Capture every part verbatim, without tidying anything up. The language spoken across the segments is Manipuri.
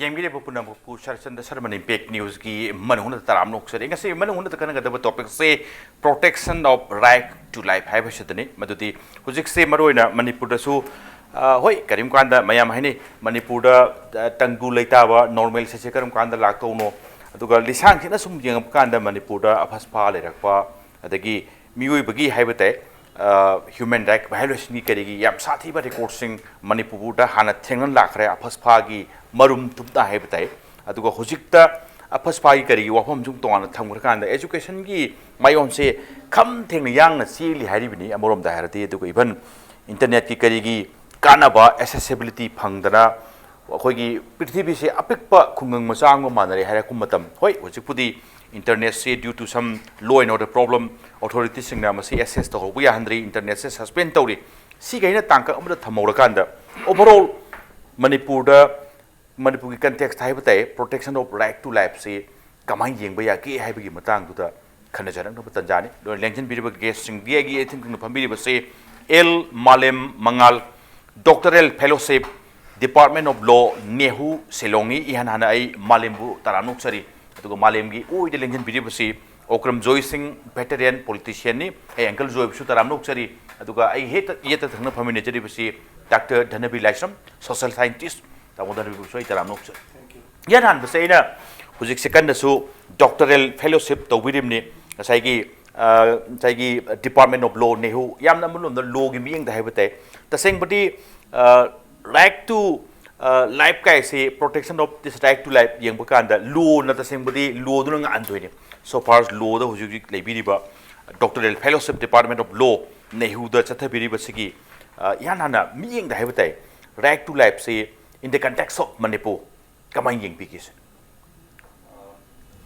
ꯌꯦꯡꯕꯤꯔꯤꯕ ꯄꯨꯝꯅꯃꯛꯄꯨ ꯁꯔꯆꯟꯗ ꯁꯔꯃꯟ ꯏꯝꯄꯦꯛ ꯅ꯭ꯌꯨꯁꯀꯤ ꯃꯅꯨꯡꯗ ꯇꯔꯥꯝꯅ ꯑꯣꯛꯆꯔꯤ꯫ ꯉꯁꯤ ꯃꯅꯨꯡꯗ ꯀꯟꯅꯒꯗꯕ ꯇꯣꯄꯤꯛꯁꯦ protection of right to life ꯍꯥꯏꯕꯁꯤꯗꯅꯤ꯫ ꯃꯗꯨꯗꯤ ꯍꯧꯖꯤꯛꯁꯦ ꯃꯔꯨꯑꯣꯏꯅ ꯃꯅꯤꯄꯨꯔꯗꯁꯨ, ꯑ, ꯍꯣꯏ, ꯀꯔꯤꯒꯨꯝꯕ ꯀꯥꯟꯗ ꯃꯌꯥꯝ ꯍꯥꯏꯅꯩ, ꯃꯅꯤꯄꯨꯔꯗ, ꯑ, ꯇꯪꯗꯨ ꯂꯩꯇꯥꯕ normalꯁꯦ ꯀꯔꯝ ꯀꯥꯟꯗ ꯂꯥꯛꯇꯧꯅꯣ? ꯑꯗꯨꯒ ꯂꯤꯁꯥꯡꯁꯤꯠꯅ ꯁꯨꯝ ꯌꯦꯡꯉꯛꯄ ꯀꯥꯟꯗ ꯃꯅꯤꯄꯨꯔꯗ ꯑꯐꯁꯐꯥ ꯂꯩꯔꯛꯄ, ꯑꯗꯒꯤ ꯃꯤꯑꯣꯏꯕꯒꯤ ꯍꯥꯏꯕ ꯇꯥꯏ, ꯑ, human right violationꯒꯤ ꯀꯔꯤꯒꯤ ꯌꯥꯝ ꯁꯥꯊꯤꯕ recordꯁꯤꯡ ꯃꯅꯤꯄꯨꯔꯗ ꯍꯥꯟꯅ ꯊꯦꯡꯅ ꯂꯥꯛꯈ꯭ꯔꯦ, ꯑꯐꯁꯐꯥꯒꯤ ꯃꯔꯨꯝ ꯊꯨꯞꯅ ꯍꯥꯏꯕ ꯇꯥꯏ꯫ ꯑꯗꯨꯒ ꯍꯧꯖꯤꯛꯇ ꯑꯐꯁꯐꯥꯒꯤ ꯀꯔꯤꯒꯤ ꯋꯥꯐꯝ ꯁꯨꯝ ꯇꯣꯉꯥꯟꯅ ꯊꯝꯈ꯭ꯔꯀꯥꯟꯗ educationꯒꯤ ꯃꯥꯏꯌꯣꯟꯁꯦ ꯈꯝ ꯊꯦꯡꯅ ꯌꯥꯡꯅ ꯆꯦꯜꯂꯤ ꯍꯥꯏꯔꯤꯕꯅꯤ ꯑꯃꯔꯣꯝꯗ ꯍꯥꯏꯔꯗꯤ꯫ ꯑꯗꯨꯒ even internetꯀꯤ ꯀꯔꯤꯒꯤ ꯀꯥꯟꯅꯕ accessibility ꯐꯪꯗꯅ ꯑꯩꯈꯣꯏꯒꯤ ꯄ꯭ꯔꯤꯊꯤꯕꯤꯁꯦ ꯑꯄꯤꯛꯄ ꯈꯨꯡꯒꯪ ꯃꯆꯥ ꯑꯃꯒ ꯃꯥꯟꯅꯔꯦ ꯍꯥꯏꯔꯛꯄ ꯃꯇꯝ, ꯍꯣꯏ, ꯍꯧꯖꯤꯛꯄꯨꯗꯤ internetꯁꯦ due to some law and order problem authorityꯁꯤꯡꯅ ꯃꯁꯤ access ꯇꯧꯍꯧꯕ ꯌꯥꯍꯟꯗ꯭ꯔꯤ, internetꯁꯦ suspend ꯇꯧꯔꯤ꯫ ꯁꯤꯈꯩꯅ ꯇꯥꯡꯀꯛ ꯑꯃꯗ ꯊꯝꯍꯧꯔꯀꯥꯟꯗ overall ꯃꯅꯤꯄꯨꯔꯗ, ꯃꯅꯤꯄꯨꯔꯒꯤ context ꯍꯥꯏꯕ ꯇꯥꯏ, protection of right to lifeꯁꯤ ꯀꯃꯥꯏꯅ ꯌꯦꯡꯕ ꯌꯥꯒꯦ ꯍꯥꯏꯕꯒꯤ ꯃꯇꯥꯡꯗꯨꯗ ꯈꯟꯅꯖꯔꯛꯅꯕ ꯇꯟꯖꯥꯅꯤ꯫ ꯑꯗꯨꯅ ꯂꯦꯡꯁꯤꯟꯕꯤꯔꯤꯕ guestꯁꯤꯡꯗꯤ ꯑꯩꯒꯤ ꯏꯊꯪ ꯊꯪꯅ ꯐꯝꯕꯤꯔꯤꯕꯁꯤ ꯑꯦꯜ ꯃꯥꯂꯦꯝ ꯃꯉꯥꯜ, doctoral fellowship, Department of Law, ꯅꯦꯍꯨ, ꯁꯤꯂꯣꯡꯅꯤ꯫ ꯏꯍꯥꯟ ꯍꯥꯟꯅ ꯑꯩ ꯃꯥꯂꯦꯝꯕꯨ ꯇꯔꯥꯝꯅ ꯑꯣꯛꯆꯔꯤ꯫ ꯑꯗꯨꯒ ꯃꯥꯂꯦꯝꯒꯤ ꯑꯣꯏꯗ ꯂꯦꯡꯁꯤꯟꯕꯤꯔꯤꯕꯁꯤ ꯑꯣꯀ꯭ꯔꯝ ꯖꯣꯏ ꯁꯤꯡ, veteran politicianꯅꯤ꯫ ꯑꯩ uncle ꯖꯣꯏꯕꯨꯁꯨ ꯇꯔꯥꯝꯅ ꯑꯣꯛꯆꯔꯤ꯫ ꯑꯗꯨꯒ ꯑꯩ ꯍꯦꯛꯇ ꯌꯦꯠꯇ ꯊꯪꯅ ꯐꯝꯃꯤꯟꯅꯖꯔꯤꯕꯁꯤ doctor ꯙꯅꯕꯤꯔ ꯂꯥꯏꯁ꯭ꯔꯝ, social scientist꯫ ꯇꯥꯃꯣ ꯙꯅꯕꯤꯔꯕꯨꯁꯨ ꯑꯩ ꯇꯔꯥꯝꯅ ꯑꯣꯛꯆꯔꯤ꯫ ꯏꯍꯥꯟ ꯍꯥꯟꯕꯁꯦ ꯑꯩꯅ ꯍꯧꯖꯤꯛ secondꯗꯁꯨ doctoral fellowship ꯇꯧꯕꯤꯔꯤꯕꯅꯤ꯫ ꯉꯁꯥꯏꯒꯤ, ꯑ, ꯉꯁꯥꯏꯒꯤ Department of Law, ꯅꯦꯍꯨ, ꯌꯥꯝꯅ ꯑꯃꯔꯣꯝꯗ lawꯒꯤ ꯃꯤꯠꯌꯦꯡꯗ ꯍꯥꯏꯕ ꯇꯥꯏ꯫ ꯇꯁꯦꯡꯕꯗꯤ, ꯑ, right to, ꯑ, life ꯀꯥꯏꯁꯤ, protection of this right to life ꯌꯦꯡꯕ ꯀꯥꯟꯗ lawꯅ ꯇꯁꯦꯡꯕꯗꯤ lawꯗꯨꯅ ꯉꯥꯛꯍꯟꯗꯣꯏꯅꯤ꯫ So far as lawꯗ ꯍꯧꯖꯤꯛ ꯍꯧꯖꯤꯛ ꯂꯩꯕꯤꯔꯤꯕ doctoral fellowship Department of Law, ꯅꯦꯍꯨꯗ ꯆꯠꯊꯕꯤꯔꯤꯕꯁꯤꯒꯤ, ꯑ, ꯏꯍꯥꯟ ꯍꯥꯟꯅ ꯃꯤꯠꯌꯦꯡꯗ ꯍꯥꯏꯕ ꯇꯥꯏ, right to lifeꯁꯤ in the context of Manipur ꯀꯃꯥꯏꯅ ꯌꯦꯡꯕꯤꯒꯦ ꯁꯤꯅꯤ?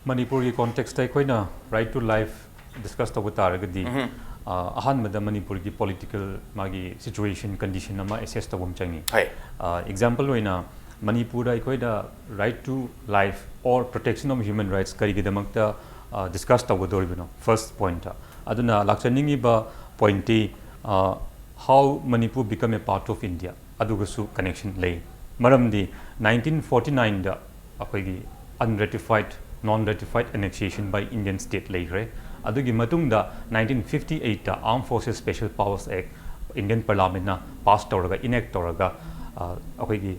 ꯃꯅꯤꯄꯨꯔꯒꯤ contextꯇ ꯑꯩꯈꯣꯏꯅ right to life discuss ꯇꯧꯕ ꯇꯥꯔꯒꯗꯤ, ꯑ, ꯑꯍꯥꯟꯕꯗ ꯃꯅꯤꯄꯨꯔꯒꯤ political ꯃꯥꯒꯤ situation, condition ꯑꯃ assess ꯇꯧꯕ ꯑꯃ ꯆꯪꯉꯤ꯫ ꯍꯣꯏ꯫ ꯑ, example ꯑꯣꯏꯅ ꯃꯅꯤꯄꯨꯔꯗ ꯑꯩꯈꯣꯏꯗ right to life or protection of human rights ꯀꯔꯤꯒꯤꯗꯃꯛꯇ, ꯑ, discuss ꯇꯧꯒꯗꯧꯔꯤꯕꯅꯣ? First pointꯇ꯫ ꯑꯗꯨꯅ ꯂꯥꯛꯆꯅꯤꯡꯉꯤꯕ pointꯇꯤ, ꯑ, how Manipur become a part of India ꯑꯗꯨꯒꯁꯨ connection ꯂꯩ꯫ ꯃꯔꯝꯗꯤ nineteen forty nineꯗ ꯑꯩꯈꯣꯏꯒꯤ unratified, non-ratified annexation by Indian state ꯂꯩꯈ꯭ꯔꯦ꯫ ꯑꯗꯨꯒꯤ ꯃꯇꯨꯡꯗ nineteen fifty eightꯇ Armed Forces Special Powers Act Indian Parliamentꯅ pass ꯇꯧꯔꯒ, enact ꯇꯧꯔꯒ, ꯑ, ꯑꯩꯈꯣꯏꯒꯤ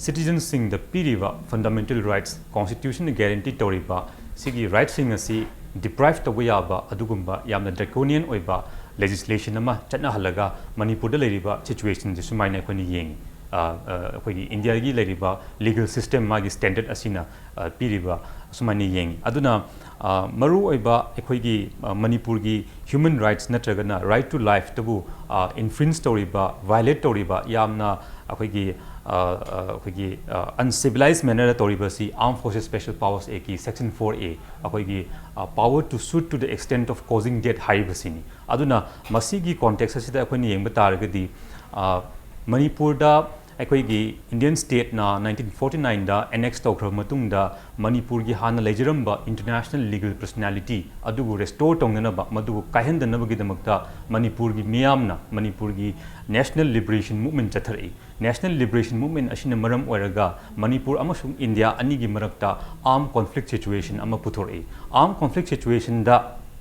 citizenꯁꯤꯡꯗ ꯄꯤꯔꯤꯕ fundamental rights, constitutionꯅ guarantee ꯇꯧꯔꯤꯕ ꯁꯤꯒꯤ rightꯁꯤꯡ ꯑꯁꯤ deprive ꯇꯧꯕ ꯌꯥꯕ ꯑꯗꯨꯒꯨꯝꯕ ꯌꯥꯝꯅ draconian ꯑꯣꯏꯕ legislation ꯑꯃ ꯆꯠꯅꯍꯜꯂꯒ ꯃꯅꯤꯄꯨꯔꯗ ꯂꯩꯔꯤꯕ situationꯁꯦ ꯁꯨꯃꯥꯏꯅ ꯑꯩꯈꯣꯏꯅ ꯌꯦꯡꯉꯤ꯫ ꯑ, ꯑ, ꯑꯩꯈꯣꯏꯒꯤ ꯏꯟꯗꯤꯌꯥꯒꯤ ꯂꯩꯔꯤꯕ legal system, ꯃꯥꯒꯤ standard ꯑꯁꯤꯅ, ꯑ, ꯄꯤꯔꯤꯕ ꯁꯨꯃꯥꯏꯅ ꯌꯦꯡꯉꯤ꯫ ꯑꯗꯨꯅ, ꯑ, ꯃꯔꯨꯑꯣꯏꯕ ꯑꯩꯈꯣꯏꯒꯤ, ꯑ, ꯃꯅꯤꯄꯨꯔꯒꯤ human rights ꯅꯠꯇ꯭ꯔꯒꯅ right to lifeꯇꯕꯨ, ꯑ, infringe ꯇꯧꯔꯤꯕ, violate ꯇꯧꯔꯤꯕ, ꯌꯥꯝꯅ ꯑꯩꯈꯣꯏꯒꯤ, ꯑ, ꯑ, ꯑꯩꯈꯣꯏꯒꯤ, ꯑ, uncivilized mannerꯗ ꯇꯧꯔꯤꯕꯁꯤ Armed Forces Special Powers Actꯀꯤ section four A, ꯑꯩꯈꯣꯏꯒꯤ, ꯑ, power to shoot to the extent of causing death ꯍꯥꯏꯔꯤꯕꯁꯤꯅꯤ꯫ ꯑꯗꯨꯅ ꯃꯁꯤꯒꯤ context ꯑꯁꯤꯗ ꯑꯩꯈꯣꯏꯅ ꯌꯦꯡꯕ ꯇꯥꯔꯒꯗꯤ, ꯑ, ꯃꯅꯤꯄꯨꯔꯗ ꯑꯩꯈꯣꯏꯒꯤ Indian stateꯅ nineteen forty nineꯗ annex ꯇꯧꯈ꯭ꯔꯕ ꯃꯇꯨꯡꯗ ꯃꯅꯤꯄꯨꯔꯒꯤ ꯍꯥꯟꯅ ꯂꯩꯖꯔꯝꯕ international legal personality ꯑꯗꯨꯕꯨ restore ꯇꯧꯅꯅꯕ, ꯃꯗꯨꯕꯨ ꯀꯥꯏꯍꯟꯗꯅꯕꯒꯤꯗꯃꯛꯇ ꯃꯅꯤꯄꯨꯔꯒꯤ ꯃꯤꯌꯥꯝꯅ ꯃꯅꯤꯄꯨꯔꯒꯤ national liberation movement ꯆꯠꯊꯔꯛꯏ꯫ National liberation movement ꯑꯁꯤꯅ ꯃꯔꯝ ꯑꯣꯏꯔꯒ ꯃꯅꯤꯄꯨꯔ ꯑꯃꯁꯨꯡ ꯏꯟꯗꯤꯌꯥ ꯑꯅꯤꯒꯤ ꯃꯔꯛꯇ armed conflict situation ꯑꯃ ꯄꯨꯊꯣꯔꯛꯏ꯫ Armed conflict situationꯗ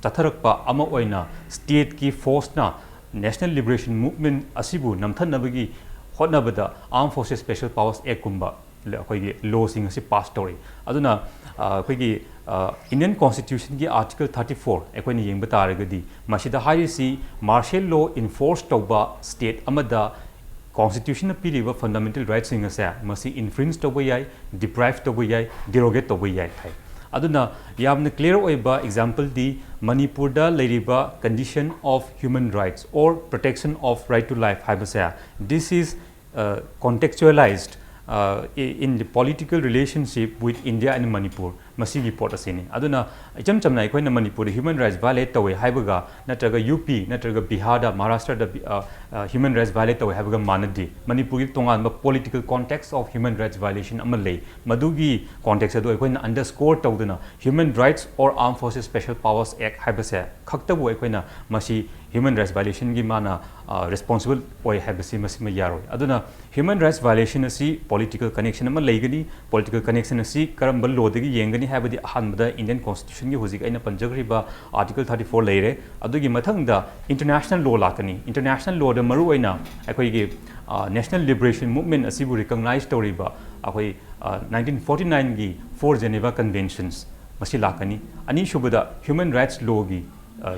ꯆꯠꯊꯔꯛꯄ ꯑꯃ ꯑꯣꯏꯅ stateꯀꯤ forceꯅ national liberation movement ꯑꯁꯤꯕꯨ ꯅꯝꯊꯅꯕꯒꯤ ꯍꯣꯠꯅꯕꯗ Armed Forces Special Powers Actꯀꯨꯝꯕ ꯑꯩꯈꯣꯏꯒꯤ lawꯁꯤꯡ ꯑꯁꯤ pass ꯇꯧꯔꯛꯏ꯫ ꯑꯗꯨꯅ, ꯑ, ꯑꯩꯈꯣꯏꯒꯤ, ꯑ, Indian constitutionꯒꯤ article thirty four ꯑꯩꯈꯣꯏꯅ ꯌꯦꯡꯕ ꯇꯥꯔꯒꯗꯤ, ꯃꯁꯤꯗ ꯍꯥꯏꯔꯤꯁꯤ martial law enforce ꯇꯧꯕ state ꯑꯃꯗ constitutionꯅ ꯄꯤꯔꯤꯕ fundamental rightꯁꯤꯡ ꯑꯁꯦ ꯃꯁꯤ infringe ꯇꯧꯕ ꯌꯥꯏ, deprive ꯇꯧꯕ ꯌꯥꯏ, derogate ꯇꯧꯕ ꯌꯥꯏ ꯍꯥꯏ꯫ ꯑꯗꯨꯅ ꯌꯥꯝꯅ clear ꯑꯣꯏꯕ exampleꯗꯤ ꯃꯅꯤꯄꯨꯔꯗ ꯂꯩꯔꯤꯕ condition of human rights or protection of right to life ꯍꯥꯏꯕꯁꯦ, this is, uh, contextualized, uh, i-, in the political relationship with India and Manipur, ꯃꯁꯤꯒꯤ ꯄꯣꯠ ꯑꯁꯤꯅꯤ꯫ ꯑꯗꯨꯅ ꯏꯆꯝ ꯆꯝꯅ ꯑꯩꯈꯣꯏꯅ ꯃꯅꯤꯄꯨꯔꯗ human rights violate ꯇꯧꯋꯦ ꯍꯥꯏꯕꯒ ꯅꯠꯇ꯭ꯔꯒ ꯌꯨ ꯄꯤ ꯅꯠꯇ꯭ꯔꯒ ꯕꯤꯍꯥꯔꯗ, ꯃꯍꯥꯔꯥꯁꯇ꯭ꯔꯗ ꯕꯤ-, ꯑ, ꯑ, human rights violate ꯇꯧꯋꯦ ꯍꯥꯏꯕꯒ ꯃꯥꯟꯅꯗꯦ꯫ ꯃꯅꯤꯄꯨꯔꯒꯤ ꯇꯣꯉꯥꯟꯕ political context of human rights violation ꯑꯃ ꯂꯩ꯫ ꯃꯗꯨꯒꯤ context ꯑꯗꯨ ꯑꯩꯈꯣꯏꯅ underscore ꯇꯧꯗꯨꯅ Human Rights or Armed Forces Special Powers Act ꯍꯥꯏꯕꯁꯦ ꯈꯛꯇꯕꯨ ꯑꯩꯈꯣꯏꯅ ꯃꯁꯤ ꯍ꯭ꯌꯨꯃꯦꯟ ꯔꯥꯏꯠꯁ ꯚꯥꯏꯑꯣꯂꯦꯁꯟꯒꯤ ꯃꯥꯅ ꯔꯦꯁꯄꯣꯟꯁꯤꯕꯜ ꯑꯣꯏ ꯍꯥꯏꯕꯁꯤ ꯃꯁꯤꯃ ꯌꯥꯔꯣꯏ꯫ ꯑꯗꯨꯅ ꯍ꯭ꯌꯨꯃꯦꯟ ꯔꯥꯏꯠꯁ ꯚꯥꯏꯑꯣꯂꯦꯁꯟ ꯑꯁꯤ ꯄꯣꯂꯤꯇꯤꯀꯦꯜ ꯀꯅꯦꯛꯁꯟ ꯑꯃ ꯂꯩꯒꯅꯤ꯫ ꯄꯣꯂꯤꯇꯤꯀꯦꯜ ꯀꯅꯦꯛꯁꯟ ꯑꯁꯤ ꯀꯔꯝꯕ ꯂꯣꯗꯒꯤ ꯌꯦꯡꯒꯅꯤ ꯍꯥꯏꯕꯗꯤ ꯑꯍꯥꯟꯕꯗ ꯏꯟꯗꯤꯌꯟ ꯀꯣꯟꯁꯇꯤꯇ꯭ꯌꯨꯁꯟꯒꯤ ꯍꯧꯖꯤꯛ ꯑꯩꯅ ꯄꯟꯖꯈ꯭ꯔꯤꯕ ꯑꯥꯔꯇꯤꯀꯜ ꯊꯥꯔꯇꯤ ꯐꯣꯔ ꯂꯩꯔꯦ꯫ ꯑꯗꯨꯒꯤ ꯃꯊꯪꯗ ꯏꯟꯇꯔꯅꯦꯁꯅꯦꯜ ꯂꯣ ꯂꯥꯛꯀꯅꯤ꯫ ꯏꯟꯇꯔꯅꯦꯁꯅꯦꯜ ꯂꯣꯗ ꯃꯔꯨꯑꯣꯏꯅ ꯑꯩꯈꯣꯏꯒꯤ ꯅꯦꯁꯅꯦꯜ ꯂꯤꯕꯔꯦꯁꯟ ꯃꯨꯚꯃꯦꯟ ꯑꯁꯤꯕꯨ ꯔꯤꯀꯛꯅꯥꯏꯖ ꯇꯧꯔꯤꯕ ꯑꯩꯈꯣꯏ ꯅꯥꯏꯟꯇꯤꯟ ꯐꯣꯔꯇꯤ ꯅꯥꯏꯟꯒꯤ ꯐꯣꯔ ꯖꯦꯅꯦꯚꯥ ꯀꯟꯚꯦꯟꯁꯟꯁ ꯃꯁꯤ ꯂꯥꯛꯀꯅꯤ꯫ ꯑꯅꯤꯁꯨꯕꯗ ꯍ꯭ꯌꯨꯃꯦꯟ ꯔꯥꯏꯠꯁ ꯂꯣꯒꯤ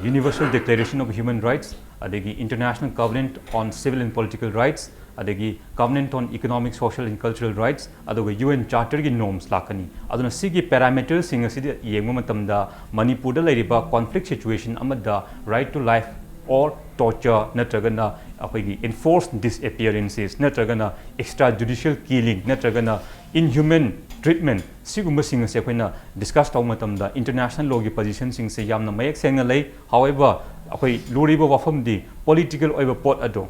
Universal Declaration of Human Rights, ꯑꯗꯒꯤ International Covenant on Civil and Political Rights, ꯑꯗꯒꯤ Covenant on Economic, Social and Cultural Rights, ꯑꯗꯨꯒ ꯌꯨ ꯑꯦꯟ ꯆꯥꯔꯇꯔꯒꯤ ꯅꯣꯔꯝꯁ ꯂꯥꯛꯀꯅꯤ꯫ ꯑꯗꯨꯅ ꯁꯤꯒꯤ ꯄꯦꯔꯥꯃꯤꯇꯔꯁꯤꯡ ꯑꯁꯤꯗ ꯌꯦꯡꯕ ꯃꯇꯝꯗ ꯃꯅꯤꯄꯨꯔꯗ ꯂꯩꯔꯤꯕ ꯀꯣꯟꯐ꯭ꯂꯤꯛ ꯁꯤꯆꯨꯋꯦꯁꯟ ꯑꯃꯗ right to life or torture ꯅꯠꯇ꯭ꯔꯒꯅ ꯑꯩꯈꯣꯏꯒꯤ enforced disappearances ꯅꯠꯇ꯭ꯔꯒꯅ extrajudicial killing ꯅꯠꯇ꯭ꯔꯒꯅ inhuman treatment ꯁꯤꯒꯨꯝꯕꯁꯤꯡ ꯑꯁꯦ ꯑꯩꯈꯣꯏꯅ ꯗꯤꯁꯀꯁ ꯇꯧꯕ ꯃꯇꯝꯗ ꯏꯟꯇꯔꯅꯦꯁꯅꯦꯜ ꯂꯣꯒꯤ ꯄꯣꯖꯤꯁꯟꯁꯤꯡꯁꯦ ꯌꯥꯝꯅ ꯃꯌꯦꯛ ꯁꯦꯡꯅ ꯂꯩ꯫ However, ꯑꯩꯈꯣꯏ ꯂꯨꯔꯤꯕ ꯋꯥꯐꯝꯗꯤ ꯄꯣꯂꯤꯇꯤꯀꯦꯜ ꯑꯣꯏꯕ ꯄꯣꯠ ꯑꯗꯣ,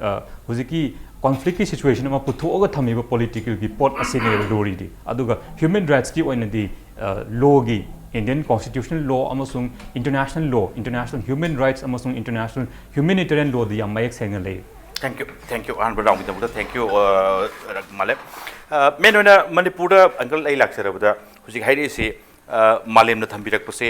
ꯑ, ꯍꯧꯖꯤꯛꯀꯤ ꯀꯣꯟꯐ꯭ꯂꯤꯛꯀꯤ ꯁꯤꯆꯨꯋꯦꯁꯟ ꯑꯃ ꯄꯨꯊꯣꯛꯑꯒ ꯊꯝꯃꯤꯕ ꯄꯣꯂꯤꯇꯤꯀꯦꯜꯒꯤ ꯄꯣꯠ ꯑꯁꯤꯅꯦꯕ ꯂꯨꯔꯤꯗꯤ꯫ ꯑꯗꯨꯒ ꯍ꯭ꯌꯨꯃꯦꯟ ꯔꯥꯏꯠꯁꯀꯤ ꯑꯣꯏꯅꯗꯤ, ꯑ, ꯂꯣꯒꯤ, ꯏꯟꯗꯤꯌꯟ ꯀꯣꯟꯁꯇꯤꯇ꯭ꯌꯨꯁꯅꯦꯜ ꯂꯣ ꯑꯃꯁꯨꯡ ꯏꯟꯇꯔꯅꯦꯁꯅꯦꯜ ꯂꯣ, ꯏꯟꯇꯔꯅꯦꯁꯅꯦꯜ ꯍ꯭ꯌꯨꯃꯦꯟ ꯔꯥꯏꯠꯁ ꯑꯃꯁꯨꯡ ꯏꯟꯇꯔꯅꯦꯁꯅꯦꯜ ꯍ꯭ꯌꯨꯃꯦꯅꯤꯇꯦꯔꯤꯌꯟ ꯂꯣꯗꯤ ꯌꯥꯝ ꯃꯌꯦꯛ ꯁꯦꯡꯅ ꯂꯩ꯫ Thank you, thank you, ꯑꯍꯥꯟꯕ ꯔꯥꯎꯟꯒꯤꯗꯃꯛꯇ thank you, ꯑ, ꯃꯥꯂꯦꯝ꯫ ꯑ, ꯃꯦꯟ ꯑꯣꯏꯅ ꯃꯅꯤꯄꯨꯔꯗ ꯑꯪꯀꯜ ꯑꯩ ꯂꯥꯛꯆꯔꯕꯗ ꯍꯧꯖꯤꯛ ꯍꯥꯏꯔꯛꯏꯁꯤ, ꯑ, ꯃꯥꯂꯦꯝꯅ ꯊꯝꯕꯤꯔꯛꯄꯁꯦ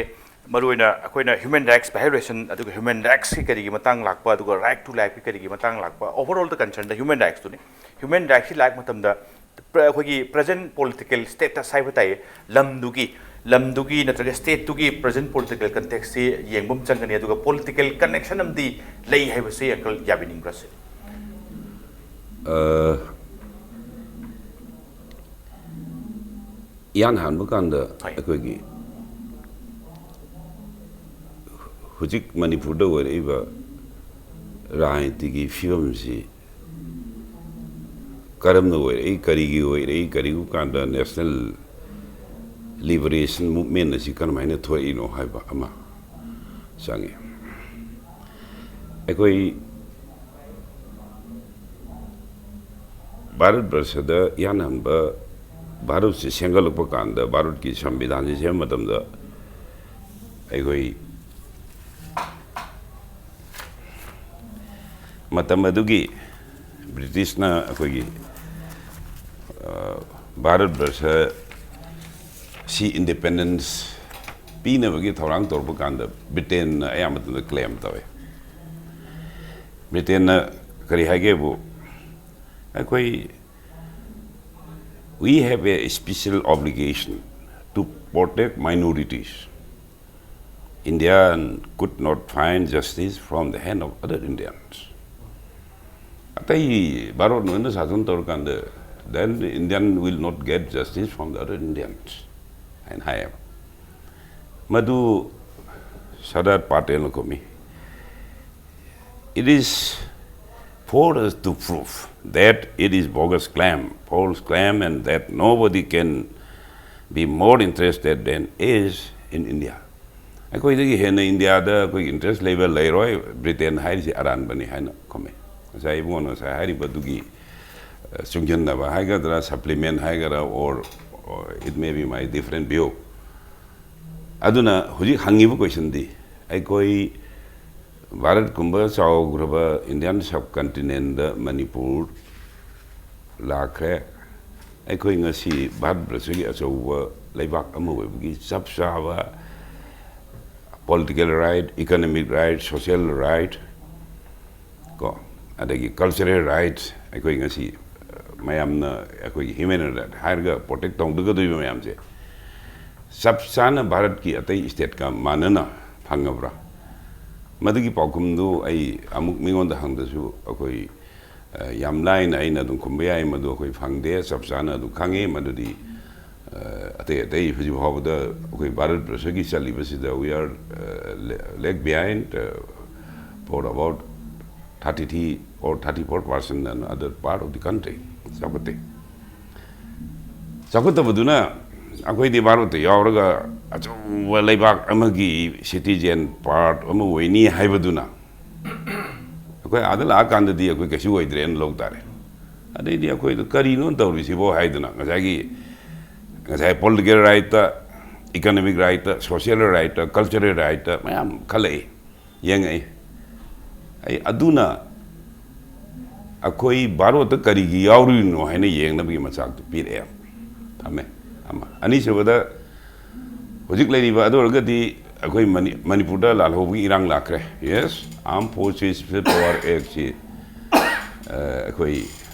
ꯃꯔꯨꯑꯣꯏꯅ ꯑꯩꯈꯣꯏꯅ ꯍ꯭ꯌꯨꯃꯦꯟ ꯔꯥꯏꯠꯁ ꯚꯥꯏꯑꯣꯂꯦꯁꯟ ꯑꯗꯨꯒ ꯍ꯭ꯌꯨꯃꯦꯟ ꯔꯥꯏꯠꯁꯀꯤ ꯀꯔꯤꯒꯤ ꯃꯇꯥꯡ ꯂꯥꯛꯄ ꯑꯗꯨꯒ right to lifeꯀꯤ ꯀꯔꯤꯒꯤ ꯃꯇꯥꯡ ꯂꯥꯛꯄ, overallꯗ ꯀꯟꯁꯔꯟꯗ ꯍ꯭ꯌꯨꯃꯦꯟ ꯔꯥꯏꯠꯁꯇꯨꯅꯤ꯫ ꯍ꯭ꯌꯨꯃꯦꯟ ꯔꯥꯏꯠꯁꯀꯤ ꯂꯥꯛꯄ ꯃꯇꯝꯗ ꯄ꯭ꯔ-, ꯑꯩꯈꯣꯏꯒꯤ ꯄ꯭ꯔꯖꯦꯟ ꯄꯣꯂꯤꯇꯤꯀꯦꯜ ꯁ꯭ꯇꯦꯇꯁ ꯍꯥꯏꯕ ꯇꯥꯏ, ꯂꯝꯗꯨꯒꯤ, ꯂꯝꯗꯨꯒꯤ ꯅꯠꯇ꯭ꯔꯒ ꯁ꯭ꯇꯦꯠꯇꯨꯒꯤ ꯄ꯭ꯔꯖꯦꯟ ꯄꯣꯂꯤꯇꯤꯀꯦꯜ ꯀꯟꯇꯦꯛꯁꯁꯤ ꯌꯦꯡꯕ ꯑꯃ ꯆꯪꯒꯅꯤ꯫ ꯑꯗꯨꯒ ꯄꯣꯂꯤꯇꯤꯀꯦꯜ ꯀꯅꯦꯛꯁꯟ ꯑꯃꯗꯤ ꯂꯩ ꯍꯥꯏꯕꯁꯤ ꯑꯪꯀꯜ ꯌꯥꯕꯤꯅꯤꯡꯕ꯭ꯔꯥ ꯁꯤꯅꯤ? ꯑ, ꯏꯍꯥꯟ ꯍꯥꯟꯕ ꯀꯥꯟꯗ ꯍꯣꯏ꯫ ꯑꯩꯈꯣꯏꯒꯤ ꯍꯧꯖꯤꯛ ꯃꯅꯤꯄꯨꯔꯗ ꯑꯣꯏꯔꯛꯏꯕ ꯔꯥꯖꯅꯤꯇꯤꯒꯤ ꯐꯤꯕꯝꯁꯤ ꯀꯔꯝꯅ ꯑꯣꯏꯔꯛꯏ, ꯀꯔꯤꯒꯤ ꯑꯣꯏꯔꯛꯏ, ꯀꯔꯤꯒꯨꯝꯕ ꯀꯥꯟꯗ ꯅꯦꯁꯅꯦꯜ ꯂꯤꯕꯔꯦꯁꯟ ꯃꯨꯚꯃꯦꯟ ꯑꯁꯤ ꯀꯔꯝꯍꯥꯏꯅ ꯊꯣꯛꯏꯅꯣ ꯍꯥꯏꯕ ꯑꯃ ꯆꯪꯉꯤ꯫ ꯑꯩꯈꯣꯏ ꯚꯥꯔꯠ ꯕꯔꯁꯗ ꯏꯍꯥꯟ ꯍꯥꯟꯕ ꯚꯥꯔꯠꯁꯤ ꯁꯦꯝꯒꯠꯂꯛꯄ ꯀꯥꯟꯗ, ꯚꯥꯔꯠꯀꯤ ꯁꯪꯕꯤꯙꯥꯟꯁꯤ ꯁꯦꯝꯕ ꯃꯇꯝꯗ ꯑꯩꯈꯣꯏ ꯃꯇꯝ ꯑꯗꯨꯒꯤ ꯕ꯭ꯔꯤꯇꯤꯁꯅ ꯑꯩꯈꯣꯏꯒꯤ, ꯑ, ꯚꯥꯔꯠ ꯕꯔꯁ ꯁꯤ ꯏꯟꯗꯤꯄꯦꯟꯗꯦꯟꯁ ꯄꯤꯅꯕꯒꯤ ꯊꯧꯔꯥꯡ ꯇꯧꯔꯛꯄ ꯀꯥꯟꯗ ꯕ꯭ꯔꯤꯇꯦꯟꯅ ꯑꯌꯥꯝꯕ ꯃꯇꯝꯗ ꯀ꯭ꯂꯦꯝ ꯇꯧꯋꯦ꯫ ꯕ꯭ꯔꯤꯇꯦꯟꯅ ꯀꯔꯤ ꯍꯥꯏꯒꯦꯕꯨ, ꯑꯩꯈꯣꯏ, "We have a special obligation to protect minorities. Indian could not find justice from the hand of other Indians." ꯑꯇꯩ ꯚꯥꯔꯠꯅ ꯑꯣꯏꯅ ꯁꯥꯁꯟ ꯇꯧꯔꯀꯥꯟꯗ, "Then Indian will not get justice from the other Indians" ꯍꯥꯏꯅ ꯍꯥꯏꯌꯦꯕ꯫ ꯃꯗꯨ Sardar ꯄꯥꯇꯦꯜꯅ ꯈꯨꯝꯃꯤ, "It is for us to prove that it is bogus claim, false claim, and that nobody can be more interested than is in India." ꯑꯩꯈꯣꯏꯗꯒꯤ ꯍꯦꯟꯅ ꯏꯟꯗꯤꯌꯥꯗ ꯑꯩꯈꯣꯏꯒꯤ ꯏꯟꯇꯔꯦꯁ ꯂꯩꯕ ꯂꯩꯔꯣꯏ, ꯕ꯭ꯔꯤꯇꯦꯟ ꯍꯥꯏꯔꯤꯁꯤ ꯑꯔꯥꯟꯕꯅꯤ ꯍꯥꯏꯅ ꯈꯨꯝꯃꯦ꯫ ꯉꯁꯥꯏ ꯏꯕꯨꯡꯉꯣꯅ ꯉꯁꯥꯏ ꯍꯥꯏꯔꯤꯕꯗꯨꯒꯤ, ꯑ, ꯆꯨꯡꯁꯤꯟꯅꯕ ꯍꯥꯏꯒꯗ꯭ꯔꯥ, ꯁꯄ꯭ꯂꯤꯃꯦꯟ ꯍꯥꯏꯒꯗ꯭ꯔꯥ, or, or it may be my different view꯫ ꯑꯗꯨꯅ ꯍꯧꯖꯤꯛ ꯍꯪꯉꯤꯕ ꯀꯣꯏꯁꯟꯗꯤ, ꯑꯩꯈꯣꯏ ꯚꯥꯔꯠꯀꯨꯝꯕ ꯆꯥꯎꯈ꯭ꯔꯕ ꯏꯟꯗꯤꯌꯥꯟ ꯁꯕ ꯀꯟꯇꯤꯅꯦꯟꯗ ꯃꯅꯤꯄꯨꯔ ꯂꯥꯛꯈ꯭ꯔꯦ꯫ ꯑꯩꯈꯣꯏ ꯉꯁꯤ ꯚꯥꯔꯠ ꯕ꯭ꯔꯁꯒꯤ ꯑꯆꯧꯕ ꯂꯩꯕꯥꯛ ꯑꯃ ꯑꯣꯏꯕꯒꯤ ꯆꯞ ꯆꯥꯕ political right, economic right, social right, ꯀꯣ, ꯑꯗꯒꯤ cultural rights, ꯑꯩꯈꯣꯏ ꯉꯁꯤ, ꯑ, ꯃꯌꯥꯝꯅ ꯑꯩꯈꯣꯏꯒꯤ human right ꯍꯥꯏꯔꯒ protect ꯇꯧꯒꯗꯧꯔꯤꯕ ꯃꯌꯥꯝꯁꯦ ꯆꯞ ꯆꯥꯅ ꯚꯥꯔꯠꯀꯤ ꯑꯇꯩ stateꯀ ꯃꯥꯟꯅꯅ ꯐꯪꯉꯕ꯭ꯔꯥ? ꯃꯗꯨꯒꯤ ꯄꯥꯎꯈꯨꯝꯗꯨ ꯑꯩ ꯑꯃꯨꯛ ꯃꯤꯉꯣꯟꯗ ꯍꯪꯗꯁꯨ ꯑꯩꯈꯣꯏ, ꯑ, ꯌꯥꯝ ꯂꯥꯏꯅ ꯑꯩꯅ ꯑꯗꯨꯝ ꯈꯨꯝꯕ ꯌꯥꯏ, ꯃꯗꯨ ꯑꯩꯈꯣꯏ ꯐꯪꯗꯦ, ꯆꯞ ꯆꯥꯅ ꯑꯗꯨꯝ ꯈꯪꯉꯦ꯫ ꯃꯗꯨꯗꯤ, ꯑ, ꯑꯇꯩ ꯑꯇꯩ ꯍꯧꯖꯤꯛ ꯐꯥꯎꯕꯗ ꯑꯩꯈꯣꯏ ꯚꯥꯔꯠ ꯕꯔꯁꯒꯤ ꯆꯠꯂꯤꯕꯁꯤꯗ we are, ꯑ, le-, lag behind, ꯑ, for about thirty three or thirty four percent than other part of the country꯫ ꯆꯥꯎꯈꯠꯇꯦ꯫ ꯆꯥꯎꯈꯠꯇꯕꯗꯨꯅ ꯑꯩꯈꯣꯏꯗꯤ ꯚꯥꯔꯠꯇ ꯌꯥꯎꯔꯒ ꯑꯆꯧꯕ ꯂꯩꯕꯥꯛ ꯑꯃꯒꯤ citizen part ꯑꯃ ꯑꯣꯏꯅꯤ ꯍꯥꯏꯕꯗꯨꯅ ꯑꯩꯈꯣꯏ ꯑꯥꯗ ꯂꯥꯛꯑꯀꯥꯟꯗꯗꯤ ꯑꯩꯈꯣꯏ ꯀꯩꯁꯨ ꯑꯣꯏꯗ꯭ꯔꯦꯅ ꯂꯧ ꯇꯥꯔꯦ꯫ ꯑꯗꯩꯗꯤ ꯑꯩꯈꯣꯏꯗ "ꯀꯔꯤꯅꯣ ꯇꯧꯔꯤꯁꯤꯕꯣ?" ꯍꯥꯏꯗꯅ ꯉꯁꯥꯏꯒꯤ, ꯉꯁꯥꯏ political rightꯇ, economic rightꯇ, social rightꯇ, cultural rightꯇ ꯃꯌꯥꯝ ꯈꯜꯂꯛꯏ, ꯌꯦꯡꯉꯛꯏ꯫ ꯑꯩ ꯑꯗꯨꯅ ꯑꯩꯈꯣꯏ ꯚꯥꯔꯣꯠꯇ ꯀꯔꯤꯒꯤ ꯌꯥꯎꯔꯤꯅꯣ ꯍꯥꯏꯅ ꯌꯦꯡꯅꯕꯒꯤ ꯃꯆꯥꯛꯇꯨ ꯄꯤꯔꯛꯑꯦ꯫ ꯊꯝꯃꯦ꯫ ꯑꯃ꯫ ꯑꯅꯤꯁꯨꯕꯗ, ꯍꯧꯖꯤꯛ ꯂꯩꯔꯤꯕ ꯑꯗꯨ ꯑꯣꯏꯔꯒꯗꯤ ꯑꯩꯈꯣꯏ ꯃꯅꯤ-, ꯃꯅꯤꯄꯨꯔꯗ ꯂꯥꯜꯍꯧꯕꯒꯤ ꯏꯔꯥꯡ ꯂꯥꯛꯈ꯭ꯔꯦ꯫ Yes, Armed Forces Special Power Act ꯁꯤ, ꯑ, ꯑꯩꯈꯣꯏ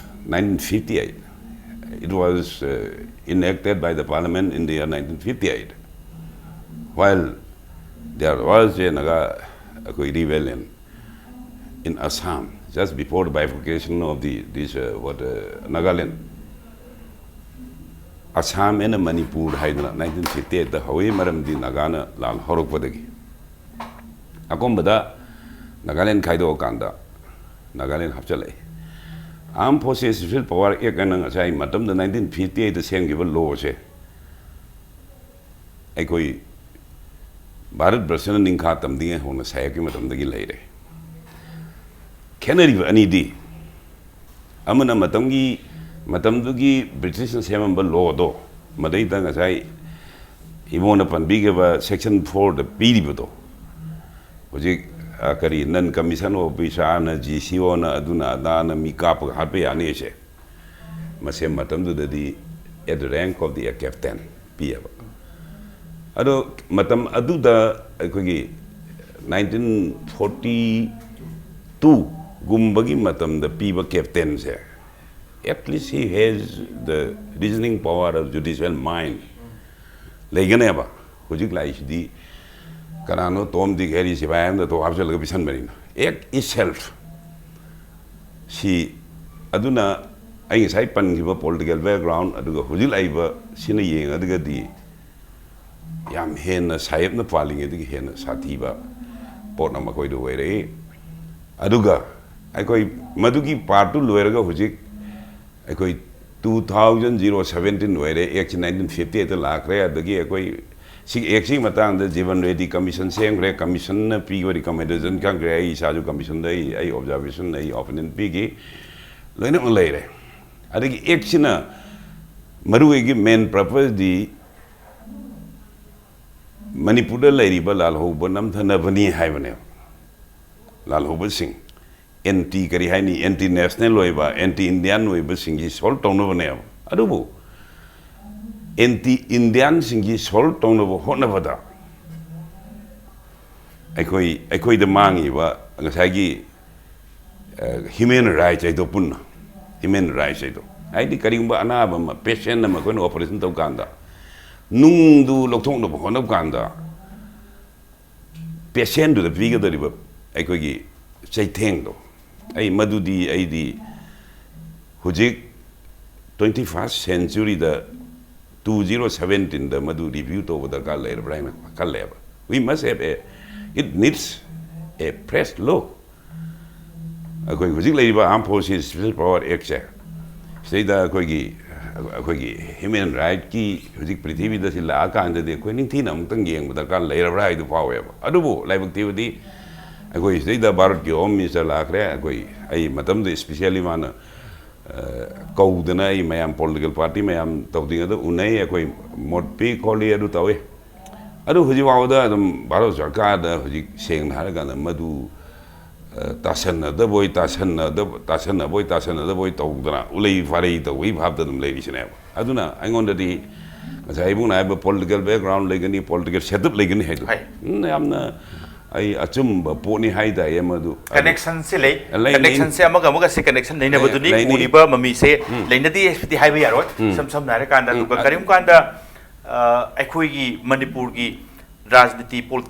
nineteen fifty eight, it was, uh, enacted by the parliament in the year nineteen fifty eight, while there was a Naga, ꯑꯩꯈꯣꯏ, rebellion in Assam, just before the bifurcation of the, this, uh, what, uh, Nagaland. Assam and Manipur ꯍꯥꯏꯗꯅ nineteen fifty eight ꯇ ꯍꯧꯏ, ꯃꯔꯝꯗꯤ ꯅꯥꯒꯥꯅ ꯂꯥꯜ ꯍꯧꯔꯛꯄꯗꯒꯤ꯫ ꯑꯀꯣꯟꯕꯗ Nagaland ꯈꯥꯏꯗꯣꯛꯑꯀꯥꯟꯗ Nagaland ꯍꯥꯞꯆꯤꯜꯂꯛꯏ꯫ Armed Forces Special Power Act ꯍꯥꯏꯅ ꯉꯁꯥꯏ ꯃꯇꯝꯗ nineteen fifty eight ꯇ ꯁꯦꯝꯈꯤꯕ law ꯁꯦ ꯑꯩꯈꯣꯏ ꯚꯥꯔꯠ ꯕꯔꯁꯅ ꯅꯤꯡꯈꯥ ꯇꯝꯗ꯭ꯔꯤꯉꯩ ꯍꯧꯅ ꯁꯥꯏꯌꯦꯞꯀꯤ ꯃꯇꯝꯗꯒꯤ ꯂꯩꯔꯦ꯫ ꯈꯦꯠꯅꯔꯤꯕ ꯑꯅꯤꯗꯤ, ꯑꯃꯅ ꯃꯇꯝꯒꯤ, ꯃꯇꯝꯗꯨꯒꯤ ꯕ꯭ꯔꯤꯇꯤꯁꯅ ꯁꯦꯝꯃꯝꯕ law ꯗꯣ, ꯃꯗꯩꯗ ꯉꯁꯥꯏ ꯏꯕꯣꯅ ꯄꯟꯕꯤꯈꯤꯕ section four ꯗ ꯄꯤꯔꯤꯕꯗꯣ, ꯍꯧꯖꯤꯛ, ꯑ, ꯀꯔꯤ, non commission officer ꯅ, G C O ꯅ, ꯑꯗꯨꯅ ꯑꯗꯥꯅ ꯃꯤ ꯀꯥꯞꯄꯒ ꯍꯥꯠꯄ ꯌꯥꯅꯤ ꯍꯥꯏꯁꯦ, ꯃꯁꯦ ꯃꯇꯝꯗꯨꯗꯗꯤ at the rank of the captain ꯄꯤꯌꯦꯕ꯫ ꯑꯗꯣ ꯃꯇꯝ ꯑꯗꯨꯗ ꯑꯩꯈꯣꯏꯒꯤ nineteen forty two ꯒꯨꯝꯕꯒꯤ ꯃꯇꯝꯗ ꯄꯤꯕ captain say, at least he has the reasoning power of judicial mind ꯂꯩꯒꯅꯦꯕ꯫ ꯍꯧꯖꯤꯛ ꯂꯥꯛꯏꯁꯤꯗꯤ ꯀꯅꯥꯅꯣ, ꯇꯣꯝ, ꯗꯤꯛ, ꯍꯦꯔꯤ ꯁꯤꯐꯥꯏ ꯑꯃꯗ ꯊꯣꯛ ꯍꯥꯞꯆꯤꯜꯂꯒ ꯄꯤꯁꯟꯕꯅꯤꯅ꯫ Act itself ꯁꯤ, ꯑꯗꯨꯅ ꯑꯩ ꯉꯁꯥꯏ ꯄꯟꯈꯤꯕ political background ꯑꯗꯨꯒ ꯍꯧꯖꯤꯛ ꯂꯥꯛꯏꯕ ꯁꯤꯅ ꯌꯦꯡꯉꯒꯗꯤ ꯌꯥꯝ ꯍꯦꯟꯅ ꯁꯥꯍꯦꯕꯅ ꯄꯥꯜꯂꯤꯉꯩꯗꯒꯤ ꯍꯦꯟꯅ ꯁꯥꯊꯤꯕ ꯄꯣꯠ ꯑꯃ ꯑꯩꯈꯣꯏꯗ ꯑꯣꯏꯔꯛꯏ꯫ ꯑꯗꯨꯒ ꯑꯩꯈꯣꯏ ꯃꯗꯨꯒꯤ part ꯇꯨ ꯂꯣꯏꯔꯒ ꯍꯧꯖꯤꯛ ꯑꯩꯈꯣꯏ two thousand zero seventeen ꯑꯣꯏꯔꯦ, Act ꯁꯤ nineteen fifty eight ꯇ ꯂꯥꯛꯈ꯭ꯔꯦ꯫ ꯑꯗꯒꯤ ꯑꯩꯈꯣꯏ ꯁꯤ Act ꯁꯤꯒꯤ ꯃꯇꯥꯡꯗ ꯖꯤꯕꯟ ꯔꯦꯗꯤ commission ꯁꯦꯝꯈ꯭ꯔꯦ, commission ꯅ ꯄꯤꯕ recommendation ꯈꯪꯈ꯭ꯔꯦ, ꯑꯩ ꯏꯁꯥꯁꯨ commission ꯗ ꯑꯩ, ꯑꯩ observation, ꯑꯩ opinion ꯄꯤꯈꯤ, ꯂꯣꯏꯅꯃꯛ ꯂꯩꯔꯦ꯫ ꯑꯗꯒꯤ Act ꯁꯤꯅ ꯃꯔꯨꯑꯣꯏꯒꯤ main purpose ꯗꯤ ꯃꯅꯤꯄꯨꯔꯗ ꯂꯩꯔꯤꯕ ꯂꯥꯜꯍꯧꯕ ꯅꯝꯊꯅꯕꯅꯤ ꯍꯥꯏꯕꯅꯦꯕ꯫ ꯂꯥꯜꯍꯧꯕꯁꯤꯡ, ꯑꯦꯟꯇꯤ, ꯀꯔꯤ ꯍꯥꯏꯅꯤ, ꯑꯦꯟꯇꯤ ꯅꯦꯁꯅꯦꯜ ꯑꯣꯏꯕ, ꯑꯦꯟꯇꯤ ꯏꯟꯗꯤꯌꯥꯟ ꯑꯣꯏꯕꯁꯤꯡꯒꯤ ꯁꯣꯜꯕ ꯇꯧꯅꯕꯅꯦꯕ꯫ ꯑꯗꯨꯕꯨ ꯑꯦꯟꯇꯤ ꯏꯟꯗꯤꯌꯥꯟꯁꯤꯡꯒꯤ ꯁꯣꯜꯕ ꯇꯧꯅꯕ ꯍꯣꯠꯅꯕꯗ ꯑꯩꯈꯣꯏ, ꯑꯩꯈꯣꯏꯗ ꯃꯥꯡꯉꯤꯕ ꯉꯁꯥꯏꯒꯤ ꯍ꯭ꯌꯨꯃꯦꯟ ꯔꯥꯏꯠꯁ ꯍꯥꯏꯗꯣ ꯄꯨꯟꯅ, ꯍ꯭ꯌꯨꯃꯦꯟ ꯔꯥꯏꯠꯁ ꯍꯥꯏꯗꯣ, ꯍꯥꯏꯗꯤ ꯀꯔꯤꯒꯨꯝꯕ ꯑꯅꯥꯕ ꯑꯃ, ꯄꯦꯁꯦꯟ ꯑꯃ ꯑꯩꯈꯣꯏꯅ ꯑꯣꯄꯔꯦꯁꯟ ꯇꯧ ꯀꯥꯟꯗ, ꯅꯨꯡꯗꯨ ꯂꯧꯊꯣꯛꯅꯕ ꯍꯣꯠꯅꯕ ꯀꯥꯟꯗ ꯄꯦꯁꯦꯟꯗꯨꯗ ꯄꯤꯒꯗꯧꯔꯤꯕ ꯑꯩꯈꯣꯏꯒꯤ ꯆꯩꯊꯦꯡꯗꯣ, ꯑꯩ ꯃꯗꯨꯗꯤ, ꯑꯩꯗꯤ ꯍꯧꯖꯤꯛ ꯇ꯭ꯋꯦꯟꯇꯤ ꯐꯥꯔꯁ ꯁꯦꯟꯆꯨꯔꯤꯗ, ꯇꯨ ꯖꯤꯔꯣ ꯁꯕꯦꯟꯇꯤꯟꯗ ꯃꯗꯨ ꯔꯤꯚ꯭ꯌꯨ ꯇꯧꯕ ꯗꯔꯀꯥꯔ ꯂꯩꯔꯕ꯭ꯔꯥ ꯍꯥꯏꯅ ꯈꯜꯂꯦꯕ꯫ We must have a, it needs a fresh look. ꯑꯩꯈꯣꯏ ꯍꯧꯖꯤꯛ ꯂꯩꯔꯤꯕ Armed Forces Special Power Actꯁꯦ, ꯁꯤꯗꯩꯗ ꯑꯩꯈꯣꯏꯒꯤ, ꯑꯩꯈꯣꯏꯒꯤ ꯍ꯭ꯌꯨꯃꯦꯟ ꯔꯥꯏꯠꯀꯤ ꯍꯧꯖꯤꯛ ꯄ꯭ꯔꯤꯊꯤꯕꯤꯗ ꯁꯤ ꯂꯥꯛꯑꯀꯥꯟꯗꯗꯤ ꯑꯩꯈꯣꯏ ꯅꯤꯡꯊꯤꯅ ꯑꯃꯨꯛꯇꯪ ꯌꯦꯡꯕ ꯗꯔꯀꯥꯔ ꯂꯩꯔꯕ꯭ꯔꯥ ꯍꯥꯏꯗꯨ ꯐꯥꯎꯋꯦꯕ꯫ ꯑꯗꯨꯕꯨ ꯂꯥꯏꯕꯛ ꯊꯤꯕꯗꯤ ꯑꯩꯈꯣꯏ ꯁꯤꯗꯩꯗ ꯚꯥꯔꯠꯀꯤ ꯍꯣꯝ ꯃꯤꯅꯤꯁꯇꯔ ꯂꯥꯛꯈ꯭ꯔꯦ꯫ ꯑꯩꯈꯣꯏ, ꯑꯩ ꯃꯇꯝꯗꯨꯗ ꯏꯁꯄꯤꯁꯦꯜꯂꯤ ꯃꯥꯅ, ꯑ, ꯀꯧꯗꯅ ꯑꯩ ꯃꯌꯥꯝ ꯄꯣꯂꯤꯇꯤꯀꯦꯜ ꯄꯥꯔꯇꯤ ꯃꯌꯥꯝ ꯇꯧꯗ꯭ꯔꯤꯉꯩꯗ ꯎꯅꯩ, ꯑꯩꯈꯣꯏ ꯃꯣꯠ ꯄꯤ ꯈꯣꯠꯂꯤ ꯑꯗꯨ ꯇꯧꯏ꯫ ꯑꯗꯨ ꯍꯧꯖꯤꯛ ꯐꯥꯎꯕꯗ ꯑꯗꯨꯝ ꯚꯥꯔꯠ ꯁꯔꯀꯥꯔꯗ ꯍꯧꯖꯤꯛ ꯁꯦꯡꯅ ꯍꯥꯏꯔꯀꯥꯟꯗ ꯃꯗꯨ, ꯑ, ꯇꯥꯁꯟꯅꯗꯕꯣꯏ, ꯇꯥꯁꯟꯅꯗꯕ, ꯇꯥꯁꯟꯅꯕꯣꯏ ꯇꯥꯁꯟꯅꯗꯕꯣꯏ ꯇꯧꯗꯅ ꯎꯂꯩ ꯐꯥꯔꯩ ꯇꯧꯕꯒꯤ ꯚꯥꯞꯇ ꯑꯗꯨꯝ ꯂꯩꯔꯤꯁꯤꯅꯦꯕ꯫ ꯑꯗꯨꯅ ꯑꯩꯉꯣꯟꯗꯗꯤ ꯉꯁꯥꯏ ꯏꯕꯨꯡꯅ ꯍꯥꯏꯕ ꯄꯣꯂꯤꯇꯤꯀꯦꯜ ꯕꯦꯛꯒ꯭ꯔꯥꯎꯟ ꯂꯩꯒꯅꯤ, ꯄꯣꯂꯤꯇꯤꯀꯦꯜ ꯁꯦꯠꯑꯞ ꯂꯩꯒꯅꯤ ꯍꯥꯏꯗꯣ, ꯍꯣꯏ꯫ ꯎꯝ, ꯌꯥꯝꯅ ꯑꯩ ꯑꯆꯨꯝꯕ ꯄꯣꯠꯅꯤ ꯍꯥꯏ ꯇꯥꯏꯌꯦ ꯃꯗꯨ꯫ ꯑꯗꯨ ꯀꯅꯦꯛꯁꯟꯁꯦ ꯂꯩ꯫ ꯂꯩ, ꯂꯩ꯫ ꯀꯅꯦꯛꯁꯟꯁꯦ ꯑꯃꯒ ꯑꯃꯒꯁꯦ ꯀꯅꯦꯛꯁꯟ ꯂꯩꯅꯕꯗꯨꯅꯤ ꯂꯩ, ꯂꯩꯅꯤ꯫ ꯎꯔꯤꯕ ꯃꯃꯤꯁꯦ ꯎꯝ꯫ ꯂꯩꯅꯗꯦ ꯍꯥꯏꯕꯗꯤ ꯍꯥꯏꯕ ꯌꯥꯔꯣꯏ꯫ ꯎꯝ꯫ ꯏꯁꯝ ꯁꯝꯅ ꯍꯥꯏꯔꯀꯥꯟꯗ, ꯎꯝ, ꯑꯗꯨꯒ ꯑꯗꯨ ꯀꯔꯤꯒꯨꯝꯕ ꯀꯥꯟꯗ, ꯑ, ꯑꯩꯈꯣꯏꯒꯤ ꯃꯅꯤꯄꯨꯔꯒꯤ ꯔꯥꯖꯅꯤꯇꯤ, ꯄꯣꯜ-,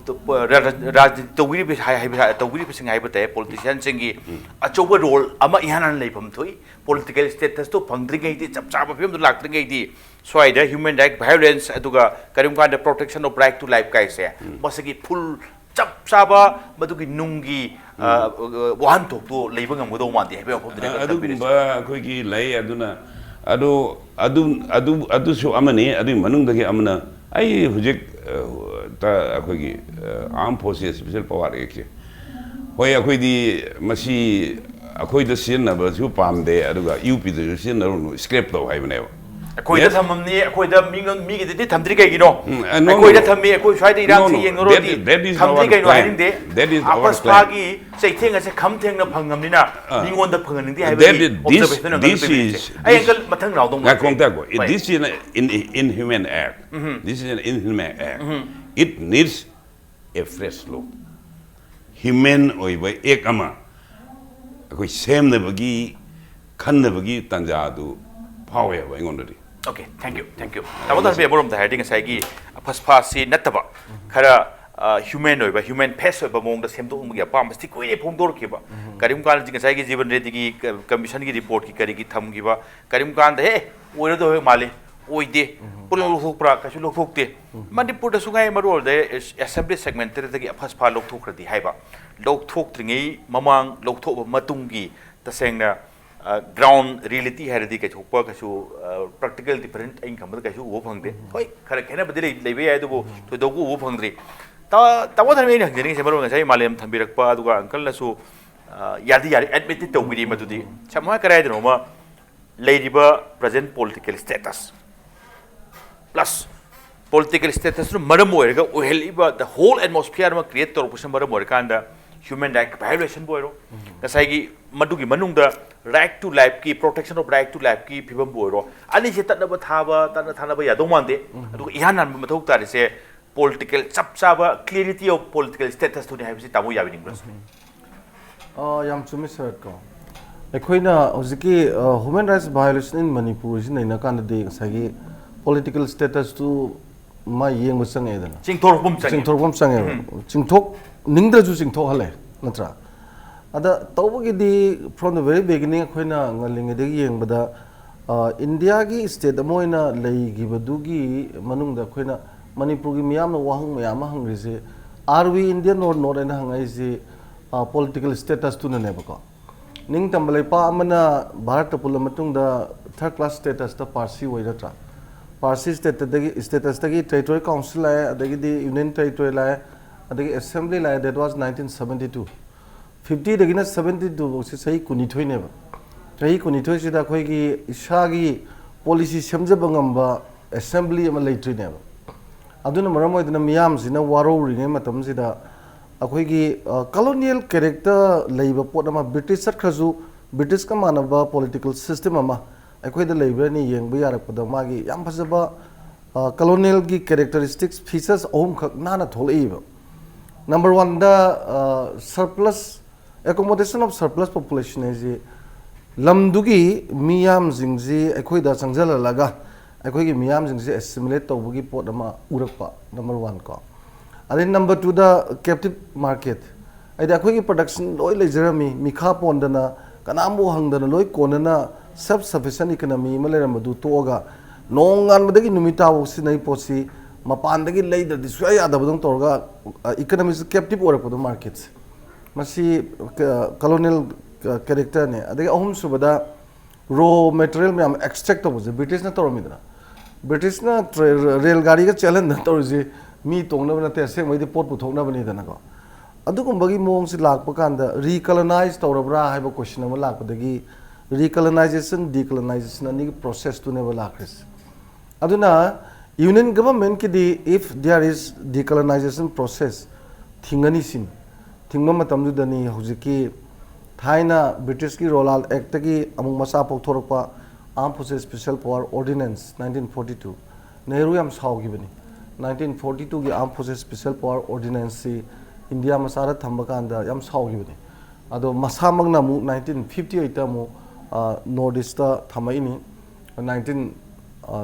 ꯔꯥ-, ꯔꯥꯖꯅꯤꯇꯤ ꯇꯧꯕꯤꯔꯤꯕ ꯍꯥꯏ-, ꯍꯥꯏꯕ, ꯇꯧꯕꯤꯔꯤꯕꯁꯤꯡ ꯍꯥꯏꯕ ꯇꯥꯏ, ꯄꯣꯂꯤꯇꯤꯁꯤꯌꯥꯟꯁꯤꯡꯒꯤ ꯎꯝ꯫ ꯑꯆꯧꯕ ꯔꯣꯜ ꯑꯃ ꯏꯍꯥꯟ ꯍꯥꯟꯅ ꯂꯩꯐꯝ ꯊꯣꯛꯏ꯫ ꯄꯣꯂꯤꯇꯤꯀꯦꯜ ꯁ꯭ꯇꯦꯇꯁꯇꯣ ꯐꯪꯗ꯭ꯔꯤꯉꯩꯗꯤ, ꯆꯞ ꯆꯥꯕ ꯐꯤꯕꯝꯗꯣ ꯂꯥꯛꯇ꯭ꯔꯤꯉꯩꯗꯤ, ꯁ꯭ꯋꯥꯏꯗ human right violence, ꯑꯗꯨꯒ ꯀꯔꯤꯒꯨꯝꯕ ꯀꯥꯟꯗ protection of right to life ꯀꯥꯏꯁꯦ, ꯎꯝ꯫ ꯃꯁꯤꯒꯤ ꯐꯨꯜ ꯆꯞ ꯆꯥꯕ ꯃꯗꯨꯒꯤ ꯅꯨꯡꯒꯤ, ꯎꯝ꯫ ꯑ, ꯑ, ꯋꯥꯍꯟꯊꯣꯛꯇꯣ ꯂꯩꯕ ꯉꯝꯒꯗꯧ ꯃꯥꯟꯗꯦ ꯍꯥꯏꯕꯒꯤ ꯋꯥꯐꯝꯗꯨꯅꯦ ꯑ, ꯑꯩꯈꯣꯏꯅ ꯊꯝꯕꯤꯔꯤꯁꯦ꯫ ꯑꯗꯨꯒꯨꯝꯕ ꯑꯩꯈꯣꯏꯒꯤ ꯂꯩ꯫ ꯑꯗꯨꯅ ꯑꯗꯨ, ꯑꯗꯨ, ꯑꯗꯨ, ꯑꯗꯨꯁꯨ ꯑꯃꯅꯤ꯫ ꯑꯗꯨꯒꯤ ꯃꯅꯨꯡꯗꯒꯤ ꯑꯃꯅ ꯑꯩ ꯍꯧꯖꯤꯛ, ꯑ, ꯇ-, ꯑꯩꯈꯣꯏꯒꯤ, ꯑ, Armed Forces Special Power Actꯁꯦ, ꯍꯣꯏ, ꯑꯩꯈꯣꯏꯗꯤ ꯃꯁꯤ ꯑꯩꯈꯣꯏꯗ ꯁꯤꯖꯤꯟꯅꯕꯁꯨ ꯄꯥꯝꯗꯦ, ꯑꯗꯨꯒ ꯌꯨ ꯄꯤꯗꯁꯨ ꯁꯤꯖꯤꯟꯅꯔꯨꯅꯨ, scrap ꯇꯧ ꯍꯥꯏꯕꯅꯦꯕ꯫ ꯑꯩꯈꯣꯏꯗ Yes. ꯊꯝꯃꯝꯅꯤ, ꯑꯩꯈꯣꯏꯗ ꯃꯤꯉꯣꯟ ꯃꯤꯒꯤꯗꯗꯤ ꯊꯝꯗ꯭ꯔꯤ ꯀꯩꯒꯤꯅꯣ? ꯎꯝ, uh, no, no, ꯑꯩꯈꯣꯏꯗ no. ꯊꯝꯃꯤ, ꯑꯩꯈꯣꯏ ꯁ꯭ꯋꯥꯏꯗ No, ꯏꯔꯥꯡꯁꯤ no, no. ꯌꯦꯡꯅꯔꯨꯔꯗꯤ That is- that is ꯊꯝꯗ꯭ꯔꯤ our ꯀꯩꯅꯣ plan. ꯍꯥꯏꯅꯤꯡꯗꯦ. That is our ꯑꯄꯁ plan. ꯐꯥꯒꯤ ꯆꯩꯊꯦꯡ ꯑꯁꯦ ꯈꯝ ꯊꯦꯡꯅ ꯐꯪꯉꯕꯅꯤꯅ ꯑ, ꯃꯤꯉꯣꯡꯗ ꯐꯪꯍꯟꯅꯤꯡꯗꯦ that ꯍꯥꯏꯕꯒꯤ is- this- observation ꯑꯃ this ꯄꯤꯔꯤꯁꯦ꯫ is- ꯑꯩ this- ꯑꯪꯀꯜ ꯃꯊꯪ ꯔꯥꯎꯟꯗ ꯑꯃꯨꯛ ꯉꯥꯏꯈꯣ ꯂꯥꯛꯀꯦ꯫ ꯑꯝꯇ ꯉꯥꯏꯈꯣ. ꯍꯣꯏ꯫ This is an in- inhuman act. This is an inhuman act. It needs a fresh look. Human ꯑꯣꯏꯕ act ꯑꯃ ꯑꯩꯈꯣꯏ ꯁꯦꯝꯅꯕꯒꯤ ꯈꯟꯅꯕꯒꯤ ꯇꯥꯟꯖꯥꯗꯨ ꯐꯥꯎꯋꯦꯕ ꯑꯩꯉꯣꯟꯗꯗꯤ꯫ Okay, thank you, thank you. ꯇꯥꯃꯣ ꯊꯥꯟꯕꯤ, ꯑꯃꯔꯣꯝꯗ ꯍꯥꯏꯔꯗꯤ ꯉꯁꯥꯏꯒꯤ ꯑꯐꯁ ꯐꯥꯁꯤ ꯅꯠꯇꯕ ꯈꯔ human ꯑꯣꯏꯕ, human face ꯑꯣꯏꯕ ꯃꯑꯣꯡꯗ ꯁꯦꯝꯗꯣꯛꯅꯤꯡꯕꯒꯤ ꯑꯄꯥꯝꯕꯁꯤ ꯀꯨꯏꯔꯦ ꯐꯣꯡꯗꯣꯔꯛꯈꯤꯕ꯫ ꯀꯔꯤꯒꯨꯝꯕ ꯀꯥꯟꯗ ꯉꯁꯥꯏꯒꯤ ꯖꯤꯕꯟ ꯔꯦꯗꯤꯒꯤ ꯀꯃꯤꯁꯟꯒꯤ ꯔꯤꯄꯣꯔꯠꯀꯤ ꯀꯔꯤꯒꯤ ꯊꯝꯈꯤꯕ, ꯀꯔꯤꯒꯨꯝꯕ ꯀꯥꯟꯗ ꯍꯦ ꯑꯣꯏꯔꯗꯣꯏ ꯃꯥꯜꯂꯤ, ꯑꯣꯏꯗꯦ꯫ ꯄꯨꯂꯞ ꯂꯧꯊꯣꯛꯄ꯭ꯔꯥ? ꯀꯩꯁꯨ ꯂꯧꯊꯣꯛꯇꯦ꯫ ꯃꯅꯤꯄꯨꯔꯗꯁꯨ ꯉꯥꯏ, ꯃꯔꯨ ꯑꯣꯏꯅ assembly segment ꯇꯔꯦꯠꯇꯒꯤ ꯑꯐꯁ ꯐꯥ ꯂꯧꯊꯣꯛꯈ꯭ꯔꯗꯤ ꯍꯥꯏꯕ, ꯂꯧꯊꯣꯛꯇ꯭ꯔꯤꯉꯩ ꯃꯃꯥꯡ, ꯂꯧꯊꯣꯛꯑꯕ ꯃꯇꯨꯡꯒꯤ ꯇꯁꯦꯡꯅ ground reality ꯍꯥꯏꯔꯗꯤ ꯀꯩꯊꯣꯛꯄ ꯀꯩꯁꯨ practical different ꯑꯩꯅ ꯈꯟꯕꯗ ꯀꯩꯁꯨ ꯎꯕ ꯐꯪꯗꯦ꯫ ꯍꯣꯏ, ꯈꯔ ꯈꯦꯠꯅꯕꯗꯤ ꯂꯩ- ꯂꯩꯕ ꯌꯥꯏ, ꯑꯗꯨꯕꯨ ꯊꯣꯏꯗꯣꯛꯄ ꯎꯕ ꯐꯪꯗ꯭ꯔꯤ꯫ ꯇꯥ- ꯇꯥꯃꯣ ꯊꯥꯟꯕꯤ, ꯑꯩꯅ ꯍꯪꯖꯅꯤꯡꯉꯤꯁꯦ ꯃꯔꯨ ꯑꯣꯏꯅ ꯉꯁꯥꯏ ꯃꯥꯂꯦꯝ ꯊꯝꯕꯤꯔꯛꯄ, ꯑꯗꯨꯒ ꯑꯪꯀꯜꯅꯁꯨ ꯌꯥꯗꯤ ꯌꯥꯔꯦ, ꯑꯦꯗꯃꯤꯠꯇꯤ ꯇꯧꯕꯤꯔꯤ ꯃꯗꯨꯗꯤ꯫ ꯁꯝꯅ ꯍꯥꯏ ꯀꯗꯥꯏꯗꯅꯣꯃ ꯂꯩꯔꯤꯕ present political status plus political status ꯅ ꯃꯔꯝ ꯑꯣꯏꯔꯒ ꯑꯣꯏꯍꯜꯂꯤꯕ the whole atmosphere ꯑꯃ create ꯇꯧꯔꯛꯄꯁꯤꯅ ꯃꯔꯝ ꯑꯣꯏꯔꯀꯥꯟꯗ human right violation ꯕꯨ ꯑꯣꯏꯔꯣ, ꯉꯁꯥꯏꯒꯤ ꯃꯗꯨꯒꯤ ꯃꯅꯨꯡꯗ right to life ꯀꯤ, protection of right to life ꯀꯤ ꯐꯤꯕꯝꯕꯨ ꯑꯣꯏꯔꯣ, ꯑꯅꯤꯁꯦ ꯇꯠꯅꯕ ꯊꯥꯕ, ꯇꯠꯅ ꯊꯥꯅꯕ ꯌꯥꯗꯧ ꯃꯥꯟꯗꯦ꯫ ꯑꯗꯨꯒ ꯏꯍꯥꯟ ꯍꯥꯟꯕ ꯃꯊꯧ ꯇꯥꯔꯤꯁꯦ political, ꯆꯞ ꯆꯥꯕ clarity of political status ꯇꯨꯅꯤ ꯍꯥꯏꯕꯁꯤ ꯇꯥꯃꯣ ꯌꯥꯕꯤꯅꯤꯡꯕ꯭ꯔꯥ? ꯑꯥ, ꯌꯥꯝ ꯆꯨꯝꯃꯤ ꯁꯔꯠ ꯀꯣ꯫ ꯑꯩꯈꯣꯏꯅ ꯍꯧꯖꯤꯛꯀꯤ human rights violation in Manipur ꯁꯤ ꯅꯩꯅꯀꯥꯟꯗꯗꯤ ꯉꯁꯥꯏꯒꯤ political status ꯇꯨ ꯃꯥ ꯌꯦꯡꯕ ꯆꯪꯉꯛꯑꯦꯗꯅ꯫ ꯆꯤꯡꯊꯣꯔꯛꯄ ꯑꯃ ꯆꯪꯉꯦ꯫ ꯆꯤꯡꯊꯣꯔꯛꯄ ꯑꯃ ꯆꯪꯉꯦꯕ꯫ ꯆꯤꯡꯊꯣꯛꯅꯤꯡꯗ꯭ꯔꯁꯨ ꯆꯤꯡꯊꯣꯛꯍꯜꯂꯦ, ꯅꯠꯇ꯭ꯔꯥ? ꯑꯗ ꯇꯧꯕꯒꯤꯗꯤ from the very beginning ꯑꯩꯈꯣꯏꯅ ꯉꯜꯂꯤꯉꯩꯗꯒꯤ ꯌꯦꯡꯕꯗ, ꯑ, ꯏꯟꯗꯤꯌꯥꯒꯤ state ꯑꯃ ꯑꯣꯏꯅ ꯂꯩꯈꯤꯕꯗꯨꯒꯤ ꯃꯅꯨꯡꯗ ꯑꯩꯈꯣꯏꯅ ꯃꯅꯤꯄꯨꯔꯒꯤ ꯃꯤꯌꯥꯝꯅ ꯋꯥꯍꯪ ꯃꯌꯥꯝ ꯑꯃ ꯍꯪꯉꯤꯁꯦ, "Are we Indian or not?" ꯍꯥꯏꯅ ꯍꯪꯉꯛꯏꯁꯦ, ꯑ, political status ꯇꯨꯅꯅꯦꯕꯀꯣ꯫ ꯅꯤꯡꯇꯝꯕ ꯂꯩꯄꯥꯛ ꯑꯃꯅ ꯚꯥꯔꯠꯇ ꯄꯨꯜꯂ ꯃꯇꯨꯡꯗ third class status ꯇ ꯄꯥꯔꯁꯤ ꯑꯣꯏ, ꯅꯠꯇ꯭ꯔꯥ? ꯄꯥꯔꯁꯤ state ꯇꯒꯤ, state ꯇꯒꯤ territorial council ꯂꯥꯛꯑꯦ, ꯑꯗꯒꯤꯗꯤ union territory ꯂꯥꯛꯑꯦ, ꯑꯗꯒꯤ assembly ꯂꯥꯛꯑꯦ, that was nineteen seventy two꯫ Fifty ꯗꯒꯤꯅ seventy two ꯐꯥꯎꯁꯤ ꯆꯍꯤ ꯀꯨꯟꯅꯤꯊꯣꯏꯅꯦꯕ꯫ ꯆꯍꯤ ꯀꯨꯟꯅꯤꯊꯣꯏꯁꯤꯗ ꯑꯩꯈꯣꯏꯒꯤ ꯏꯁꯥꯒꯤ ꯄꯣꯂꯤꯁꯤ ꯁꯦꯝꯖꯕ ꯉꯝꯕ ꯑꯦꯁꯦꯝꯕ꯭ꯂꯤ ꯑꯃ ꯂꯩꯇ꯭ꯔꯤꯅꯦꯕ꯫ ꯑꯗꯨꯅ ꯃꯔꯝ ꯑꯣꯏꯗꯨꯅ ꯃꯤꯌꯥꯝꯁꯤꯅ ꯋꯥꯔꯧꯔꯤꯉꯩ ꯃꯇꯝꯁꯤꯗ ꯑꯩꯈꯣꯏꯒꯤ ꯀꯣꯂꯣꯅꯤꯌꯦꯜ ꯀꯦꯔꯦꯛꯇꯔ ꯂꯩꯕ ꯄꯣꯠ ꯑꯃ, ꯕ꯭ꯔꯤꯇꯤꯁ ꯆꯠꯈ꯭ꯔꯁꯨ ꯕ꯭ꯔꯤꯇꯤꯁꯀ ꯃꯥꯟꯅꯕ ꯄꯣꯂꯤꯇꯤꯀꯦꯜ ꯁꯤꯁꯇꯦꯝ ꯑꯃ ꯑꯩꯈꯣꯏꯗ ꯂꯩꯕ꯭ꯔꯅ ꯌꯦꯡꯕ ꯌꯥꯔꯛꯄꯗ ꯃꯥꯒꯤ ꯌꯥꯝ ꯐꯖꯕ ꯀꯣꯂꯣꯅꯤꯌꯦꯜꯒꯤ ꯀꯦꯔꯦꯛꯇꯔꯤꯁꯇꯤꯛꯁ, ꯐꯤꯆꯔꯁ ꯑꯍꯨꯝꯈꯛ ꯅꯥꯟꯅ ꯊꯣꯛꯂꯛꯏꯕ꯫ ꯅꯝꯕꯔ ꯋꯥꯟꯗ, surplus, accommodation of surplus population ꯍꯥꯏꯁꯤ ꯂꯝꯗꯨꯒꯤ ꯃꯤꯌꯥꯝꯁꯤꯡꯁꯤ ꯑꯩꯈꯣꯏꯗ ꯆꯪꯁꯤꯜꯍꯜꯂꯒ ꯑꯩꯈꯣꯏꯒꯤ ꯃꯤꯌꯥꯝꯁꯤꯡꯁꯤ ꯑꯦꯁꯤꯃꯤꯂꯦꯠ ꯇꯧꯕꯒꯤ ꯄꯣꯠ ꯑꯃ ꯎꯔꯛꯄ, ꯅꯝꯕꯔ ꯋꯥꯟ ꯀꯣ꯫ ꯑꯗꯩ ꯅꯝꯕꯔ ꯇꯨꯗ ꯀꯦꯞꯇꯤꯞ ꯃꯥꯔꯀꯦꯠ, ꯍꯥꯏꯗꯤ ꯑꯩꯈꯣꯏꯒꯤ ꯄ꯭ꯔꯗꯛꯁꯟ ꯂꯣꯏ ꯂꯩꯖꯔꯝꯃꯤ, ꯃꯤꯈꯥ ꯄꯣꯟꯗꯅ, ꯀꯅꯥꯝꯕꯨ ꯍꯪꯗꯅ ꯂꯣꯏ ꯀꯣꯟꯅꯅ ꯁꯦꯜꯐ ꯁꯐꯤꯁꯤꯌꯦꯟ ꯏꯀꯣꯅꯣꯃꯤ ꯑꯃ ꯂꯩꯔꯝꯕꯗꯨ ꯇꯣꯛꯑꯒ ꯅꯣꯡꯉꯥꯟꯕꯗꯒꯤ ꯅꯨꯃꯤꯠ ꯇꯥꯕꯨ ꯁꯤꯖꯤꯟꯅꯩ ꯄꯣꯠꯁꯤ ꯃꯄꯥꯟꯗꯒꯤ ꯂꯩꯗ꯭ꯔꯗꯤ ꯁꯨꯡꯌꯥ ꯌꯥꯗꯕꯗꯧꯅ ꯇꯧꯔꯒ ꯏꯀꯣꯅꯣꯃꯤꯁꯤ ꯀꯦꯞꯇꯤꯞ ꯑꯣꯏꯔꯛꯄꯗꯣ ꯃꯥꯔꯀꯦꯠꯁꯦ꯫ ꯃꯁꯤ ꯀꯣꯂꯣꯅꯤꯌꯦꯜ ꯀꯦꯔꯦꯛꯇꯔꯅꯦ꯫ ꯑꯗꯒꯤ ꯑꯍꯨꯝꯁꯨꯕꯗ ꯔꯣ ꯃꯦꯇꯔꯤꯌꯦꯜ ꯃꯌꯥꯝ ꯑꯦꯛꯁꯇ꯭ꯔꯦꯛ ꯇꯧꯕꯁꯦ ꯕ꯭ꯔꯤꯇꯤꯁꯅ ꯇꯧꯔꯝꯃꯤꯗꯅ꯫ ꯕ꯭ꯔꯤꯇꯤꯁꯅ ꯇ꯭ꯔꯦ-, ꯔꯦꯜ ꯒꯥꯔꯤꯒ ꯆꯦꯜꯍꯟꯗꯅ ꯇꯧꯔꯤꯁꯤ ꯃꯤ ꯇꯣꯡꯅꯕ ꯅꯠꯇꯦ, ꯑꯁꯦꯡꯕꯩꯗꯤ ꯄꯣꯠ ꯄꯨꯊꯣꯛꯅꯕꯅꯤꯗꯅꯀꯣ꯫ ꯑꯗꯨꯒꯨꯝꯕꯒꯤ ꯃꯑꯣꯡꯁꯤ ꯂꯥꯛꯄ ꯀꯥꯟꯗ ꯔꯤꯀꯣꯂꯣꯅꯥꯏꯖ ꯇꯧꯔꯕ꯭ꯔꯥ ꯍꯥꯏꯕ ꯀꯣꯏꯁꯟ ꯑꯃ ꯂꯥꯛꯄꯗꯒꯤ ꯔꯤꯀꯣꯂꯣꯅꯥꯏꯖꯦꯁꯟ, ꯗꯤꯀꯣꯂꯣꯅꯥꯏꯖꯦꯁꯟ ꯑꯅꯤꯒꯤ ꯄ꯭ꯔꯣꯁꯦꯁꯇꯨꯅꯦꯕ ꯂꯥꯛꯈ꯭ꯔꯤꯁꯦ꯫ ꯑꯗꯨꯅ ꯌꯨꯅꯤꯌꯟ ꯒꯚꯔꯟꯃꯦꯟꯠꯀꯤꯗꯤ, if there is decolonization process, ꯊꯤꯡꯒꯅꯤ ꯁꯤꯅꯤ꯫ ꯊꯤꯡꯕ ꯃꯇꯝꯗꯨꯗꯅꯤ ꯍꯧꯖꯤꯛꯀꯤ ꯊꯥꯏꯅ ꯕ꯭ꯔꯤꯇꯤꯁꯀꯤ ꯔꯣꯂꯥꯜ ꯑꯦꯛꯇꯒꯤ ꯑꯃꯨꯛ ꯃꯆꯥ ꯄꯣꯛꯊꯣꯔꯛꯄ Armed Forces Special Power Ordinance nineteen forty two꯫ Nehru ꯌꯥꯝ ꯁꯥꯎꯈꯤꯕꯅꯤ꯫ Nineteen forty twoꯒꯤ Armed Forces Special Power Ordinanceꯁꯤ ꯏꯟꯗꯤꯌꯥ ꯃꯆꯥꯗ ꯊꯝꯕ ꯀꯥꯟꯗ ꯌꯥꯝ ꯁꯥꯎꯈꯤꯕꯅꯤ꯫ ꯑꯗꯣ ꯃꯁꯥꯃꯛꯅ ꯑꯃꯨꯛ nineteen fifty eightꯇ ꯑꯃꯨꯛ, ꯑ, ꯅꯣꯔꯠ ꯏꯁꯇ ꯊꯝꯃꯛꯏꯅꯤ꯫ Nineteen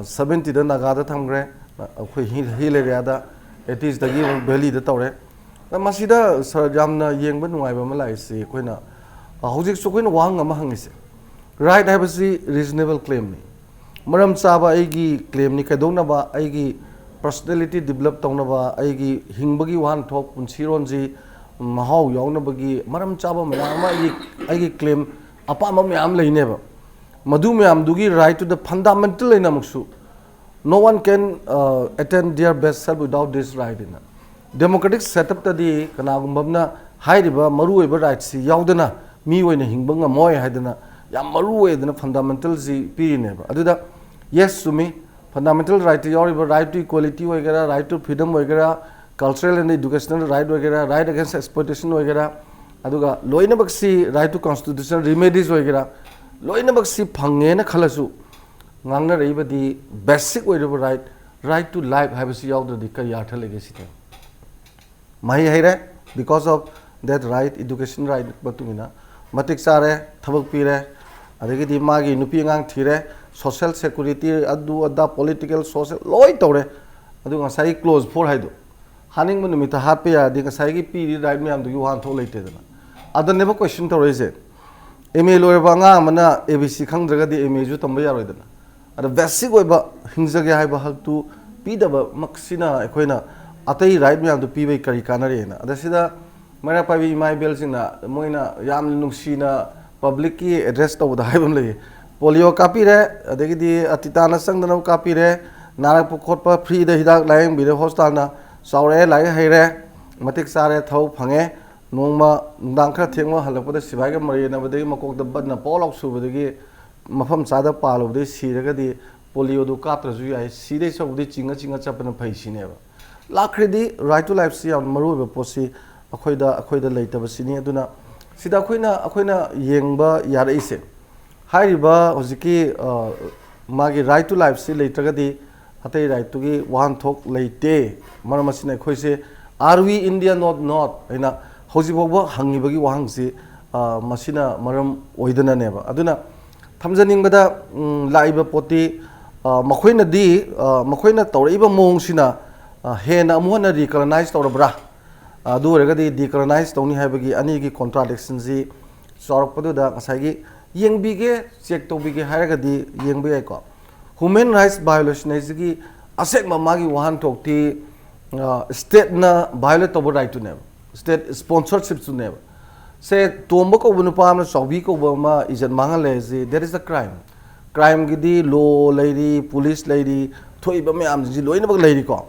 seventyꯗ ꯅꯥꯒꯥꯗ ꯊꯝꯈ꯭ꯔꯦ, ꯑꯩꯈꯣꯏ ꯍꯤꯜ, ꯍꯤꯜ ꯑꯦꯔꯤꯌꯥꯗ, eightiesꯇꯒꯤ ꯑꯃꯨꯛ ꯚꯦꯂꯤꯗ ꯇꯧꯔꯦ꯫ ꯑꯗ ꯃꯁꯤꯗ ꯁꯥꯔ, ꯌꯥꯝꯅ ꯌꯦꯡꯕ ꯅꯨꯡꯉꯥꯏꯕ ꯑꯃ ꯂꯥꯛꯏꯁꯤ, ꯑꯩꯈꯣꯏꯅ, ꯑ, ꯍꯧꯖꯤꯛꯁꯨ ꯑꯩꯈꯣꯏꯅ ꯋꯥꯍꯪ ꯑꯃ ꯍꯪꯉꯤꯁꯦ, ꯔꯥꯏꯠ ꯍꯥꯏꯕꯁꯤ ꯔꯤꯖꯅꯦꯕꯜ ꯀ꯭ꯂꯦꯝꯅꯤ꯫ ꯃꯔꯝ ꯆꯥꯕ ꯑꯩꯒꯤ ꯀ꯭ꯂꯦꯝꯅꯤ꯫ ꯀꯩꯗꯧꯅꯕ? ꯑꯩꯒꯤ ꯄꯔꯁꯅꯦꯂꯤꯇꯤ ꯗꯤꯕꯂꯞ ꯇꯧꯅꯕ, ꯑꯩꯒꯤ ꯍꯤꯡꯕꯒꯤ ꯋꯥꯍꯟꯊꯣꯛ, ꯄꯨꯟꯁꯤꯔꯣꯟꯁꯤ ꯃꯍꯥꯎ ꯌꯥꯎꯅꯕꯒꯤ ꯃꯔꯝ ꯆꯥꯕ ꯃꯌꯥꯝ ꯑꯃ ꯑꯩꯒꯤ, ꯑꯩꯒꯤ ꯀ꯭ꯂꯦꯝ, ꯑꯄꯥꯝꯕ ꯃꯌꯥꯝ ꯂꯩꯅꯦꯕ꯫ ꯃꯗꯨ ꯃꯌꯥꯝꯗꯨꯒꯤ ꯔꯥꯏꯠꯇꯨꯗ ꯐꯟꯗꯥꯃꯦꯟꯇꯜ ꯑꯣꯏꯅ ꯑꯃꯨꯛꯁꯨ, "No one can, uh, attain their best self without this right" ꯍꯥꯏꯅ꯫ ꯗꯦꯃꯣꯀ꯭ꯔꯦꯇꯤꯛ ꯁꯦꯠꯑꯞꯇꯗꯤ ꯀꯅꯥꯒꯨꯝꯕ ꯑꯃꯅ ꯍꯥꯏꯔꯤꯕ ꯃꯔꯨꯑꯣꯏꯕ ꯔꯥꯏꯠꯁꯤ ꯌꯥꯎꯗꯅ ꯃꯤ ꯑꯣꯏꯅ ꯍꯤꯡꯕ ꯉꯝꯃꯣꯏ ꯍꯥꯏꯗꯅ ꯌꯥꯝ ꯃꯔꯨ ꯑꯣꯏꯗꯅ ꯐꯟꯗꯥꯃꯦꯟꯇꯜꯁꯤ ꯄꯤꯔꯤꯅꯦꯕ꯫ ꯑꯗꯨꯗ Yes, ꯆꯨꯝꯃꯤ꯫ Fundamental right ꯇ ꯌꯥꯎꯔꯤꯕ right to equality ꯑꯣꯏꯒꯦꯔꯥ, right to freedom ꯑꯣꯏꯒꯦꯔꯥ, cultural and educational right ꯑꯣꯏꯒꯦꯔꯥ, right against exploitation ꯑꯣꯏꯒꯦꯔꯥ, ꯑꯗꯨꯒ ꯂꯣꯏꯅꯃꯛꯁꯤ right to constitutional remedies ꯑꯣꯏꯒꯦꯔꯥ, ꯂꯣꯏꯅꯃꯛꯁꯤ ꯐꯪꯉꯦꯅ ꯈꯜꯂꯁꯨ, ꯉꯥꯡꯅꯔꯛꯏꯕꯗꯤ basic ꯑꯣꯏꯔꯤꯕ right, right to life ꯍꯥꯏꯕꯁꯤ ꯌꯥꯎꯗ꯭ꯔꯗꯤ ꯀꯔꯤ ꯑꯔꯊ ꯂꯩꯒꯦ ꯁꯤꯗ? ꯃꯍꯩ ꯍꯩꯔꯦ, because of that right, education right ꯃꯇꯨꯡ ꯏꯟꯅ ꯃꯇꯤꯛ ꯆꯥꯔꯦ, ꯊꯕꯛ ꯄꯤꯔꯦ, ꯑꯗꯒꯤꯗꯤ ꯃꯥꯒꯤ ꯅꯨꯄꯤ ꯑꯉꯥꯡ ꯊꯤꯔꯦ, social security, ꯑꯗꯨ ꯑꯗꯥ, political, social ꯂꯣꯏ ꯇꯧꯔꯦ꯫ ꯑꯗꯨꯒ ꯉꯁꯥꯏꯒꯤ clause four ꯍꯥꯏꯗꯣ, ꯍꯥꯠꯅꯤꯡꯕ ꯅꯨꯃꯤꯠꯇ ꯍꯥꯠꯄ ꯌꯥꯔꯗꯤ ꯉꯁꯥꯏꯒꯤ ꯄꯤꯔꯤ right ꯃꯌꯥꯝꯗꯨꯒꯤ ꯋꯥꯍꯟꯊꯣꯛ ꯂꯩꯇꯦꯗꯅ꯫ ꯑꯗꯅꯦꯕ question ꯇꯧꯔꯛꯏꯁꯦ꯫ M A ꯂꯣꯏꯔꯕ ꯑꯉꯥꯡ ꯑꯃꯅ A B C ꯈꯪꯗ꯭ꯔꯒꯗꯤ M A ꯁꯨ ꯇꯝꯕ ꯌꯥꯔꯣꯏꯗꯅ꯫ ꯑꯗ basic ꯑꯣꯏꯕ ꯍꯤꯡꯖꯒꯦ ꯍꯥꯏꯕ ꯍꯛꯇꯨ ꯄꯤꯗꯕꯃꯛꯁꯤꯅ ꯑꯩꯈꯣꯏꯅ ꯑꯇꯩ right ꯃꯌꯥꯝꯗꯨ ꯄꯤꯕꯩ ꯀꯔꯤ ꯀꯥꯟꯅꯔꯤꯅ? ꯑꯗ ꯁꯤꯗ ꯃꯩꯔꯥ ꯄꯥꯏꯕꯤ ꯏꯃꯥ ꯏꯕꯦꯜꯁꯤꯡꯅ ꯃꯣꯏꯅ ꯌꯥꯝꯅ ꯅꯨꯡꯁꯤꯅ public ꯀꯤ address ꯇꯧꯕꯗ ꯍꯥꯏꯕ ꯑꯃ ꯂꯩꯌꯦ꯫ Polio ꯀꯥꯞꯄꯤꯔꯦ, ꯑꯗꯒꯤꯗꯤ ꯑꯇꯤꯇꯥꯅ ꯆꯪꯗꯅꯕ ꯀꯥꯞꯄꯤꯔꯦ, ꯅꯥꯔꯛꯄ ꯈꯣꯠꯄ free ꯗ ꯍꯤꯗꯥꯛ ꯂꯥꯌꯦꯡꯕꯤꯔꯦ, hospital ꯅ ꯆꯥꯎꯔꯛꯑꯦ, ꯂꯥꯏꯔꯤꯛ ꯍꯩꯔꯦ, ꯃꯇꯤꯛ ꯆꯥꯔꯦ, ꯊꯕꯛ ꯐꯪꯉꯦ, ꯅꯣꯡꯃ ꯅꯨꯡꯗꯥꯡ ꯈꯔ ꯊꯦꯡꯕ ꯍꯜꯂꯛꯄꯗ ꯁꯤꯐꯥꯏꯒ ꯃꯔꯩꯅꯕꯗꯒꯤ ꯃꯀꯣꯛꯇ ꯕꯟꯅ ꯄꯣꯛ ꯂꯥꯎ ꯁꯨꯕꯗꯒꯤ ꯃꯐꯝ ꯆꯥꯗ ꯄꯥꯜꯂꯨꯕꯗꯒꯤ ꯁꯤꯔꯒꯗꯤ polio ꯗꯨ ꯀꯥꯞꯇ꯭ꯔꯁꯨ ꯌꯥꯏ, ꯁꯤꯗꯩ ꯁꯔꯨꯛꯄꯨꯗꯤ ꯆꯤꯡꯉ ꯆꯤꯡꯉ ꯆꯠꯄꯅ ꯐꯩ ꯁꯤꯅꯦꯕ꯫ ꯂꯥꯛꯈ꯭ꯔꯗꯤ right to life ꯁꯤ ꯌꯥꯝ ꯃꯔꯨ ꯑꯣꯏꯕ ꯄꯣꯠꯁꯤ ꯑꯩꯈꯣꯏꯗ, ꯑꯩꯈꯣꯏꯗ ꯂꯩꯇꯕꯁꯤꯅꯤ꯫ ꯑꯗꯨꯅ ꯁꯤꯗ ꯑꯩꯈꯣꯏꯅ, ꯑꯩꯈꯣꯏꯅ ꯌꯦꯡꯕ ꯌꯥꯔꯛꯏꯁꯦ, ꯍꯥꯏꯔꯤꯕ ꯍꯧꯖꯤꯛꯀꯤ, ꯑ, ꯃꯥꯒꯤ right to life ꯁꯤ ꯂꯩꯇ꯭ꯔꯒꯗꯤ ꯑꯇꯩ right ꯇꯨꯒꯤ ꯋꯥꯍꯟꯊꯣꯛ ꯂꯩꯇꯦ꯫ ꯃꯔꯝ ꯑꯁꯤꯅ ꯑꯩꯈꯣꯏꯁꯦ, "Are we Indian or not?" ꯍꯥꯏꯅ ꯍꯧꯖꯤꯛ ꯐꯥꯎꯕ ꯍꯪꯉꯤꯕꯒꯤ ꯋꯥꯍꯪꯁꯤ, ꯑ, ꯃꯁꯤꯅ ꯃꯔꯝ ꯑꯣꯏꯗꯅꯅꯦꯕ꯫ ꯑꯗꯨꯅ ꯊꯝꯖꯅꯤꯡꯕꯗ, ꯎꯝ, ꯂꯥꯛꯏꯕ ꯄꯣꯠꯇꯤ, ꯑ, ꯃꯈꯣꯏꯅꯗꯤ, ꯑ, ꯃꯈꯣꯏꯅ ꯇꯧꯔꯛꯏꯕ ꯃꯑꯣꯡꯁꯤꯅ, ꯑ, ꯍꯦꯟꯅ ꯑꯃꯨꯛ ꯍꯟꯅ recognize ꯇꯧꯔꯕ꯭ꯔꯥ? ꯑꯗꯨ ꯑꯣꯏꯔꯒꯗꯤ decolonize ꯇꯧꯅꯤ ꯍꯥꯏꯕꯒꯤ ꯑꯅꯤꯒꯤ contradiction ꯁꯤ ꯆꯥꯎꯔꯛꯄꯗꯨꯗ ꯉꯁꯥꯏꯒꯤ ꯌꯦꯡꯕꯤꯒꯦ, check ꯇꯧꯕꯤꯒꯦ ꯍꯥꯏꯔꯒꯗꯤ ꯌꯦꯡꯕ ꯌꯥꯏꯀꯣ꯫ Human rights violation ꯍꯥꯏꯁꯤꯒꯤ ꯑꯁꯦꯡꯕ ꯃꯥꯒꯤ ꯋꯥꯍꯟꯊꯣꯛꯇꯤ, ꯑ, state ꯅ violate ꯇꯧꯕ right ꯇꯨꯅꯦꯕ, state sponsorship ꯇꯨꯅꯦꯕ꯫ ꯁꯦ, ꯇꯣꯝꯕ ꯀꯧꯕ ꯅꯨꯄꯥ ꯑꯃꯅ ꯆꯥꯎꯕꯤ ꯀꯧꯕ ꯑꯃ ꯏꯖꯠ ꯃꯥꯡꯍꯜꯂꯦ ꯍꯥꯏꯁꯤ, that is a crime꯫ Crime ꯒꯤꯗꯤ law ꯂꯩꯔꯤ, police ꯂꯩꯔꯤ, ꯊꯣꯛꯏꯕ ꯃꯌꯥꯝꯁꯤꯡꯁꯤ ꯂꯣꯏꯅꯃꯛ ꯂꯩꯔꯤꯀꯣ꯫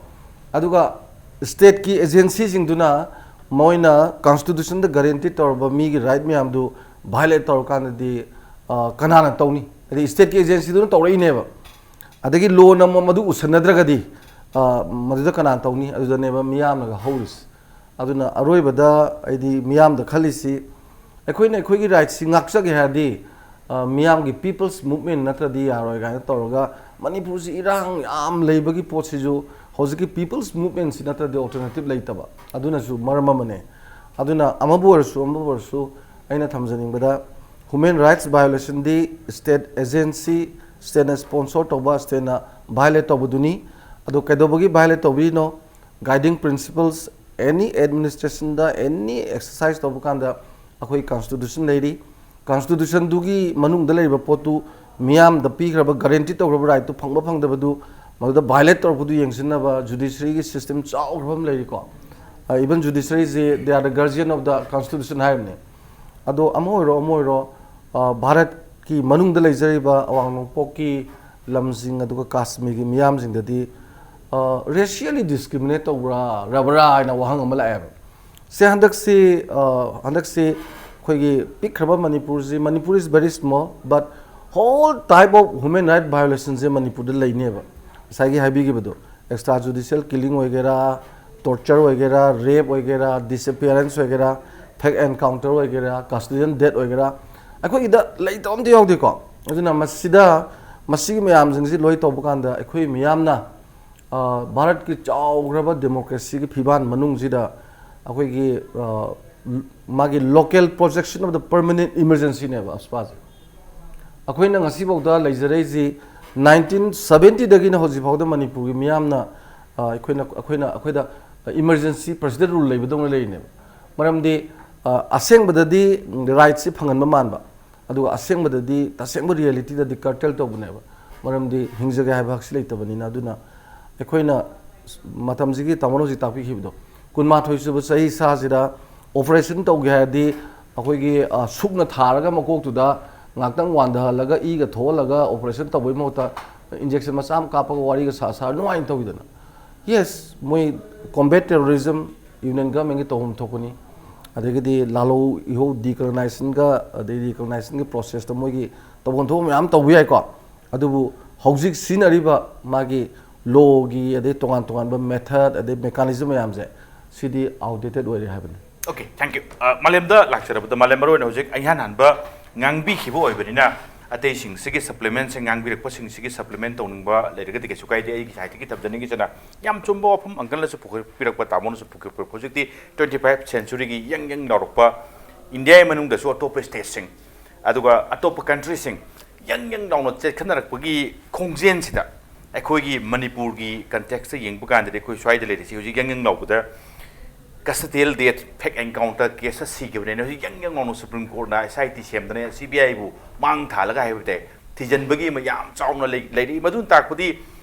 ꯑꯗꯨꯒ state ꯀꯤ agency ꯁꯤꯡꯗꯨꯅ ꯃꯣꯏꯅ constitution ꯗ guarantee ꯇꯧꯔꯕ ꯃꯤꯒꯤ right ꯃꯌꯥꯝꯗꯨ violate ꯇꯧꯔꯀꯥꯟꯗꯗꯤ, ꯑ, ꯀꯅꯥꯅ ꯇꯧꯅꯤ? ꯍꯥꯏꯗꯤ state ꯀꯤ agency ꯗꯨꯅ ꯇꯧꯔꯛꯏꯅꯦꯕ꯫ ꯑꯗꯒꯤ ꯂꯣꯅ ꯃ-, ꯃꯗꯨ ꯎꯁꯟꯅꯗ꯭ꯔꯒꯗꯤ, ꯑ, ꯃꯗꯨꯗ ꯀꯅꯥ ꯇꯧꯅꯤ? ꯑꯗꯨꯗꯅꯦꯕ ꯃꯤꯌꯥꯝꯅꯒ ꯍꯧꯔꯤꯁꯤ꯫ ꯑꯗꯨꯅ ꯑꯔꯣꯏꯕꯗ ꯑꯩꯗꯤ ꯃꯤꯌꯥꯝꯗ ꯈꯜꯂꯤꯁꯤ, ꯑꯩꯈꯣꯏꯅ ꯑꯩꯈꯣꯏꯒꯤ rightꯁꯤ ꯉꯥꯛꯆꯒꯦ ꯍꯥꯏꯔꯗꯤ, ꯑ, ꯃꯤꯌꯥꯝꯒꯤ people's movement ꯅꯠꯇ꯭ꯔꯗꯤ ꯌꯥꯔꯣꯏ ꯀꯥꯏꯅ ꯇꯧꯔꯒ, ꯃꯅꯤꯄꯨꯔꯁꯤ ꯏꯔꯥꯡ ꯌꯥꯝ ꯂꯩꯕꯒꯤ ꯄꯣꯠꯁꯤꯁꯨ ꯍꯧꯖꯤꯛꯀꯤ people's movementꯁꯤ ꯅꯠꯇ꯭ꯔꯗꯤ alternative ꯂꯩꯇꯕ, ꯑꯗꯨꯅꯁꯨ ꯃꯔꯝ ꯑꯃꯅꯦ꯫ ꯑꯗꯨꯅ ꯑꯃꯕꯨ ꯑꯣꯏꯔꯁꯨ, ꯑꯃꯕꯨ ꯑꯣꯏꯔꯁꯨ, ꯑꯩꯅ ꯊꯝꯖꯅꯤꯡꯕꯗ, human rights violationꯗꯤ state agency, stateꯅ sponsor ꯇꯧꯕ, stateꯅ violate ꯇꯧꯕꯗꯨꯅꯤ꯫ ꯑꯗꯣ ꯀꯩꯗꯧꯕꯒꯤ violate ꯇꯧꯕꯤꯔꯤꯅꯣ? Guiding principles, any administrationꯗ, any exercise ꯇꯧꯕ ꯀꯥꯟꯗ ꯑꯩꯈꯣꯏ constitution ꯂꯩꯔꯤ꯫ Constitutionꯗꯨꯒꯤ ꯃꯅꯨꯡꯗ ꯂꯩꯔꯤꯕ ꯄꯣꯠꯇꯨ, ꯃꯤꯌꯥꯝꯗ ꯄꯤꯈ꯭ꯔꯕ, guarantee ꯇꯧꯈ꯭ꯔꯕ rightꯇꯨ ꯐꯪꯕ ꯐꯪꯗꯕꯗꯨ, ꯃꯗꯨꯗ violate ꯇꯧꯔꯛꯄꯗꯨ ꯌꯦꯡꯁꯤꯟꯅꯕ judiciaryꯒꯤ system ꯆꯥꯎꯈ꯭ꯔꯕ ꯑꯃ ꯂꯩꯔꯤꯀꯣ꯫ ꯑ, even judiciaryꯁꯤ, they are the guardian of the constitution ꯍꯥꯏꯔꯤꯕꯅꯤ꯫ ꯑꯗꯣ ꯑꯃ ꯑꯣꯏꯔꯣ, ꯑꯃ ꯑꯣꯏꯔꯣ, ꯑ, ꯚꯥꯔꯠꯀꯤ ꯃꯅꯨꯡꯗ ꯂꯩꯖꯔꯤꯕ ꯑꯋꯥꯡ ꯅꯣꯡꯄꯣꯛꯀꯤ ꯂꯝꯁꯤꯡ, ꯑꯗꯨꯒ ꯀꯥꯁꯃꯤꯔꯒꯤ ꯃꯤꯌꯥꯝꯁꯤꯡꯗꯗꯤ, ꯑ, racially discriminate ꯇꯧꯕ꯭ꯔꯥ, ꯔꯕ꯭ꯔꯥ ꯍꯥꯏꯅ ꯋꯥꯍꯪ ꯑꯃ ꯂꯥꯛꯑꯦꯕ꯫ ꯁꯦ ꯍꯟꯗꯛꯁꯤ, ꯑ, ꯍꯟꯗꯛꯁꯤ ꯑꯩꯈꯣꯏꯒꯤ ꯄꯤꯛꯈ꯭ꯔꯕ ꯃꯅꯤꯄꯨꯔꯁꯤ, Manipur is very small, but whole type of human right violationꯁꯦ ꯃꯅꯤꯄꯨꯔꯗ ꯂꯩꯅꯦꯕ꯫ ꯉꯁꯥꯏꯒꯤ ꯍꯥꯏꯕꯤꯈꯤꯕꯗꯣ, extra judicial killing ꯑꯣꯏꯒꯦꯔꯥ, torture ꯑꯣꯏꯒꯦꯔꯥ, rape ꯑꯣꯏꯒꯦꯔꯥ, disappearance ꯑꯣꯏꯒꯦꯔꯥ, fake encounter ꯑꯣꯏꯒꯦꯔꯥ, custodial death ꯑꯣꯏꯒꯦꯔꯥ, ꯑꯩꯈꯣꯏꯒꯤꯗ ꯂꯩꯇꯕ ꯑꯝꯇ ꯌꯥꯎꯗꯦꯀꯣ꯫ ꯑꯗꯨꯅ ꯃꯁꯤꯗ, ꯃꯁꯤꯒꯤ ꯃꯌꯥꯝꯁꯤꯡꯁꯤ ꯂꯣꯏ ꯇꯧꯕ ꯀꯥꯟꯗ ꯑꯩꯈꯣꯏ ꯃꯤꯌꯥꯝꯅ, ꯑ, ꯚꯥꯔꯠꯀꯤ ꯆꯥꯎꯈ꯭ꯔꯕ democracyꯒꯤ ꯐꯤꯕꯥꯟ ꯃꯅꯨꯡꯁꯤꯗ ꯑꯩꯈꯣꯏꯒꯤ, ꯑ, ꯃꯥꯒꯤ local projection of the permanent emergencyꯅꯦꯕ, AFSPAꯁꯦ꯫ ꯑꯩꯈꯣꯏꯅ ꯉꯁꯤꯐꯥꯎꯗ ꯂꯩꯖꯔꯛꯏꯁꯤ, nineteen seventyꯗꯒꯤꯅ ꯍꯧꯖꯤꯛꯐꯥꯎꯗ ꯃꯅꯤꯄꯨꯔꯒꯤ ꯃꯤꯌꯥꯝꯅ, ꯑ, ꯑꯩꯈꯣꯏꯅ, ꯑꯩꯈꯣꯏꯅ, ꯑꯩꯈꯣꯏꯗ emergency president rule ꯂꯩꯕꯗꯧꯅ ꯂꯩꯔꯤꯅꯦꯕ꯫ ꯃꯔꯝꯗꯤ, ꯑ, ꯑꯁꯦꯡꯕꯗꯗꯤ rightꯁꯤ ꯐꯪꯍꯟꯕ ꯃꯥꯟꯕ, ꯑꯗꯨꯒ ꯑꯁꯦꯡꯕꯗꯗꯤ, ꯇꯁꯦꯡꯕ realityꯗꯗꯤ curtail ꯇꯧꯕꯅꯦꯕ꯫ ꯃꯔꯝꯗꯤ ꯍꯤꯡꯖꯒꯦ ꯍꯥꯏꯕ ꯍꯛꯁꯤ ꯂꯩꯇꯕꯅꯤꯅ꯫ ꯑꯗꯨꯅ ꯑꯩꯈꯣꯏꯅ ꯃꯇꯝꯁꯤꯒꯤ, ꯇꯥꯃꯣꯅ ꯍꯧꯖꯤꯛ ꯇꯥꯛꯄꯤꯈꯤꯕꯗꯣ, ꯀꯨꯟꯃꯥꯊꯣꯏ ꯁꯨꯕ ꯆꯍꯤ ꯏꯁꯥꯁꯤꯗ operation ꯇꯧꯒꯦ ꯍꯥꯏꯔꯗꯤ, ꯑꯩꯈꯣꯏꯒꯤ, ꯑ, ꯁꯨꯛꯅ ꯊꯥꯔꯒ ꯃꯀꯣꯛꯇꯨꯗ ꯉꯥꯛꯇꯪ ꯋꯥꯟꯊꯍꯜꯂꯒ ꯏꯒ ꯊꯣꯛꯍꯜꯂꯒ operation ꯇꯧꯕꯒꯤ ꯃꯍꯨꯠꯇ injection ꯃꯆꯥ ꯑꯃ ꯀꯥꯞꯄꯒ ꯋꯥꯔꯤꯒ ꯁꯥ ꯁꯥꯔ ꯅꯨꯡꯉꯥꯏꯅ ꯇꯧꯋꯤꯗꯅ꯫ Yes, ꯃꯣꯏ combat terrorism, union governmentꯀꯤ ꯇꯧꯐꯝ ꯊꯣꯛꯄꯅꯤ꯫ ꯑꯗꯒꯤꯗꯤ ꯂꯥꯂꯣ ꯏꯍꯧ decolonizationꯒ, ꯑꯗꯩ recognitionꯒꯤ processꯇ ꯃꯣꯏꯒꯤ ꯇꯧꯐꯝ ꯊꯣꯛꯄ ꯃꯌꯥꯝ ꯇꯧꯕ ꯌꯥꯏꯀꯣ꯫ ꯑꯗꯨꯕꯨ ꯍꯧꯖꯤꯛ ꯁꯤꯖꯤꯟꯅꯔꯤꯕ ꯃꯥꯒꯤ ꯂꯣꯒꯤ, ꯑꯗꯩ ꯇꯣꯉꯥꯟ ꯇꯣꯉꯥꯟꯕ ꯃꯦꯊꯗ, ꯑꯗꯩ ꯃꯦꯀꯥꯅꯤꯖꯝ ꯃꯌꯥꯝꯁꯦ, ꯁꯤꯗꯤ ꯑꯥꯎꯠꯗꯦꯇꯦꯠ ꯑꯣꯏꯔꯦ ꯍꯥꯏꯕꯅꯤ꯫ Okay, thank you. ꯑ, ꯃꯥꯂꯦꯝꯗ ꯂꯥꯛꯆꯔꯕꯗ, ꯃꯥꯂꯦꯝ ꯃꯔꯨꯑꯣꯏꯅ ꯍꯧꯖꯤꯛ ꯑꯩꯍꯥꯟ ꯍꯥꯟꯕ ꯉꯥꯡꯕꯤꯈꯤꯕ ꯑꯣꯏꯕꯅꯤꯅ, ꯑꯇꯩꯁꯤꯡꯁꯤꯒꯤ ꯁꯄ꯭ꯂꯤꯃꯦꯟꯁꯤꯡ, ꯉꯥꯡꯕꯤꯔꯛꯄꯁꯤꯡꯁꯤꯒꯤ ꯁꯄ꯭ꯂꯤꯃꯦꯟ ꯇꯧꯅꯤꯡꯕ ꯂꯩꯔꯒꯗꯤ ꯀꯩꯁꯨ ꯀꯥꯏꯗꯦ꯫ ꯑꯩꯒꯤ ꯁꯥꯏꯠꯇꯒꯤ ꯊꯝꯖꯅꯤꯡꯉꯤꯁꯤꯅ, ꯌꯥꯝ ꯆꯨꯝꯕ ꯋꯥꯐꯝ ꯑꯪꯀꯜꯅꯁꯨ ꯄꯨꯈꯠꯄꯤꯔꯛꯄ, ꯇꯥꯃꯣꯅꯁꯨ ꯄꯨꯈꯠꯄꯤꯔꯛꯄ, ꯍꯧꯖꯤꯛꯇꯤ twenty first centuryꯒꯤ ꯌꯪ ꯌꯪ ꯂꯥꯎꯔꯛꯄ ꯏꯟꯗꯤꯌꯥꯒꯤ ꯃꯅꯨꯡꯗꯁꯨ ꯑꯇꯣꯞꯄ ꯁ꯭ꯇꯦꯠꯁꯤꯡ, ꯑꯗꯨꯒ ꯑꯇꯣꯞꯄ ꯀꯟꯇ꯭ꯔꯤꯁꯤꯡ ꯌꯪ ꯌꯪ ꯂꯥꯎꯅ ꯆꯦꯟꯈꯠꯅꯔꯛꯄꯒꯤ ꯈꯣꯡꯖꯦꯜꯁꯤꯗ, ꯑꯩꯈꯣꯏꯒꯤ ꯃꯅꯤꯄꯨꯔꯒꯤ ꯀꯟꯇꯦꯛꯁꯇ ꯌꯦꯡꯕ ꯀꯥꯟꯗꯗꯤ, ꯑꯩꯈꯣꯏ ꯁ꯭ꯋꯥꯏꯗ ꯂꯩꯔꯤꯁꯤ ꯍꯧꯖꯤꯛ ꯌꯪ ꯌꯪ ꯂꯥꯎꯕꯗ custodial death, fake encounter case ꯁꯤꯈꯤꯕꯅꯦꯅ ꯍꯧꯖꯤꯛ ꯌꯪ ꯌꯪ ꯂꯥꯎꯅ ꯁꯨꯄ꯭ꯔꯤꯝ ꯀꯣꯔꯠꯅ SIT ꯁꯦꯝꯗꯅ, CBIꯕꯨ ꯃꯥꯡ ꯊꯥꯜꯂꯒ ꯍꯥꯏꯕ ꯇꯥꯏ, ꯊꯤꯖꯤꯟꯕꯒꯤ ꯑꯃ ꯌꯥꯝ ꯆꯥꯎꯅ ꯂꯩ-, ꯂꯩꯔꯛꯏ꯫ ꯃꯗꯨꯅ ꯇꯥꯛꯄꯗꯤ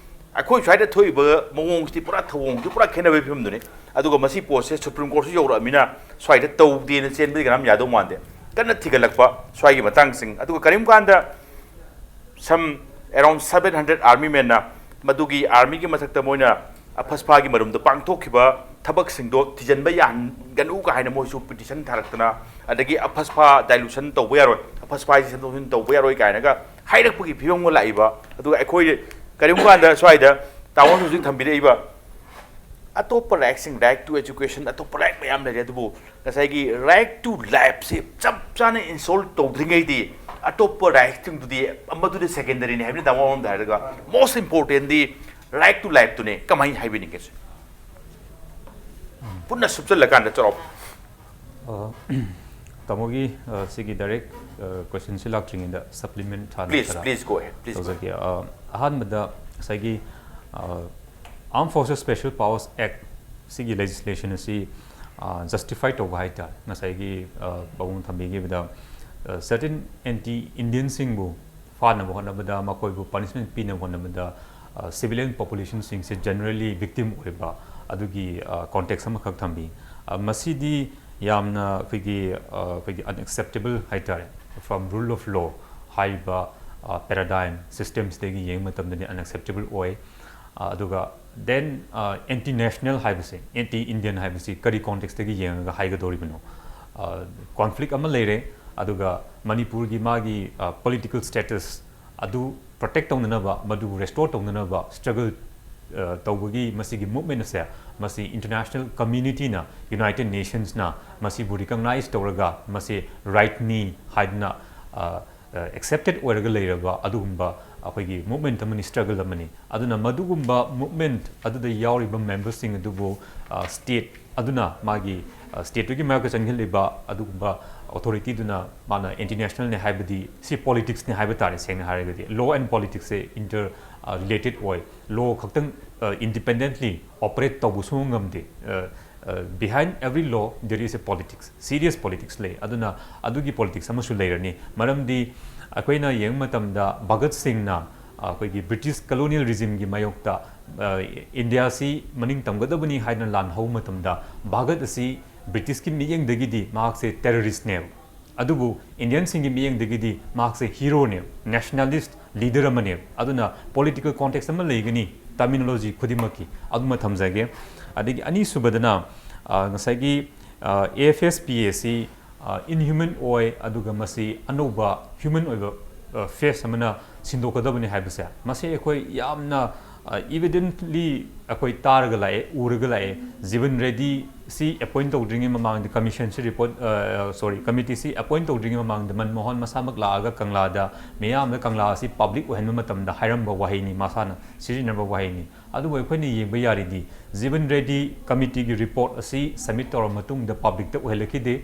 ꯑꯩꯈꯣꯏ ꯁ꯭ꯋꯥꯏꯗ ꯊꯣꯛꯏꯕ ꯃꯑꯣꯡꯁꯤꯗꯤ ꯄꯨꯔꯥ ꯊꯧꯑꯣꯡꯁꯤ ꯄꯨꯔꯥ ꯈꯦꯠꯅꯕꯒꯤ ꯐꯤꯕꯝꯗꯨꯅꯤ꯫ ꯑꯗꯨꯒ ꯃꯁꯤ ꯄꯣꯠꯁꯦ ꯁꯨꯄ꯭ꯔꯤꯝ ꯀꯣꯔꯠꯁꯨ ꯌꯧꯔꯛꯑꯃꯤꯅ, ꯁ꯭ꯋꯥꯏꯗ ꯇꯧꯗꯦꯅ ꯆꯦꯟꯕꯗꯤ ꯀꯅꯥꯝ ꯌꯥꯗꯧ ꯃꯥꯟꯗꯦ꯫ ꯀꯟꯅ ꯊꯤꯒꯠꯂꯛꯄ ꯁ꯭ꯋꯥꯏꯒꯤ ꯃꯇꯥꯡꯁꯤꯡ, ꯑꯗꯨꯒ ꯀꯔꯤꯒꯨꯝꯕ ꯀꯥꯟꯗ some around seven hundred army menꯅ ꯃꯗꯨꯒꯤ ꯑꯥꯔꯃꯤꯒꯤ ꯃꯊꯛꯇ ꯃꯣꯏꯅ ꯑꯐꯁꯐꯥꯒꯤ ꯃꯔꯨꯝꯗ ꯄꯥꯡꯊꯣꯛꯈꯤꯕ ꯊꯕꯛꯁꯤꯡꯗꯣ ꯊꯤꯖꯤꯟꯕ ꯌꯥꯍꯟꯒꯅꯨ ꯀꯥꯏꯅ ꯃꯣꯏꯁꯨ ꯄꯤꯇꯤꯁꯟ ꯊꯥꯔꯛꯇꯅ, ꯑꯗꯒꯤ ꯑꯐꯁꯐꯥ dilution ꯇꯧꯕ ꯌꯥꯔꯣꯏ, ꯑꯐꯁꯐꯥꯁꯤ ꯁꯦꯝꯗꯣꯛ ꯁꯦꯝꯖꯤꯟ ꯇꯧꯕ ꯌꯥꯔꯣꯏ ꯀꯥꯏꯅꯒ ꯍꯥꯏꯔꯛꯄꯒꯤ ꯐꯤꯕꯝꯒ ꯂꯥꯛꯏꯕ꯫ ꯑꯗꯨꯒ ꯑꯩꯈꯣꯏ ꯀꯔꯤꯒꯨꯝꯕ ꯀꯥꯟꯗ ꯁ꯭ꯋꯥꯏꯗ ꯇꯥꯃꯣꯅ ꯍꯧꯖꯤꯛ ꯊꯝꯕꯤꯔꯛꯏꯕ ꯑꯇꯣꯞꯄ ꯔꯥꯏꯠꯁꯤꯡ, right to education, ꯑꯇꯣꯞꯄ ꯔꯥꯏꯠ ꯃꯌꯥꯝ ꯂꯩꯔꯦ, ꯑꯗꯨꯕꯨ ꯉꯁꯥꯏꯒꯤ right to lifeꯁꯤ ꯆꯞ ꯆꯥꯅ ꯏꯟꯁꯣꯜ ꯇꯧꯗ꯭ꯔꯤꯉꯩꯗꯤ ꯑꯇꯣꯞꯄ ꯔꯥꯏꯠꯁꯤꯡꯗꯨꯗꯤ ꯃꯗꯨꯗꯤ ꯁꯦꯀꯦꯟꯗꯔꯤꯅꯤ ꯍꯥꯏꯕꯅꯤ꯫ ꯇꯥꯃꯣ, ꯑꯃꯔꯣꯝꯗ ꯍꯥꯏꯔꯒ most importantꯗꯤ right to lifeꯇꯨꯅꯦ꯫ ꯀꯃꯥꯏꯅ ꯍꯥꯏꯕꯤꯅꯤꯡꯒꯦ ꯁꯦ? ꯄꯨꯟꯅ ꯁꯨꯞꯆꯜꯂꯀꯥꯟꯗ ꯆꯥꯎꯔꯥꯛꯄ꯫ ꯑ, ꯇꯥꯃꯣꯒꯤ, ꯑ, ꯁꯤꯒꯤ direct, ꯑ, questionꯁꯤ ꯂꯥꯛꯇ꯭ꯔꯤꯉꯩꯗ supplement ꯊꯥꯅ Please, ꯈꯔ please go ahead, please go ahead. ꯇꯧꯖꯒꯦ꯫ ꯑ, ꯑꯍꯥꯟꯕꯗ ꯉꯁꯥꯏꯒꯤ, ꯑ, Armed Forces Special Powers Act ꯁꯤꯒꯤ legislation ꯑꯁꯤ, ꯑ, justify ꯇꯧꯕ ꯍꯥꯏꯇꯥꯔꯦ꯫ ꯉꯁꯥꯏꯒꯤ, ꯑ, ꯄꯥꯕꯨꯡ ꯊꯝꯕꯤꯈꯤꯕꯗ, ꯑ, certain anti Indianꯁꯤꯡꯕꯨ ꯐꯥꯅꯕ ꯍꯣꯠꯅꯕꯗ, ꯃꯈꯣꯏꯕꯨ punishment ꯄꯤꯅꯕ ꯍꯣꯠꯅꯕꯗ, ꯑ, civilian populationꯁꯤꯡꯁꯦ generally victim ꯑꯣꯏꯕ, ꯑꯗꯨꯒꯤ, ꯑ, context ꯑꯃꯈꯛ ꯊꯝꯕꯤ꯫ ꯑ, ꯃꯁꯤꯗꯤ ꯌꯥꯝꯅ ꯑꯩꯈꯣꯏꯒꯤ, ꯑ, ꯑꯩꯈꯣꯏꯒꯤ unacceptable ꯍꯥꯏꯇꯥꯔꯦ, from rule of law ꯍꯥꯏꯔꯤꯕ, ꯑ, paradigm systemꯁꯤꯗꯒꯤ ꯌꯦꯡꯕ ꯃꯇꯝꯗꯗꯤ unacceptable ꯑꯣꯏ꯫ ꯑ, ꯑꯗꯨꯒ then, ꯑ, anti national ꯍꯥꯏꯕꯁꯤ, anti Indian ꯍꯥꯏꯕꯁꯤ ꯀꯔꯤ contextꯇꯒꯤ ꯌꯦꯡꯉꯒ ꯍꯥꯏꯒꯗꯧꯔꯤꯕꯅꯣ? ꯑ, conflict ꯑꯃ ꯂꯩꯔꯦ, ꯑꯗꯨꯒ ꯃꯅꯤꯄꯨꯔꯒꯤ ꯃꯥꯒꯤ, ꯑ, political status ꯑꯗꯨ ꯄ꯭ꯔꯣꯇꯦꯛ ꯇꯧꯅꯅꯕ, ꯃꯗꯨꯕꯨ ꯔꯦꯁꯇꯣꯔ ꯇꯧꯅꯅꯕ ꯁ꯭ꯇ꯭ꯔꯒꯜ ꯇꯧꯕꯒꯤ ꯃꯁꯤꯒꯤ ꯃꯨꯚꯃꯦꯟ ꯑꯁꯦ, ꯃꯁꯤ ꯏꯟꯇꯔꯅꯦꯁꯅꯦꯜ ꯀꯝꯃ꯭ꯌꯨꯅꯤꯇꯤꯅ, ꯌꯨꯅꯥꯏꯇꯦꯗ ꯅꯦꯁꯟꯁꯅ ꯃꯁꯤꯕꯨ ꯔꯤꯀꯛꯅꯥꯏꯖ ꯇꯧꯔꯒ ꯃꯁꯤ ꯔꯥꯏꯠꯅꯤ ꯍꯥꯏꯗꯨꯅ ꯑꯦꯛꯁꯦꯞꯇꯦꯗ ꯑꯣꯏꯔꯒ ꯂꯩꯔꯕ ꯑꯗꯨꯒꯨꯝꯕ ꯑꯩꯈꯣꯏꯒꯤ ꯃꯨꯚꯃꯦꯟ ꯑꯃꯅꯤ, ꯁ꯭ꯇ꯭ꯔꯒꯜ ꯑꯃꯅꯤ꯫ ꯑꯗꯨꯅ ꯃꯗꯨꯒꯨꯝꯕ ꯃꯨꯚꯃꯦꯟ ꯑꯗꯨꯗ ꯌꯥꯎꯔꯤꯕ ꯃꯦꯝꯕꯔꯁꯤꯡ ꯑꯗꯨꯕꯨ ꯁ꯭ꯇꯦꯠ ꯑꯗꯨꯅ ꯃꯥꯒꯤ ꯁ꯭ꯇꯦꯠꯇꯨꯒꯤ ꯃꯥꯌꯣꯛꯇ ꯆꯪꯁꯤꯜꯂꯤꯕ ꯑꯗꯨꯒꯨꯝꯕ ꯑꯣꯊꯣꯔꯤꯇꯤꯗꯨꯅ ꯃꯥꯅ ꯏꯟꯇꯔꯅꯦꯁꯅꯦꯜꯅꯤ ꯍꯥꯏꯕꯗꯤ, ꯁꯤ ꯄꯣꯂꯤꯇꯤꯛꯁꯅꯤ ꯍꯥꯏꯕ ꯇꯥꯔꯦ꯫ ꯁꯦꯡꯅ ꯍꯥꯏꯔꯒꯗꯤ ꯂꯣ ꯑꯦꯟ ꯄꯣꯂꯤꯇꯤꯛꯁꯁꯦ ꯏꯟꯇꯔ ꯔꯤꯂꯦꯇꯦꯗ ꯑꯣꯏ꯫ ꯂꯣ ꯈꯛꯇꯪ ꯏꯟꯗꯤꯄꯦꯟꯗꯦꯟꯠꯂꯤ ꯑꯣꯄꯔꯦꯠ ꯇꯧꯕ ꯁꯨꯡꯉꯝ ꯉꯝꯗꯦ꯫ Behind every law there is a politics, serious politics ꯂꯩ꯫ ꯑꯗꯨꯅ ꯑꯗꯨꯒꯤ ꯄꯣꯂꯤꯇꯤꯛꯁ ꯑꯃꯁꯨ ꯂꯩꯔꯅꯤ꯫ ꯃꯔꯝꯗꯤ ꯑꯩꯈꯣꯏꯅ ꯌꯦꯡꯕ ꯃꯇꯝꯗ ꯚꯒꯠ ꯁꯤꯡꯅ ꯑꯩꯈꯣꯏꯒꯤ ꯕ꯭ꯔꯤꯇꯤꯁ ꯀꯣꯂꯣꯅꯤꯌꯦꯜ ꯔꯤꯖꯤꯝꯒꯤ ꯃꯥꯌꯣꯛꯇ ꯏꯟꯗꯤꯌꯥꯁꯤ ꯃꯅꯤꯡ ꯇꯝꯒꯗꯕꯅꯤ ꯍꯥꯏꯗꯅ ꯂꯥꯟ ꯍꯧꯕ ꯃꯇꯝꯗ, ꯚꯒꯠ ꯑꯁꯤ ꯕ꯭ꯔꯤꯇꯤꯁꯀꯤ ꯃꯤꯠꯌꯦꯡꯗꯒꯤꯗꯤ ꯃꯍꯥꯛꯁꯦ ꯇꯦꯔꯣꯔꯤꯁ꯭ꯠꯅꯦꯕ꯫ ꯑꯗꯨꯕꯨ ꯏꯟꯗꯤꯌꯟꯁꯤꯡꯒꯤ ꯃꯤꯠꯌꯦꯡꯗꯒꯤꯗꯤ ꯃꯍꯥꯛꯁꯦ ꯍꯤꯔꯣꯅꯦꯕ, ꯅꯦꯁꯅꯦꯂꯤꯁ꯭ꯠ ꯂꯤꯗꯔ ꯑꯃꯅꯦꯕ꯫ ꯑꯗꯨꯅ ꯄꯣꯂꯤꯇꯤꯀꯦꯜ ꯀꯣꯟꯇꯦꯛꯁ ꯑꯃ ꯂꯩꯒꯅꯤ ꯇꯔꯃꯤꯅꯣꯂꯣꯖꯤ ꯈꯨꯗꯤꯡꯃꯛꯀꯤ, ꯑꯗꯨꯃ ꯊꯝꯖꯒꯦ꯫ ꯑꯗꯒꯤ ꯑꯅꯤꯁꯨꯕꯗꯅ, ꯑ, ꯉꯁꯥꯏꯒꯤ, ꯑ, ꯑꯦ ꯑꯦꯐ ꯑꯦꯁ ꯄꯤ ꯑꯦ ꯑꯁꯤ, ꯑ, ꯏꯟꯍ꯭ꯌꯨꯃꯦꯟ ꯑꯣꯏ, ꯑꯗꯨꯒ ꯃꯁꯤ ꯑꯅꯧꯕ ꯍ꯭ꯌꯨꯃꯦꯟ ꯑꯣꯏꯕ, ꯑ, ꯐꯦꯁ ꯑꯃꯅ ꯁꯤꯟꯗꯣꯛꯀꯗꯕꯅꯤ ꯍꯥꯏꯕꯁꯦ, ꯃꯁꯤ ꯑꯩꯈꯣꯏ ꯌꯥꯝꯅ, ꯑ, ꯏꯚꯤꯗꯦꯟꯠꯂꯤ ꯑꯩꯈꯣꯏ ꯇꯥꯔꯒ ꯂꯥꯛꯑꯦ, ꯎꯔꯒ ꯂꯥꯛꯑꯦ꯫ ꯖꯤꯕꯟ ꯔꯦꯗꯤ ꯁꯤ ꯑꯦꯄꯣꯏꯟꯠ ꯇꯧꯗ꯭ꯔꯤꯉꯩ ꯃꯃꯥꯡꯗ, ꯀꯃꯤꯁꯟꯁꯤ ꯔꯤꯄꯣꯔꯠ, ꯑ, ꯁꯣꯔꯤ, ꯀꯃꯤꯇꯤꯁꯤ ꯑꯦꯄꯣꯏꯟꯠ ꯇꯧꯗ꯭ꯔꯤꯉꯩ ꯃꯃꯥꯡꯗ ꯃꯟꯃꯣꯍꯟ ꯃꯁꯥꯃꯛ ꯂꯥꯛꯑꯒ ꯀꯪꯂꯥꯗ ꯃꯤꯌꯥꯝꯗ ꯀꯪꯂꯥ ꯑꯁꯤ ꯄꯕ꯭ꯂꯤꯛ ꯑꯣꯏꯍꯟꯕ ꯃꯇꯝꯗ ꯍꯥꯏꯔꯝꯕ ꯋꯥꯍꯩꯅꯤ, ꯃꯁꯥꯅ ꯁꯤꯖꯤꯟꯅꯕ ꯋꯥꯍꯩꯅꯤ꯫ ꯑꯗꯨꯕꯨ ꯑꯩꯈꯣꯏꯅ ꯌꯦꯡꯕ ꯌꯥꯔꯤꯗꯤ, ꯖꯤꯕꯟ ꯔꯦꯗꯤ ꯀꯃꯤꯇꯤꯒꯤ ꯔꯤꯄꯣꯔꯠ ꯑꯁꯤ ꯁꯕꯃꯤꯠ ꯇꯧꯔꯕ ꯃꯇꯨꯡꯗ ꯄꯕ꯭ꯂꯤꯛꯇ ꯑꯣꯏꯍꯜꯂꯛꯈꯤꯗꯦ꯫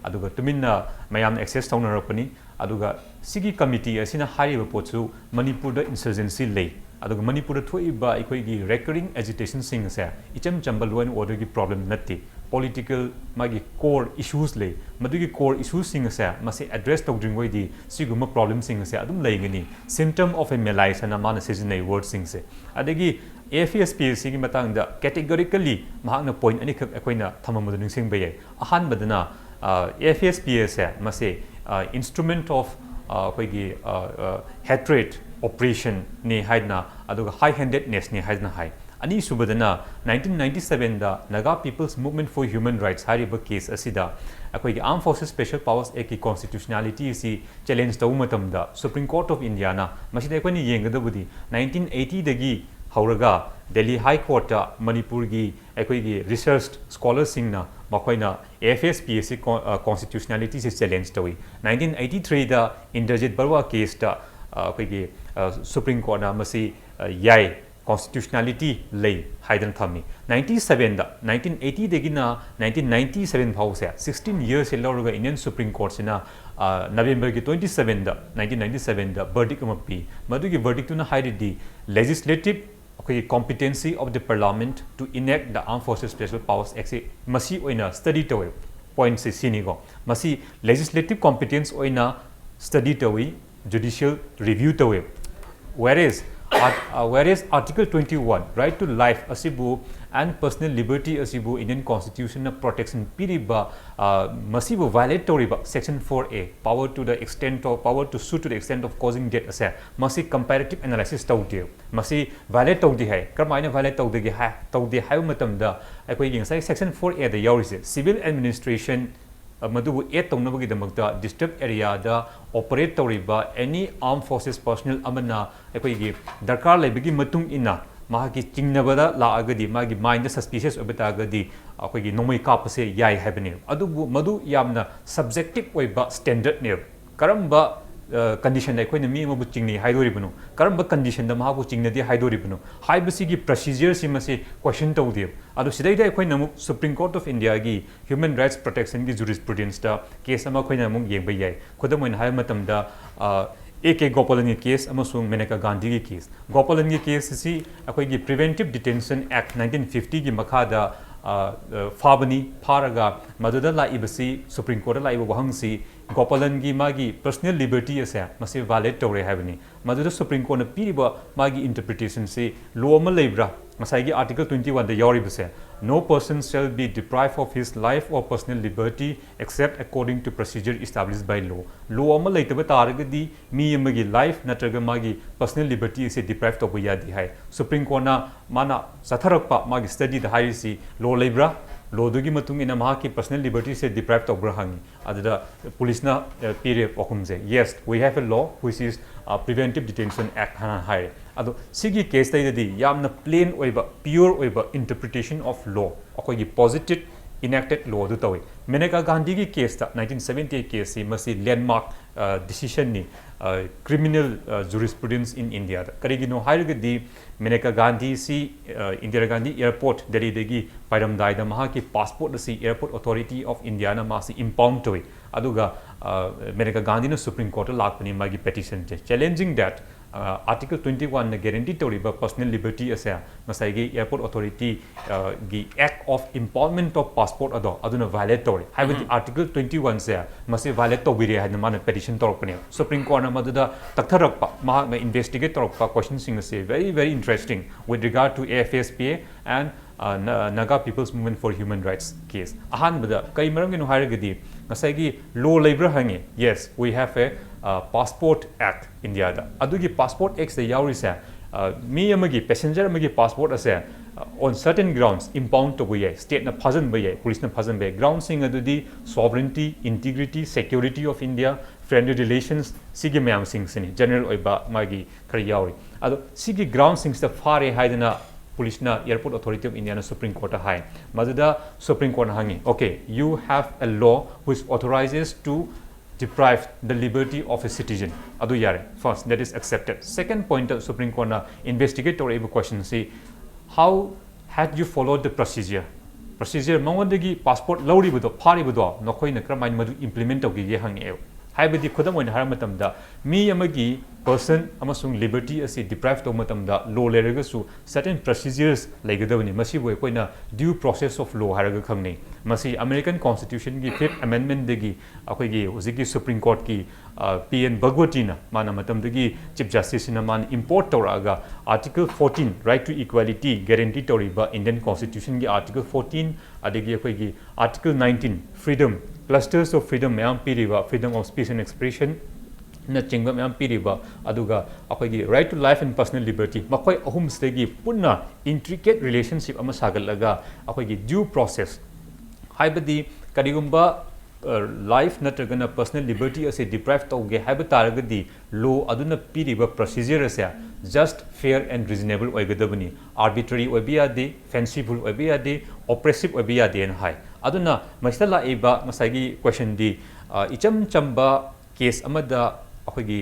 ꯑꯗꯨꯒ ꯇꯨꯃꯤꯟꯅ ꯃꯌꯥꯝꯅ ꯑꯦꯛꯁꯦꯁ ꯇꯧꯅꯔꯛꯄꯅꯤ꯫ ꯑꯗꯨꯒ ꯁꯤꯒꯤ ꯀꯃꯤꯇꯤ ꯑꯁꯤꯅ ꯍꯥꯏꯔꯤꯕ ꯄꯣꯠꯁꯨ ꯃꯅꯤꯄꯨꯔꯗ ꯏꯟꯁꯔꯖꯦꯟꯁꯤ ꯂꯩ, ꯑꯗꯨꯒ ꯃꯅꯤꯄꯨꯔꯗ ꯊꯣꯛꯏꯕ ꯑꯩꯈꯣꯏꯒꯤ ꯔꯦꯀꯔꯤꯡ ꯑꯦꯖꯤꯇꯦꯁꯟꯁꯤꯡ ꯑꯁꯦ ꯏꯆꯝ ꯆꯝꯕ ꯂꯣ ꯑꯦꯟ ꯑꯣꯔꯗꯔꯒꯤ ꯄ꯭ꯔꯣꯕ꯭ꯂꯦꯝ ꯅꯠꯇꯦ꯫ ꯄꯣꯂꯤꯇꯤꯀꯦꯜ ꯃꯥꯒꯤ ꯀꯣꯔ ꯏꯁꯨꯁ ꯂꯩ, ꯃꯗꯨꯒꯤ ꯀꯣꯔ ꯏꯁꯨꯁꯤꯡ ꯑꯁꯦ ꯃꯁꯤ ꯑꯦꯗ꯭ꯔꯦꯁ ꯇꯧꯗ꯭ꯔꯤꯉꯩꯗꯤ ꯁꯤꯒꯨꯝꯕ ꯄ꯭ꯔꯣꯕ꯭ꯂꯦꯝꯁꯤꯡ ꯑꯁꯦ ꯑꯗꯨꯝ ꯂꯩꯒꯅꯤ꯫ Symptom of a malaise ꯍꯥꯏꯅ ꯃꯥꯅ ꯁꯤꯖꯤꯟꯅꯩ ꯋꯥꯔꯗꯁꯤꯡꯁꯦ꯫ ꯑꯗꯒꯤ ꯑꯦ ꯑꯦꯐ ꯑꯦꯁ ꯄꯤ ꯑꯦ ꯁꯤꯒꯤ ꯃꯇꯥꯡꯗ ꯀꯦꯇꯦꯒꯣꯔꯤꯀꯦꯜꯂꯤ ꯃꯍꯥꯛꯅ ꯄꯣꯏꯟꯠ ꯑꯅꯤꯈꯛ ꯑꯩꯈꯣꯏꯅ ꯊꯝꯃꯝꯕꯗꯨ ꯅꯤꯡꯁꯤꯡꯕ ꯌꯥꯏ꯫ ꯑꯍꯥꯟꯕꯗꯅ, ꯑ, ꯑꯦ ꯑꯦꯐ ꯑꯦꯁ ꯄꯤ ꯑꯦꯁꯦ ꯃꯁꯤ, ꯑ, instrument of, ꯑ, ꯑꯩꯈꯣꯏꯒꯤ, ꯑ, ꯑ, hatred, oppressionꯅꯤ ꯍꯥꯏꯗꯅ, ꯑꯗꯨꯒ high handednessꯅꯤ ꯍꯥꯏꯗꯅ ꯍꯥꯏ꯫ ꯑꯅꯤꯁꯨꯕꯗꯅ nineteen ninety sevenꯗ Naga People's Movement for Human Rights ꯍꯥꯏꯔꯤꯕ case ꯑꯁꯤꯗ ꯑꯩꯈꯣꯏꯒꯤ Armed Forces Special Powers Actꯀꯤ constitutionality ꯑꯁꯤ challenge ꯇꯧꯕ ꯃꯇꯝꯗ Supreme Court of Indiaꯅ, ꯃꯁꯤꯗ ꯑꯩꯈꯣꯏꯅ ꯌꯦꯡꯒꯗꯕꯗꯤ nineteen eightyꯗꯒꯤ ꯍꯧꯔꯒ Delhi High Courtꯇ ꯃꯅꯤꯄꯨꯔꯒꯤ ꯑꯩꯈꯣꯏꯒꯤ research scholarꯁꯤꯡꯅ ꯃꯈꯣꯏꯅ AFSPAC constitutionalityꯁꯦ challenge ꯇꯧꯏ꯫ nineteen eighty threeꯗ Inderjit Barua caseꯇ ꯑꯩꯈꯣꯏꯒꯤ Supreme Courtꯅ ꯃꯁꯤ ꯌꯥꯏ, constitutionality ꯂꯩ ꯍꯥꯏꯗꯅ ꯊꯝꯃꯤ꯫ ninety sevenꯗ, nineteen eightyꯗꯒꯤꯅ nineteen ninety seven ꯐꯥꯎꯁꯦ sixteen yearsꯁꯦ ꯂꯧꯔꯒ Indian Supreme Courtꯁꯤꯅ Novemberꯒꯤ twenty sevenꯗ, nineteen ninety sevenꯗ verdict ꯑꯃ ꯄꯤ꯫ ꯃꯗꯨꯒꯤ verdictꯇꯨꯅ ꯍꯥꯏꯔꯤꯗꯤ legislative, ꯑꯩꯈꯣꯏꯒꯤ competency of the Parliament to enact the Armed Forces Special Powers Actꯁꯤ ꯃꯁꯤ ꯑꯣꯏꯅ study ꯇꯧꯋꯦ꯫ Pointꯁꯦ ꯁꯤꯅꯤꯀꯣ, ꯃꯁꯤ legislative competence ꯑꯣꯏꯅ study ꯇꯧꯏ, judicial review ꯇꯧꯋꯦ꯫ Whereas, art- uh, whereas Article twenty-one, right to life ꯑꯁꯤꯕꯨ and personal liberty ꯑꯁꯤꯕꯨ Indian Constitutionꯅ protection ꯄꯤꯔꯤꯕ, uh, ꯃꯁꯤꯕꯨ violate ꯇꯧꯔꯤꯕ section four A, power to the extent of, power to sue to the extent of causing death ꯑꯁꯦ, ꯃꯁꯤ comparative analysis ꯇꯧꯗꯦ꯫ ꯃꯁꯤ violate ꯇꯧꯗꯦ ꯍꯥꯏ꯫ ꯀꯔꯝꯍꯥꯏꯅ violate ꯇꯧꯗꯒꯦ ꯍꯥꯏ, ꯇꯧꯗꯦ ꯍꯥꯏꯕ ꯃꯇꯝꯗ, ꯑꯩꯈꯣꯏꯒꯤ ꯉꯁꯥꯏ section four Aꯗ ꯌꯥꯎꯔꯤꯁꯦ, civil administration, ꯑ, ꯃꯗꯨꯕꯨ aid ꯇꯧꯅꯕꯒꯤꯗꯃꯛꯇ disturbed areaꯗ operate ꯇꯧꯔꯤꯕ any armed forces personnel ꯑꯃꯅ ꯑꯩꯈꯣꯏꯒꯤ ꯗꯔꯀꯥꯔ ꯂꯩꯕꯒꯤ ꯃꯇꯨꯡ ꯏꯟꯅ ꯃꯍꯥꯛꯀꯤ ꯆꯤꯡꯅꯕꯗ ꯂꯥꯛꯑꯒꯗꯤ, ꯃꯥꯒꯤ mindꯗ suspicious ꯑꯣꯏꯕ ꯇꯥꯔꯒꯗꯤ, ꯑꯩꯈꯣꯏꯒꯤ ꯅꯣꯡꯃꯩ ꯀꯥꯞꯄꯁꯦ ꯌꯥꯏ ꯍꯥꯏꯕꯅꯦꯕ꯫ ꯑꯗꯨꯕꯨ ꯃꯗꯨ ꯌꯥꯝꯅ subjective ꯑꯣꯏꯕ standardꯅꯦꯕ꯫ ꯀꯔꯝꯕ, ꯑ, conditionꯗ ꯑꯩꯈꯣꯏꯅ ꯃꯤ ꯑꯃꯕꯨ ꯆꯤꯡꯅꯩ ꯍꯥꯏꯗꯣꯔꯤꯕꯅꯣ, ꯀꯔꯝꯕ conditionꯗ ꯃꯍꯥꯛꯄꯨ ꯆꯤꯡꯅꯗꯦ ꯍꯥꯏꯗꯣꯔꯤꯕꯅꯣ ꯍꯥꯏꯕꯁꯤꯒꯤ procedureꯁꯤ ꯃꯁꯤ question ꯇꯧꯗꯦꯕ꯫ ꯑꯗꯣ ꯁꯤꯗꯩꯗ ꯑꯩꯈꯣꯏꯅ ꯑꯃꯨꯛ Supreme Court of Indiaꯒꯤ human rights protectionꯒꯤ jurisprudenceꯇ case ꯑꯃ ꯑꯩꯈꯣꯏꯅ ꯑꯃꯨꯛ ꯌꯦꯡꯕ ꯌꯥꯏ꯫ ꯈꯨꯗꯝ ꯑꯣꯏꯅ ꯍꯥꯏꯕ ꯃꯇꯝꯗ, ꯑ, A K Gopalanꯒꯤ case ꯑꯃꯁꯨꯡ Maneka Gandhiꯒꯤ case꯫ Gopalanꯒꯤ case ꯑꯁꯤ ꯑꯩꯈꯣꯏꯒꯤ Preventive Detention Act nineteen fiftyꯒꯤ ꯃꯈꯥꯗ, ꯑ, ꯑ, ꯐꯥꯕꯅꯤ꯫ ꯐꯥꯔꯒ ꯃꯗꯨꯗ ꯂꯥꯛꯏꯕꯁꯤ, Supreme Courtꯇ ꯂꯥꯛꯏꯕ ꯋꯥꯍꯪꯁꯤ, ꯒꯣꯄꯥꯂꯟꯒꯤ ꯃꯥꯒꯤ personal liberty ꯑꯁꯦ ꯃꯁꯤ violate ꯇꯧꯔꯦ ꯍꯥꯏꯕꯅꯤ꯫ ꯃꯗꯨꯗ Supreme Courtꯅ ꯄꯤꯔꯤꯕ ꯃꯥꯒꯤ interpretationꯁꯤ law ꯑꯃ ꯂꯩꯕ꯭ꯔꯥ? ꯉꯁꯥꯏꯒꯤ Article twenty oneꯗ ꯌꯥꯎꯔꯤꯕꯁꯦ, "No person shall be deprived of his life or personal liberty except according to procedure established by law." Law ꯑꯃ ꯂꯩꯇꯕ ꯇꯥꯔꯒꯗꯤ ꯃꯤ ꯑꯃꯒꯤ life ꯅꯠꯇ꯭ꯔꯒ ꯃꯥꯒꯤ personal liberty ꯑꯁꯦ deprive ꯇꯧꯕ ꯌꯥꯗꯦ ꯍꯥꯏ꯫ Supreme Courtꯅ ꯃꯥꯅ ꯆꯠꯊꯔꯛꯄ ꯃꯥꯒꯤ studyꯗ ꯍꯥꯏꯔꯤꯁꯤ law ꯂꯩꯕ꯭ꯔꯥ? Lawꯗꯨꯒꯤ ꯃꯇꯨꯡ ꯏꯟꯅ ꯃꯍꯥꯛꯀꯤ personal libertyꯁꯦ deprive ꯇꯧꯕ꯭ꯔꯥ ꯍꯪꯉꯤ꯫ ꯑꯗꯨꯗ ꯄꯨꯂꯤꯁꯅ, ꯑ, ꯄꯤꯔꯦ ꯄꯥꯎꯈꯨꯝꯁꯦ, "Yes, we have a law which is, ꯑ, Preventive Detention Act" ꯍꯥꯏꯅ ꯍꯥꯏꯔꯦ꯫ ꯑꯗꯣ ꯁꯤꯒꯤ caseꯇꯩꯗꯗꯤ ꯌꯥꯝꯅ plain ꯑꯣꯏꯕ, pure ꯑꯣꯏꯕ interpretation of law, ꯑꯩꯈꯣꯏꯒꯤ posited enacted lawꯗꯨ ꯇꯧꯏ꯫ Maneka Gandhiꯒꯤ caseꯇ, nineteen seventy eight caseꯁꯤ ꯃꯁꯤ landmark, ꯑ, decisionꯅꯤ, ꯑ, criminal, ꯑ, jurisprudence in Indiaꯗ꯫ ꯀꯔꯤꯒꯤꯅꯣ ꯍꯥꯏꯔꯒꯗꯤ Maneka Gandhiꯁꯤ, ꯑ, Indira Gandhi Airport, ꯗꯦꯜꯂꯤꯗꯒꯤ ꯄꯥꯏꯔꯝꯗꯥꯏꯗ ꯃꯍꯥꯛꯀꯤ passport ꯑꯁꯤ Airport Authority of Indiaꯅ ꯃꯥꯁꯤ impound ꯇꯧꯏ꯫ ꯑꯗꯨꯒ, ꯑ, Maneka Gandhiꯅ Supreme Courtꯇ ꯂꯥꯛꯄꯅꯤ ꯃꯥꯒꯤ petitionꯁꯦ, challenging that, ꯑ, Article twenty oneꯅ guarantee ꯇꯧꯔꯤꯕ personal liberty ꯑꯁꯦ ꯉꯁꯥꯏꯒꯤ Airport Authority, ꯑ, ꯒꯤ Act of Impoundment of Passport ꯑꯗꯣ ꯑꯗꯨꯅ violate ꯇꯧꯔꯤ꯫ ꯍꯥꯏꯕꯗꯤ Article twenty oneꯁꯦ ꯃꯁꯤ violate ꯇꯧꯕꯤꯔꯦ ꯍꯥꯏꯅ ꯃꯥꯅ petition ꯇꯧꯔꯛꯄꯅꯦꯕ꯫ Supreme Courtꯅ ꯃꯗꯨꯗ ꯇꯛꯊꯔꯛꯄ, ꯃꯍꯥꯛꯅ investigate ꯇꯧꯔꯛꯄ questionꯁꯤꯡ ꯑꯁꯦ very, very interesting with regard to A F S P A and, uh, Na-, Naga People's Movement for Human Rights case꯫ ꯑꯍꯥꯟꯕꯗ ꯀꯔꯤ ꯃꯔꯝꯒꯤꯅꯣ ꯍꯥꯏꯔꯒꯗꯤ ꯉꯁꯥꯏꯒꯤ law ꯂꯩꯕ꯭ꯔꯥ ꯍꯪꯉꯤ꯫ Yes, we have a, uh, Passport Act Indiaꯗ꯫ ꯑꯗꯨꯒꯤ Passport Actꯁꯤꯗ ꯌꯥꯎꯔꯤꯁꯦ, ꯑ, ꯃꯤ ꯑꯃꯒꯤ, passenger ꯑꯃꯒꯤ passport ꯑꯁꯦ, ꯑ, on certain grounds impound ꯇꯧꯕ ꯌꯥꯏ, stateꯅ ꯐꯥꯖꯤꯟꯕ ꯌꯥꯏ, ꯄꯨꯂꯤꯁꯅ ꯐꯥꯖꯤꯟꯕ ꯌꯥꯏ꯫ Groundꯁꯤꯡ ꯑꯗꯨꯗꯤ sovereignty, integrity, security of India, friendly relations, ꯁꯤꯒꯤ ꯃꯌꯥꯝꯁꯤꯡꯁꯤꯅꯤ꯫ General ꯑꯣꯏꯕ ꯃꯥꯒꯤ ꯈꯔ ꯌꯥꯎꯔꯤ꯫ ꯑꯗꯣ ꯁꯤꯒꯤ groundꯁꯤꯡꯁꯤꯗ ꯐꯥꯔꯦ ꯍꯥꯏꯗꯅ ꯄꯨꯂꯤꯁꯅ, Airport Authority of Indiaꯅ Supreme Courtꯇ ꯍꯥꯏ꯫ ꯃꯗꯨꯗ Supreme Courtꯅ ꯍꯪꯉꯤ, "Okay, you have a law which authorizes to deprive the liberty of a citizen." ꯑꯗꯨ ꯌꯥꯔꯦ, first, that is accepted꯫ Second pointꯇ Supreme Courtꯅ investigate ꯇꯧꯔꯛꯏꯕ questionꯁꯤ, "How had you followed the procedure?" Procedure, ꯃꯉꯣꯟꯗꯒꯤ passport ꯂꯧꯔꯤꯕꯗꯣ, ꯐꯥꯔꯤꯕꯗꯣ, ꯅꯈꯣꯏꯅ ꯀꯔꯝꯍꯥꯏꯅ ꯃꯗꯨ implement ꯇꯧꯈꯤꯒꯦ ꯍꯪꯉꯛꯑꯦꯕ꯫ ꯍꯥꯏꯕꯗꯤ, ꯈꯨꯗꯝ ꯑꯣꯏꯅ ꯍꯥꯏꯔ ꯃꯇꯝꯗ, ꯃꯤ ꯑꯃꯒꯤ ꯄꯔꯁꯟ ꯑꯃꯁꯨꯡ ꯂꯤꯕꯔꯇꯤ ꯑꯁꯤ ꯗꯤꯄ꯭ꯔꯥꯏꯚ ꯇꯧꯕ ꯃꯇꯝꯗ ꯂꯣ ꯂꯩꯔꯒꯁꯨ certain procedures ꯂꯩꯒꯗꯕꯅꯤ꯫ ꯃꯁꯤꯕꯨ ꯑꯩꯈꯣꯏꯅ due process of law ꯍꯥꯏꯔꯒ ꯈꯪꯅꯩ꯫ ꯃꯁꯤ ꯑꯃꯦꯔꯤꯀꯟ ꯀꯣꯟꯁꯇꯤꯇ꯭ꯌꯨꯁꯟꯒꯤ ꯐꯤꯐ꯭ꯊ ꯑꯃꯦꯟꯃꯦꯟꯗꯒꯤ ꯑꯩꯈꯣꯏꯒꯤ ꯍꯧꯖꯤꯛꯀꯤ ꯁꯨꯄ꯭ꯔꯤꯝ ꯀꯣꯔꯠꯀꯤ ꯄꯤ ꯑꯦꯟ ꯚꯒꯋꯇꯤꯅ, ꯃꯥꯅ ꯃꯇꯝꯗꯨꯒꯤ ꯆꯤꯐ ꯖꯁꯇꯤꯁꯁꯤꯅ ꯃꯥꯅ ꯏꯝꯄꯣꯔꯠ ꯇꯧꯔꯛꯑꯒ article fourteen, right to equality guarantee ꯇꯧꯔꯤꯕ ꯏꯟꯗꯤꯌꯟ ꯀꯣꯟꯁꯇꯤꯇ꯭ꯌꯨꯁꯟꯒꯤ ꯑꯥꯔꯇꯤꯀꯜ ꯐꯣꯔꯇꯤꯟ, ꯑꯗꯒꯤ ꯑꯩꯈꯣꯏꯒꯤ article nineteen, freedom, clusters of freedom ꯃꯌꯥꯝ ꯄꯤꯔꯤꯕ, freedom of speech and expression ꯅꯆꯤꯡꯕ ꯃꯌꯥꯝ ꯄꯤꯔꯤꯕ, ꯑꯗꯨꯒ ꯑꯩꯈꯣꯏꯒꯤ right to life and personal liberty, ꯃꯈꯣꯏ ꯑꯍꯨꯝꯁꯤꯗꯒꯤ ꯄꯨꯟꯅ intricate relationship ꯑꯃ ꯁꯥꯒꯠꯂꯒ ꯑꯩꯈꯣꯏꯒꯤ due process, ꯍꯥꯏꯕꯗꯤ ꯀꯔꯤꯒꯨꯝꯕ ꯂꯥꯏꯐ ꯅꯠꯇ꯭ꯔꯒꯅ ꯄꯔꯁꯅꯦꯜ ꯂꯤꯕꯔꯇꯤ ꯑꯁꯤ ꯗꯤꯄ꯭ꯔꯥꯏꯚ ꯇꯧꯒꯦ ꯍꯥꯏꯕ ꯇꯥꯔꯒꯗꯤ, ꯂꯣ ꯑꯗꯨꯅ ꯄꯤꯔꯤꯕ ꯄ꯭ꯔꯣꯁꯤꯖꯔ ꯑꯁꯦ just, fair and reasonable ꯑꯣꯏꯒꯗꯕꯅꯤ꯫ ꯑꯥꯔꯕꯤꯇ꯭ꯔꯔꯤ ꯑꯣꯏꯕ ꯌꯥꯗꯦ, ꯐꯦꯟꯁꯤꯐꯨꯜ ꯑꯣꯏꯕ ꯌꯥꯗꯦ, ꯑꯣꯄ꯭ꯔꯦꯁꯤꯞ ꯑꯣꯏꯕ ꯌꯥꯗꯦꯅ ꯍꯥꯏ꯫ ꯑꯗꯨꯅ ꯃꯁꯤꯗ ꯂꯥꯛꯏꯕ ꯉꯁꯥꯏꯒꯤ ꯀꯣꯏꯁꯟꯗꯤ, ꯑ, ꯏꯆꯝ ꯆꯝꯕ ꯀꯦꯁ ꯑꯃꯗ ꯑꯩꯈꯣꯏꯒꯤ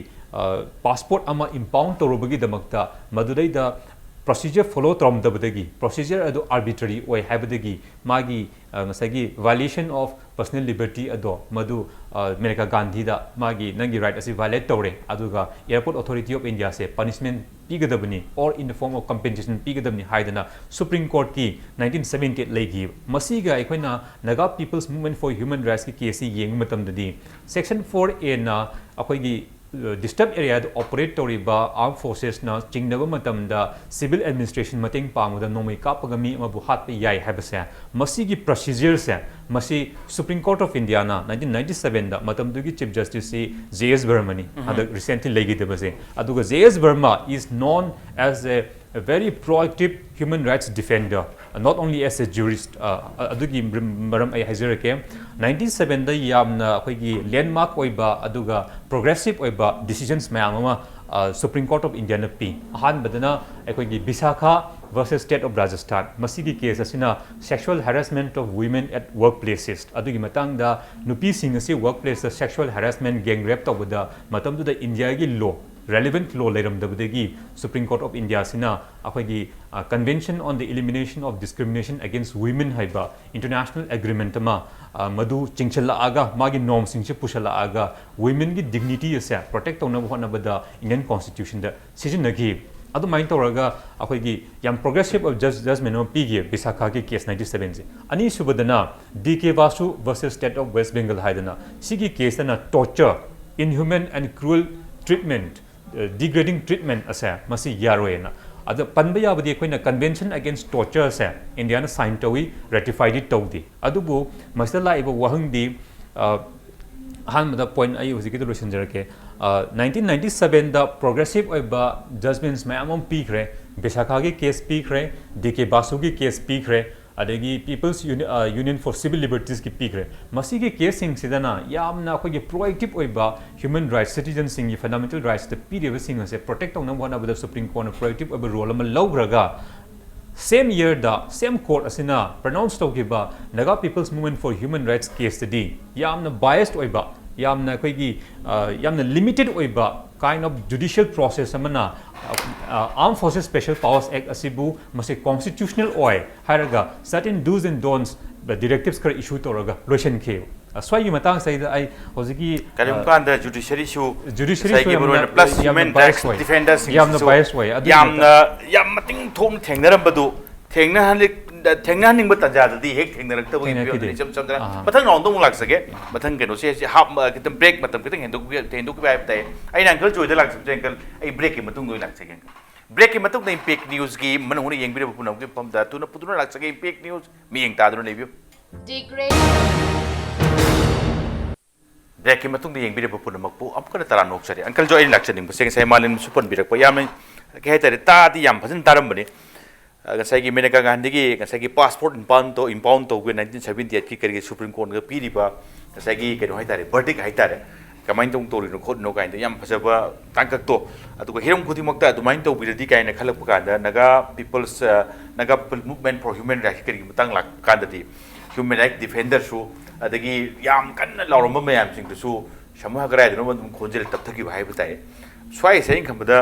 ꯄꯥꯁꯄꯣꯔꯠ ꯑꯃ ꯏꯝꯄꯥꯎꯟ ꯇꯧꯔꯨꯕꯒꯤꯗꯃꯛꯇ ꯃꯗꯨꯗꯩꯗ ꯄ꯭ꯔꯣꯁꯤꯖꯔ ꯐꯣꯂꯣ ꯇꯧꯔꯝꯗꯕꯗꯒꯤ, ꯄ꯭ꯔꯣꯁꯤꯖꯔ ꯑꯗꯨ ꯑꯥꯔꯕꯤꯇ꯭ꯔꯔꯤ ꯑꯣꯏ ꯍꯥꯏꯕꯗꯒꯤ, ꯃꯥꯒꯤ, ꯑ, ꯉꯁꯥꯏꯒꯤ violation of personal liberty ꯑꯗꯣ, ꯃꯗꯨ, ꯑ, ꯃꯦꯅꯦꯀꯥ ꯒꯥꯟꯙꯤꯗ ꯃꯥꯒꯤ, "ꯅꯪꯒꯤ ꯔꯥꯏꯠ ꯑꯁꯤ ꯚꯥꯏꯑꯣꯂꯦꯠ ꯇꯧꯔꯦ, ꯑꯗꯨꯒ Airport Authority of Indiaꯁꯦ ꯄꯅꯤꯁꯃꯦꯟ ꯄꯤꯒꯗꯕꯅꯤ, or in the form of compensation ꯄꯤꯒꯗꯕꯅꯤ" ꯍꯥꯏꯗꯅ ꯁꯨꯄ꯭ꯔꯤꯝ ꯀꯣꯔꯠꯀꯤ ꯅꯥꯏꯟꯇꯤꯟ ꯁꯕꯦꯟꯇꯤ ꯑꯩꯠ ꯂꯩꯈꯤ꯫ ꯃꯁꯤꯒ ꯑꯩꯈꯣꯏꯅ Naga People's Movement for Human Rightsꯀꯤ ꯀꯦꯁꯁꯤ ꯌꯦꯡꯕ ꯃꯇꯝꯗꯗꯤ, ꯁꯦꯛꯁꯟ ꯐꯣꯔ ꯑꯦꯅ ꯑꯩꯈꯣꯏꯒꯤ ꯗꯤꯁꯇꯔꯕ ꯑꯦꯔꯤꯌꯥꯗ ꯑꯣꯄꯔꯦꯠ ꯇꯧꯔꯤꯕ ꯑꯥꯔꯝ ꯐꯣꯔꯁꯦꯁꯅ ꯆꯤꯡꯅꯕ ꯃꯇꯝꯗ ꯁꯤꯚꯤꯜ ꯑꯦꯗꯃꯤꯅꯤꯁꯇ꯭ꯔꯦꯁꯟ ꯃꯇꯦꯡ ꯄꯥꯡꯕꯗ ꯅꯣꯡꯃꯩ ꯀꯥꯞꯄꯒ ꯃꯤ ꯑꯃꯕꯨ ꯍꯥꯠꯄ ꯌꯥꯏ ꯍꯥꯏꯕꯁꯦ, ꯃꯁꯤꯒꯤ ꯄ꯭ꯔꯣꯁꯤꯖꯔꯁꯦ, ꯃꯁꯤ supreme court of Indian nineteen ninety ꯁꯕꯦꯟꯗ, ꯃꯇꯝꯗꯨꯒꯤ ꯆꯤꯐ ꯖꯁꯇꯤꯁꯁꯤ ꯖꯦ ꯑꯦꯁ ꯕꯔꯃꯅꯤ, ꯎꯝ꯫ ꯍꯟꯗꯛ ꯔꯤꯁꯦꯟꯠꯂꯤ ꯂꯩꯈꯤꯗꯕꯁꯦ, ꯑꯗꯨꯒ J S Verma is known as a very proactive human rights defender, not only as a jurist, ꯑ, ꯑ, ꯑꯗꯨꯒꯤ ꯃꯔꯝ ꯑꯩ ꯍꯥꯏꯖꯔꯛꯀꯦ꯫ ꯅꯥꯏꯟꯇꯤꯟ ꯁꯕꯦꯟꯇꯤ ꯁꯕꯦꯟꯗ ꯌꯥꯝꯅ ꯑꯩꯈꯣꯏꯒꯤ ꯂꯦꯟꯃꯥꯔꯛ ꯑꯣꯏꯕ ꯑꯗꯨꯒ ꯄ꯭ꯔꯣꯒ꯭ꯔꯦꯁꯤꯞ ꯑꯣꯏꯕ ꯗꯤꯁꯤꯖꯟꯁ ꯃꯌꯥꯝ ꯑꯃ, ꯑ, ꯁꯨꯄ꯭ꯔꯤꯝ ꯀꯣꯔꯠ ꯑꯣꯐ ꯏꯟꯗꯤꯌꯥꯅ ꯄꯤ꯫ ꯑꯍꯥꯟꯕꯗꯅ ꯑꯩꯈꯣꯏꯒꯤ ꯕꯤꯁꯥꯈꯥ ꯚꯔꯁꯦꯁ ꯁ꯭ꯇꯦꯠ ꯑꯣꯐ ꯔꯥꯖꯁꯊꯥꯟ, ꯃꯁꯤꯒꯤ ꯀꯦꯁ ꯑꯁꯤꯅ sexual harassment of women at workplaces ꯑꯗꯨꯒꯤ ꯃꯇꯥꯡꯗ, ꯅꯨꯄꯤꯁꯤꯡ ꯑꯁꯤ ꯋꯔꯛ ꯄ꯭ꯂꯦꯁꯇ ꯁꯦꯛꯁꯨꯋꯦꯜ ꯍꯦꯔꯥꯁꯃꯦꯟ, ꯒꯦꯡ ꯔꯦꯞ ꯇꯧꯕꯗ ꯃꯇꯝꯗꯨꯗ ꯏꯟꯗꯤꯌꯥꯒꯤ ꯂꯣ, relevant law ꯂꯩꯔꯝꯗꯕꯗꯒꯤ Supreme Court of Indiaꯁꯤꯅ ꯑꯩꯈꯣꯏꯒꯤ Convention on the Elimination of Discrimination Against Women ꯍꯥꯏꯕ international agreement ꯑꯃ ꯃꯗꯨ ꯆꯤꯡꯁꯤꯜꯂꯛꯑꯒ ꯃꯥꯒꯤ normꯁꯤꯡꯁꯦ ꯄꯨꯁꯜꯂꯛꯑꯒ womenꯒꯤ dignity ꯑꯁꯦ protect ꯇꯧꯅꯕ ꯍꯣꯠꯅꯕꯗ Indian Constitutionꯗ ꯁꯤꯖꯤꯟꯅꯈꯤ꯫ ꯑꯗꯨꯃꯥꯏꯅ ꯇꯧꯔꯒ ꯑꯩꯈꯣꯏꯒꯤ ꯌꯥꯝ progressive ꯑꯣꯏꯕ judgement ꯑꯃ ꯄꯤꯈꯤ ꯕꯤꯁꯥꯈꯥꯒꯤ case ninety sevenꯁꯦ꯫ ꯑꯅꯤꯁꯨꯕꯗꯅ D K Basu versus State of West Bengal ꯍꯥꯏꯗꯅ ꯁꯤꯒꯤ caseꯇꯅ torture, inhuman and cruel treatment, degrading treatment ꯑꯁꯦ ꯃꯁꯤ ꯌꯥꯔꯣꯏꯅ꯫ ꯑꯗ ꯄꯟꯕ ꯌꯥꯕꯗꯤ ꯑꯩꯈꯣꯏꯅ Convention Against Tortureꯁꯦ Indiaꯅ sign ꯇꯧꯏ, ratifyꯗꯤ ꯇꯧꯗꯦ꯫ ꯑꯗꯨꯕꯨ ꯃꯁꯤꯗ ꯂꯥꯛꯏꯕ ꯋꯥꯍꯪꯗꯤ ꯑꯍꯥꯟꯕꯗ point ꯑꯩ ꯍꯧꯖꯤꯛꯀꯤꯗꯣ ꯂꯣꯏꯁꯤꯟꯖꯔꯛꯀꯦ꯫ Nineteen ninety sevenꯗ progressive ꯑꯣꯏꯕ judgements ꯃꯌꯥꯝ ꯑꯃ ꯄꯤꯈ꯭ꯔꯦ꯫ ꯕꯤꯁꯥꯈꯥꯒꯤ case ꯄꯤꯈ꯭ꯔꯦ, D K Basuꯒꯤ case ꯄꯤꯈ꯭ꯔꯦ, ꯑꯗꯒꯤ People's Uni- Union for Civil Libertiesꯀꯤ ꯄꯤꯈ꯭ꯔꯦ꯫ ꯃꯁꯤꯒꯤ caseꯁꯤꯡꯁꯤꯗꯅ ꯌꯥꯝꯅ ꯑꯩꯈꯣꯏꯒꯤ proactive ꯑꯣꯏꯕ human rights, citizenꯁꯤꯡꯒꯤ fundamental rightsꯇ ꯄꯤꯔꯤꯕꯁꯤꯡ ꯑꯁꯦ protect ꯇꯧꯅꯕ ꯍꯣꯠꯅꯕꯗ Supreme Courtꯅ proactive ꯑꯣꯏꯕ role ꯑꯃ ꯂꯧꯈ꯭ꯔꯒ, same yearꯗ same court ꯑꯁꯤꯅ pronounce ꯇꯧꯈꯤꯕ Naga People's Movement for Human Rights caseꯇꯗꯤ ꯌꯥꯝꯅ biased ꯑꯣꯏꯕ, ꯌꯥꯝꯅ ꯑꯩꯈꯣꯏꯒꯤ ꯌꯥꯝꯅ limited ꯑꯣꯏꯕ kind of judicial process ꯑꯃꯅ Armed Forces Special Powers Act ꯑꯁꯤꯕꯨ ꯃꯁꯤ constitutional ꯑꯣꯏ ꯍꯥꯏꯔꯒ certain do's and don'ts, directives ꯈꯔ issue ꯇꯧꯔꯒ ꯂꯣꯏꯁꯤꯟꯈꯤ꯫ ꯁ꯭ꯋꯥꯏꯒꯤ ꯃꯇꯥꯡꯁꯤꯗ ꯑꯩ ꯍꯧꯖꯤꯛꯀꯤ ꯀꯔꯤꯒꯨꯝꯕ ꯀꯥꯟꯗ judiciaryꯁꯨ judiciaryꯁꯨ ꯉꯁꯥꯏꯒꯤ ꯃꯔꯨꯑꯣꯏꯅ plus human rights defenderꯁꯤꯡꯁꯤꯁꯨ ꯌꯥꯝꯅ bias ꯑꯣꯏ꯫ ꯌꯥꯝꯅ ꯌꯥꯝ ꯃꯇꯤꯡ ꯊꯣꯛꯅ ꯊꯦꯡꯅꯔꯝꯕꯗꯨ ꯊꯦꯡꯅꯍꯟꯅꯤꯡ ꯊꯦꯡꯅꯍꯟꯅꯤꯡꯕ ꯇꯥꯟꯖꯥꯗꯗꯤ ꯍꯦꯛ ꯊꯦꯡꯅꯔꯛꯇꯕꯒꯤ ꯐꯤꯕꯝꯗꯨꯅꯤ ꯏꯆꯝ ꯆꯝꯅ꯫ ꯃꯊꯪ roundꯗ ꯑꯃꯨꯛ ꯂꯥꯛꯆꯒꯦ꯫ ꯃꯊꯪ ꯀꯩꯅꯣꯁꯦ ꯍꯥꯞ ꯈꯤꯇꯪ break ꯃꯇꯝ ꯈꯤꯇꯪ ꯍꯦꯟꯗꯣꯛꯄꯤꯕ ꯍꯦꯟꯗꯣꯛꯄꯤꯕ ꯍꯥꯏꯕ ꯇꯥꯏ꯫ ꯑꯩꯅ uncle ꯖꯣꯏꯗ ꯂꯥꯛꯆꯕꯁꯦ uncle, ꯑꯩ breakꯀꯤ ꯃꯇꯨꯡꯗ ꯑꯣꯏꯅ ꯂꯥꯛꯆꯒꯦ uncle꯫ Breakꯀꯤ ꯃꯇꯨꯡꯗ Impact Newsꯀꯤ ꯃꯅꯨꯡ ꯍꯨꯠꯅ ꯌꯦꯡꯕꯤꯔꯕ ꯄꯨꯝꯅꯃꯛꯀꯤ ꯃꯐꯝꯗ ꯊꯨꯅ ꯄꯨꯗꯨꯅ ꯂꯥꯛꯆꯒꯦ꯫ Impact News ꯃꯤꯠꯌꯦꯡ ꯇꯥꯗꯨꯅ ꯂꯩꯕꯤꯌꯨ꯫ Breakꯀꯤ ꯃꯇꯨꯡꯗ ꯌꯦꯡꯕꯤꯔꯕ ꯄꯨꯝꯅꯃꯛꯄꯨ ꯑꯃꯨꯛꯀ ꯍꯟꯅ ꯇꯔꯥꯝꯅ ꯑꯣꯛꯆꯔꯤ꯫ Uncleꯖꯣꯏ, ꯑꯩꯅ ꯂꯥꯛꯆꯅꯤꯡꯕꯁꯦ ꯉꯁꯥꯏ ꯃꯥꯂꯦꯝꯁꯨ ꯄꯟꯕꯤꯔꯛꯄ ꯌꯥꯝꯅ ꯀꯩ ꯍꯥꯏꯇꯥꯔꯦ, ꯇꯥꯗꯤ ꯌꯥꯝ ꯐꯖꯅ ꯇꯥꯔꯝꯕꯅꯤ꯫ ꯉꯁꯥꯏꯒꯤ ꯃꯦꯅꯀꯥ ꯒꯥꯟꯙꯤꯒꯤ ꯉꯁꯥꯏꯒꯤ passport impound ꯇꯧ impound ꯇꯧꯕꯒꯤ nineteen seventy eightꯀꯤ ꯀꯔꯤꯒꯤ Supreme Courtꯅ ꯄꯤꯔꯤꯕ ꯉꯁꯥꯏꯒꯤ ꯀꯩꯅꯣ ꯍꯥꯏꯇꯥꯔꯦ, verdict ꯍꯥꯏꯇꯥꯔꯦ, ꯀꯃꯥꯏꯅ ꯇꯧꯅ ꯇꯧꯔꯤꯅꯣ ꯈꯣꯠꯂꯤꯅꯣ ꯀꯥꯏꯅ ꯌꯥꯝ ꯐꯖꯕ ꯇꯥꯡꯀꯛꯇꯣ, ꯑꯗꯨꯒ ꯍꯤꯔꯝ ꯈꯨꯗꯤꯡꯃꯛꯇ ꯑꯗꯨꯃꯥꯏꯅ ꯇꯧꯕꯤꯔꯗꯤ ꯀꯥꯏꯅ ꯈꯜꯂꯛꯄ ꯀꯥꯟꯗ Naga People's Naga People Movement for Human Rights ꯀꯔꯤꯒꯤ ꯃꯇꯥꯡ ꯂꯥꯛꯄ ꯀꯥꯟꯗꯗꯤ human rights defenderꯁꯨ ꯑꯗꯒꯤ ꯌꯥꯝ ꯀꯟꯅ ꯂꯥꯎꯔꯝꯕ ꯃꯌꯥꯝꯁꯤꯡꯗꯨꯁꯨ ꯁꯃꯨꯍ ꯀꯗꯥꯏꯗꯅꯣ ꯑꯗꯨꯝ ꯈꯣꯟꯖꯦꯜ ꯇꯞꯊꯈꯤꯕ ꯍꯥꯏꯕ ꯇꯥꯏ꯫ ꯁ꯭ꯋꯥꯏꯁꯦ ꯑꯩꯅ ꯈꯟꯕꯗ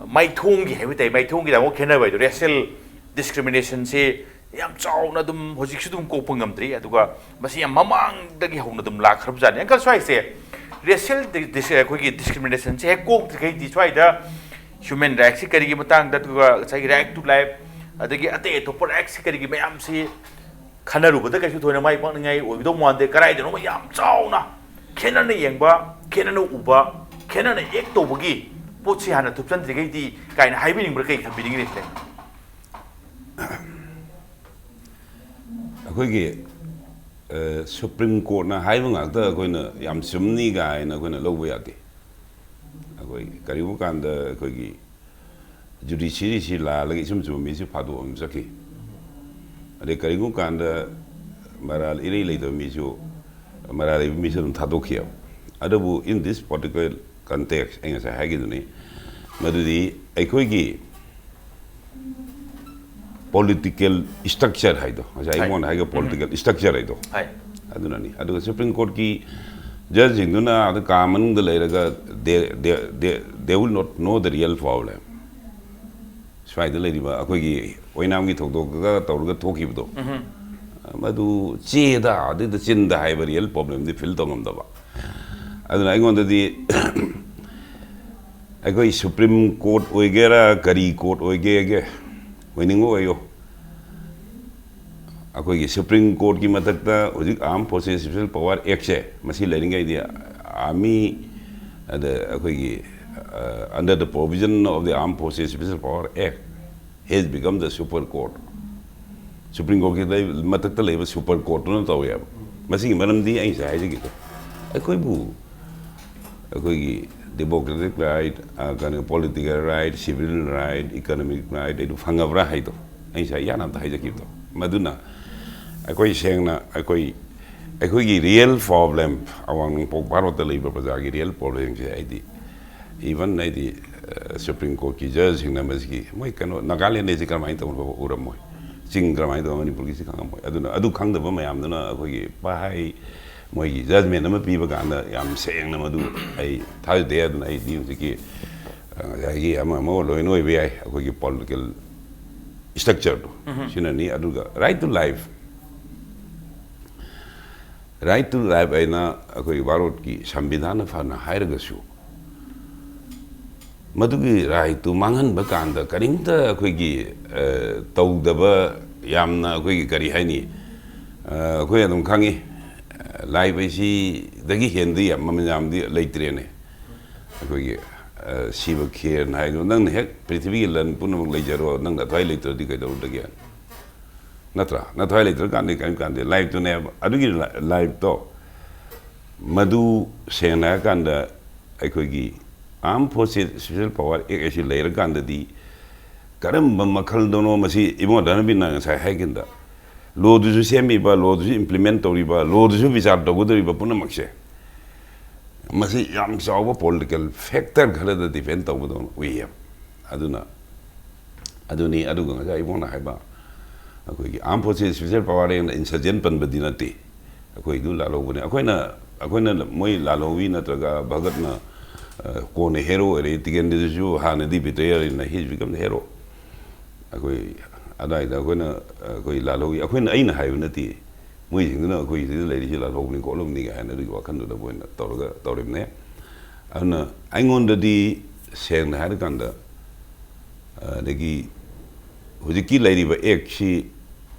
ꯃꯥꯏꯊꯣꯡꯒꯤ ꯍꯥꯏꯕ ꯇꯥꯏ, ꯃꯥꯏꯊꯣꯡꯒꯤꯗ ꯑꯃꯨꯛ ꯈꯦꯠꯅꯕ ꯍꯥꯏꯗꯣ, ꯔꯦꯁꯤꯌꯦꯜ ꯗꯤꯁꯀ꯭ꯔꯤꯃꯤꯅꯦꯁꯟꯁꯤ ꯌꯥꯝ ꯆꯥꯎꯅ ꯑꯗꯨꯝ ꯍꯧꯖꯤꯛꯁꯨ ꯑꯗꯨꯝ ꯀꯣꯛꯄ ꯉꯝꯗ꯭ꯔꯤ, ꯑꯗꯨꯒ ꯃꯁꯤ ꯌꯥꯝ ꯃꯃꯥꯡꯗꯒꯤ ꯍꯧꯅ ꯑꯗꯨꯝ ꯂꯥꯛꯈ꯭ꯔꯕꯖꯥꯠꯅꯤ꯫ ꯑꯪꯀꯜ, ꯁ꯭ꯋꯥꯏꯁꯦ ꯔꯦꯁꯤꯌꯦꯜ ꯑꯩꯈꯣꯏꯒꯤ ꯗꯤꯁꯀ꯭ꯔꯤꯃꯤꯅꯦꯁꯟꯁꯦ ꯍꯦꯛ ꯀꯣꯛꯇ꯭ꯔꯤꯈꯩꯗꯤ ꯁ꯭ꯋꯥꯏꯗ ꯍ꯭ꯌꯨꯃꯦꯟ ꯔꯥꯏꯠꯁꯤ ꯀꯔꯤꯒꯤ ꯃꯇꯥꯡꯗ, ꯑꯗꯨꯒ ꯉꯁꯥꯏꯒꯤ right to life, ꯑꯗꯒꯤ ꯑꯇꯩ ꯑꯇꯣꯞꯄ ꯔꯥꯏꯠꯁꯤ ꯀꯔꯤꯒꯤ ꯃꯌꯥꯝꯁꯤ ꯈꯟꯅꯔꯨꯕꯗ ꯀꯩꯁꯨ ꯊꯣꯏꯅ ꯃꯥꯏ ꯄꯥꯛꯅꯤꯡꯉꯥꯏ ꯑꯣꯏꯒꯗꯧ ꯃꯥꯟꯗꯦ꯫ ꯀꯗꯥꯏꯗꯅꯣꯃ ꯌꯥꯝ ꯆꯥꯎꯅ ꯈꯦꯠꯅꯅ ꯌꯦꯡꯕ, ꯈꯦꯠꯅꯅ ꯎꯕ, ꯈꯦꯠꯅꯅ ꯑꯦꯛ ꯇꯧꯕꯒꯤ ꯄꯣꯠꯁꯤ ꯍꯥꯟꯅ ꯊꯨꯞꯆꯟꯗ꯭ꯔꯤꯈꯩꯗꯤ ꯀꯥꯏꯅ ꯍꯥꯏꯕꯤꯅꯤꯡꯕ꯭ꯔꯥ? ꯀꯩ ꯊꯝꯕꯤꯅꯤꯡꯉꯤ ꯁꯤꯗ? ꯑꯩꯈꯣꯏꯒꯤ ꯁꯨꯄ꯭ꯔꯤꯝ ꯀꯣꯔꯠꯅ ꯍꯥꯏꯕ ꯉꯥꯛꯇ ꯑꯩꯈꯣꯏꯅ ꯌꯥꯝ ꯆꯨꯝꯅꯤ ꯀꯥꯏꯅ ꯑꯩꯈꯣꯏꯅ ꯂꯧꯕ ꯌꯥꯗꯦ꯫ ꯑꯩꯈꯣꯏ ꯀꯔꯤꯒꯨꯝꯕ ꯀꯥꯟꯗ ꯑꯩꯈꯣꯏꯒꯤ ꯖꯨꯗꯤꯁꯤꯌꯔꯤꯁꯤ ꯂꯥꯜꯂꯒ ꯏꯆꯨꯝ ꯆꯨꯝꯕ ꯃꯤꯁꯨ ꯐꯥꯗꯣꯛꯑꯝ ꯆꯠꯈꯤ꯫ ꯑꯗꯩ ꯀꯔꯤꯒꯨꯝꯕ ꯀꯥꯟꯗ ꯃꯔꯥꯜ ꯏꯔꯩ ꯂꯩꯇꯕ ꯃꯤꯁꯨ, ꯃꯔꯥꯜ ꯂꯩꯕ ꯃꯤꯁꯨ ꯑꯗꯨꯝ ꯊꯥꯗꯣꯛꯈꯤꯑꯕ꯫ ꯑꯗꯨꯕꯨ in this particular context ꯑꯩ ꯉꯁꯥꯏ ꯍꯥꯏꯈꯤꯗꯨꯅꯤ, ꯃꯗꯨꯗꯤ ꯑꯩꯈꯣꯏꯒꯤ ꯄꯣꯂꯤꯇꯤꯀꯦꯜ ꯏꯁꯇ꯭ꯔꯛꯆꯔ ꯍꯥꯏꯗꯣ, ꯉꯁꯥꯏ ꯍꯥꯏ꯫ ꯑꯩꯉꯣꯟꯗ ꯍꯥꯏꯒ ꯄꯣꯂꯤꯇꯤꯀꯦꯜ ꯏꯁꯇ꯭ꯔꯛꯆꯔ ꯍꯥꯏꯗꯣ, ꯍꯥꯏ꯫ ꯑꯗꯨꯅꯅꯤ꯫ ꯑꯗꯨꯒ ꯁꯨꯄ꯭ꯔꯤꯝ ꯀꯣꯔꯠꯀꯤ ꯖꯖꯁꯤꯡꯗꯨꯅ ꯑꯗꯨ ꯀꯥ ꯃꯅꯨꯡꯗ ꯂꯩꯔꯒ they, they, they, they will not know the real problem. ꯁ꯭ꯋꯥꯏꯗ ꯂꯩꯔꯤꯕ ꯑꯩꯈꯣꯏꯒꯤ ꯑꯣꯏꯅꯥꯝꯒꯤ ꯊꯧꯗꯣꯛꯇꯒ ꯇꯧꯔꯒ ꯊꯣꯛꯈꯤꯕꯗꯣ, ꯃꯗꯨ ꯆꯦꯗ ꯑꯗꯨꯗ ꯆꯤꯟꯗ ꯍꯥꯏꯕ ꯔꯤꯌꯦꯜ ꯄ꯭ꯔꯣꯕ꯭ꯂꯦꯝꯗꯤ ꯐꯤꯜ ꯇꯧꯉꯝꯗꯕ꯫ ꯑꯗꯨꯅ ꯑꯩꯉꯣꯟꯗꯗꯤ ꯑꯩꯈꯣꯏ ꯁꯨꯄ꯭ꯔꯤꯝ ꯀꯣꯔꯠ ꯑꯣꯏꯒꯦꯔꯥ, ꯀꯔꯤ ꯀꯣꯔꯠ ꯑꯣꯏꯒꯦꯒꯦ, ꯑꯣꯏꯅꯤꯡꯕ ꯑꯣꯏꯌꯣ, ꯑꯩꯈꯣꯏꯒꯤ ꯁꯨꯄ꯭ꯔꯤꯝ ꯀꯣꯔꯠꯀꯤ ꯃꯊꯛꯇ ꯍꯧꯖꯤꯛ Armed Forces Special Power Actꯁꯦ ꯃꯁꯤ ꯂꯩꯔꯤꯉꯩꯗꯤ ꯑꯥꯔꯃꯤ, ꯑꯗ ꯑꯩꯈꯣꯏꯒꯤ under the provision of the Armed Forces Special Power Act has become the super court. Supreme ꯀꯣꯔꯠꯀꯤ ꯃꯊꯛꯇ ꯂꯩꯕ ꯁꯨꯄꯔ ꯀꯣꯔꯠꯇꯨꯅ ꯇꯧꯋꯦꯕ꯫ ꯃꯁꯤꯒꯤ ꯃꯔꯝꯗꯤ ꯑꯩ ꯉꯁꯥꯏ ꯍꯥꯏꯖꯈꯤꯗꯣ, ꯑꯩꯈꯣꯏꯕꯨ ꯑꯩꯈꯣꯏꯒꯤ democratic right, ꯀꯩꯅꯣ, political right, civil right, economic right ꯑꯗꯨ ꯐꯪꯉꯕ꯭ꯔꯥ ꯍꯥꯏꯗꯣ ꯑꯩ ꯉꯁꯥꯏ ꯌꯥꯅ ꯑꯝꯇ ꯍꯥꯏꯖꯈꯤꯕꯗꯣ꯫ ꯃꯗꯨꯅ ꯑꯩꯈꯣꯏ ꯁꯦꯡꯅ ꯑꯩꯈꯣꯏ ꯑꯩꯈꯣꯏꯒꯤ ꯔꯤꯌꯦꯜ ꯄ꯭ꯔꯣꯕ꯭ꯂꯦꯝ, ꯑꯋꯥꯡ ꯅꯣꯡꯄꯣꯛ ꯚꯥꯔꯠꯇ ꯂꯩꯕ ꯄ꯭ꯔꯖꯥꯒꯤ ꯔꯤꯌꯦꯜ ꯄ꯭ꯔꯣꯕ꯭ꯂꯦꯝꯁꯦ ꯑꯩꯗꯤ ꯏꯚꯟ ꯑꯩꯗꯤ ꯁꯨꯄ꯭ꯔꯤꯝ ꯀꯣꯔꯠꯀꯤ ꯖꯖꯁꯤꯡꯅ ꯃꯁꯤꯒꯤ ꯃꯣꯏ ꯀꯩꯅꯣ ꯅꯥꯒꯥꯂꯦꯟꯗꯁꯤ ꯀꯔꯝꯍꯥꯏꯅ ꯇꯧꯅ ꯎꯔꯝꯃꯣꯏ, ꯆꯤꯡ ꯀꯔꯝꯍꯥꯏꯅ ꯇꯧꯅ ꯃꯅꯤꯄꯨꯔꯒꯤꯁꯤ ꯈꯪꯉꯝꯃꯣꯏ꯫ ꯑꯗꯨꯅ ꯑꯗꯨ ꯈꯪꯗꯕ ꯃꯌꯥꯝꯗꯨꯅ ꯑꯩꯈꯣꯏꯒꯤ ꯄꯍꯥꯏ ꯃꯣꯏꯒꯤ ꯖꯖꯃꯦꯟ ꯑꯃ ꯄꯤꯕ ꯀꯥꯟꯗ ꯌꯥꯝ ꯁꯦꯡꯅ ꯃꯗꯨ ꯑꯩ ꯊꯥꯖꯗꯦ꯫ ꯑꯗꯨꯅ ꯑꯩꯗꯤ ꯍꯧꯖꯤꯛꯀꯤ, ꯑ, ꯉꯁꯥꯏꯒꯤ ꯑꯃ ꯑꯃ ꯂꯣꯏꯅ ꯑꯣꯏꯕ ꯌꯥꯏ, ꯑꯩꯈꯣꯏꯒꯤ ꯄꯣꯂꯤꯇꯤꯀꯦꯜ ꯏꯁꯇ꯭ꯔꯛꯆꯔꯗꯣ ꯁꯤꯅꯅꯤ꯫ ꯑꯗꯨꯒ right to life, right to life ꯍꯥꯏꯅ ꯑꯩꯈꯣꯏ ꯚꯥꯔꯠꯀꯤ ꯁꯪꯕꯤꯙꯥꯟꯅ ꯐꯅ ꯍꯥꯏꯔꯒꯁꯨ, ꯃꯗꯨꯒꯤ right ꯇꯨ ꯃꯥꯡꯍꯟꯕ ꯀꯥꯟꯗ ꯀꯔꯤꯝꯇ ꯑꯩꯈꯣꯏꯒꯤ, ꯑ, ꯇꯧꯗꯕ, ꯌꯥꯝꯅ ꯑꯩꯈꯣꯏꯒꯤ ꯀꯔꯤ ꯍꯥꯏꯅꯤ, ꯑ, ꯑꯩꯈꯣꯏ ꯑꯗꯨꯝ ꯈꯪꯉꯤ, ꯑ, life ꯍꯥꯏꯁꯤꯗꯒꯤ ꯍꯦꯟꯗꯤ ꯌꯥꯝ ꯃꯃꯜ ꯌꯥꯝꯗꯤ ꯂꯩꯇ꯭ꯔꯦꯅꯦ꯫ ꯑꯩꯈꯣꯏꯒꯤ, ꯑ, ꯁꯤꯕ ꯈꯦꯔꯅ ꯍꯥꯏꯗꯣ, "ꯅꯪꯅ ꯍꯦꯛ ꯄ꯭ꯔꯤꯊꯤꯕꯤꯒꯤ ꯂꯟ ꯄꯨꯝꯅꯃꯛ ꯂꯩꯖꯔꯣ, ꯅꯪꯅ ꯑꯗꯨꯋꯥꯏ ꯂꯩꯇ꯭ꯔꯗꯤ ꯀꯩꯗꯧꯗꯒꯦ?" ꯅꯠꯇ꯭ꯔꯥ? ꯅꯊ꯭ꯋꯥꯏ ꯂꯩꯇ꯭ꯔꯀꯥꯟꯗꯤ ꯀꯔꯤꯝ ꯀꯥꯟꯗꯦ꯫ Life ꯇꯨꯅꯦꯕ꯫ ꯑꯗꯨꯒꯤ ꯂ-, life ꯇꯣ, ꯃꯗꯨ ꯁꯦꯡꯅ ꯍꯥꯏꯔꯀꯥꯟꯗ ꯑꯩꯈꯣꯏꯒꯤ Armed Forces Special Power Act ꯑꯁꯤ ꯂꯩꯔꯀꯥꯟꯗꯗꯤ ꯀꯔꯝꯕ ꯃꯈꯜꯗꯅꯣ ꯃꯁꯤ ꯏꯕꯨꯡꯉꯣ ꯙꯅꯕꯤꯔꯅ ꯉꯁꯥꯏ ꯍꯥꯏꯈꯤꯕꯗ, law ꯗꯨꯁꯨ ꯁꯦꯝꯃꯤꯕ, law ꯗꯨꯁꯨ implement ꯇꯧꯔꯤꯕ, law ꯗꯨꯁꯨ ꯕꯤꯆꯥꯔ ꯇꯧꯒꯗꯧꯔꯤꯕ ꯄꯨꯝꯅꯃꯛꯁꯦ, ꯃꯁꯤ ꯌꯥꯝ ꯆꯥꯎꯕ political factor ꯈꯔꯗ depend ꯇꯧꯕꯗꯧꯅ ꯎꯏꯌꯦꯕ꯫ ꯑꯗꯨꯅ ꯑꯗꯨꯅꯤ꯫ ꯑꯗꯨꯒ ꯉꯁꯥꯏ ꯏꯕꯨꯡꯅ ꯍꯥꯏꯕ, ꯑꯩꯈꯣꯏꯒꯤ Armed Forces Special Power Act ꯅ insurgent ꯄꯟꯕꯗꯤ ꯅꯠꯇꯦ, ꯑꯩꯈꯣꯏꯗꯨ ꯂꯥꯜꯍꯧꯕꯅꯦ꯫ ꯑꯩꯈꯣꯏꯅ, ꯑꯩꯈꯣꯏꯅ ꯃꯣꯏ ꯂꯥꯜꯍꯧꯋꯤ ꯅꯠꯇ꯭ꯔꯒ ꯚꯒꯠꯅ, ꯑ, ꯀꯣꯟꯅ hero ꯑꯣꯏꯔꯛꯏ, ꯇꯤꯀꯦꯟꯗ꯭ꯔꯖꯤꯠꯁꯨ ꯍꯥꯟꯅꯗꯤ betrayer ꯅ, he become hero꯫ ꯑꯩꯈꯣꯏ ꯑꯗꯨꯋꯥꯏꯗ ꯑꯩꯈꯣꯏꯅ, ꯑꯩꯈꯣꯏ ꯂꯥꯜꯍꯧꯋꯤ, ꯑꯩꯈꯣꯏꯅ, ꯑꯩꯅ ꯍꯥꯏꯕ ꯅꯠꯇꯦ, ꯃꯣꯏꯁꯤꯡꯗꯨꯅ ꯑꯩꯈꯣꯏ ꯁꯤꯗ ꯂꯩꯔꯤꯁꯤ ꯂꯥꯜꯍꯧꯕꯅꯤ ꯈꯣꯠꯂꯝꯅꯤ ꯀꯥꯏꯅ ꯑꯗꯨꯒꯤ ꯋꯥꯈꯜꯗꯨꯗ ꯃꯣꯏꯅ ꯇꯧꯔꯒ ꯇꯧꯔꯤꯕꯅꯦ꯫ ꯑꯗꯨꯅ ꯑꯩꯉꯣꯟꯗꯗꯤ ꯁꯦꯡꯅ ꯍꯥꯏꯔꯀꯥꯟꯗ, ꯑꯗꯒꯤ ꯍꯧꯖꯤꯛꯀꯤ ꯂꯩꯔꯤꯕ act ꯁꯤ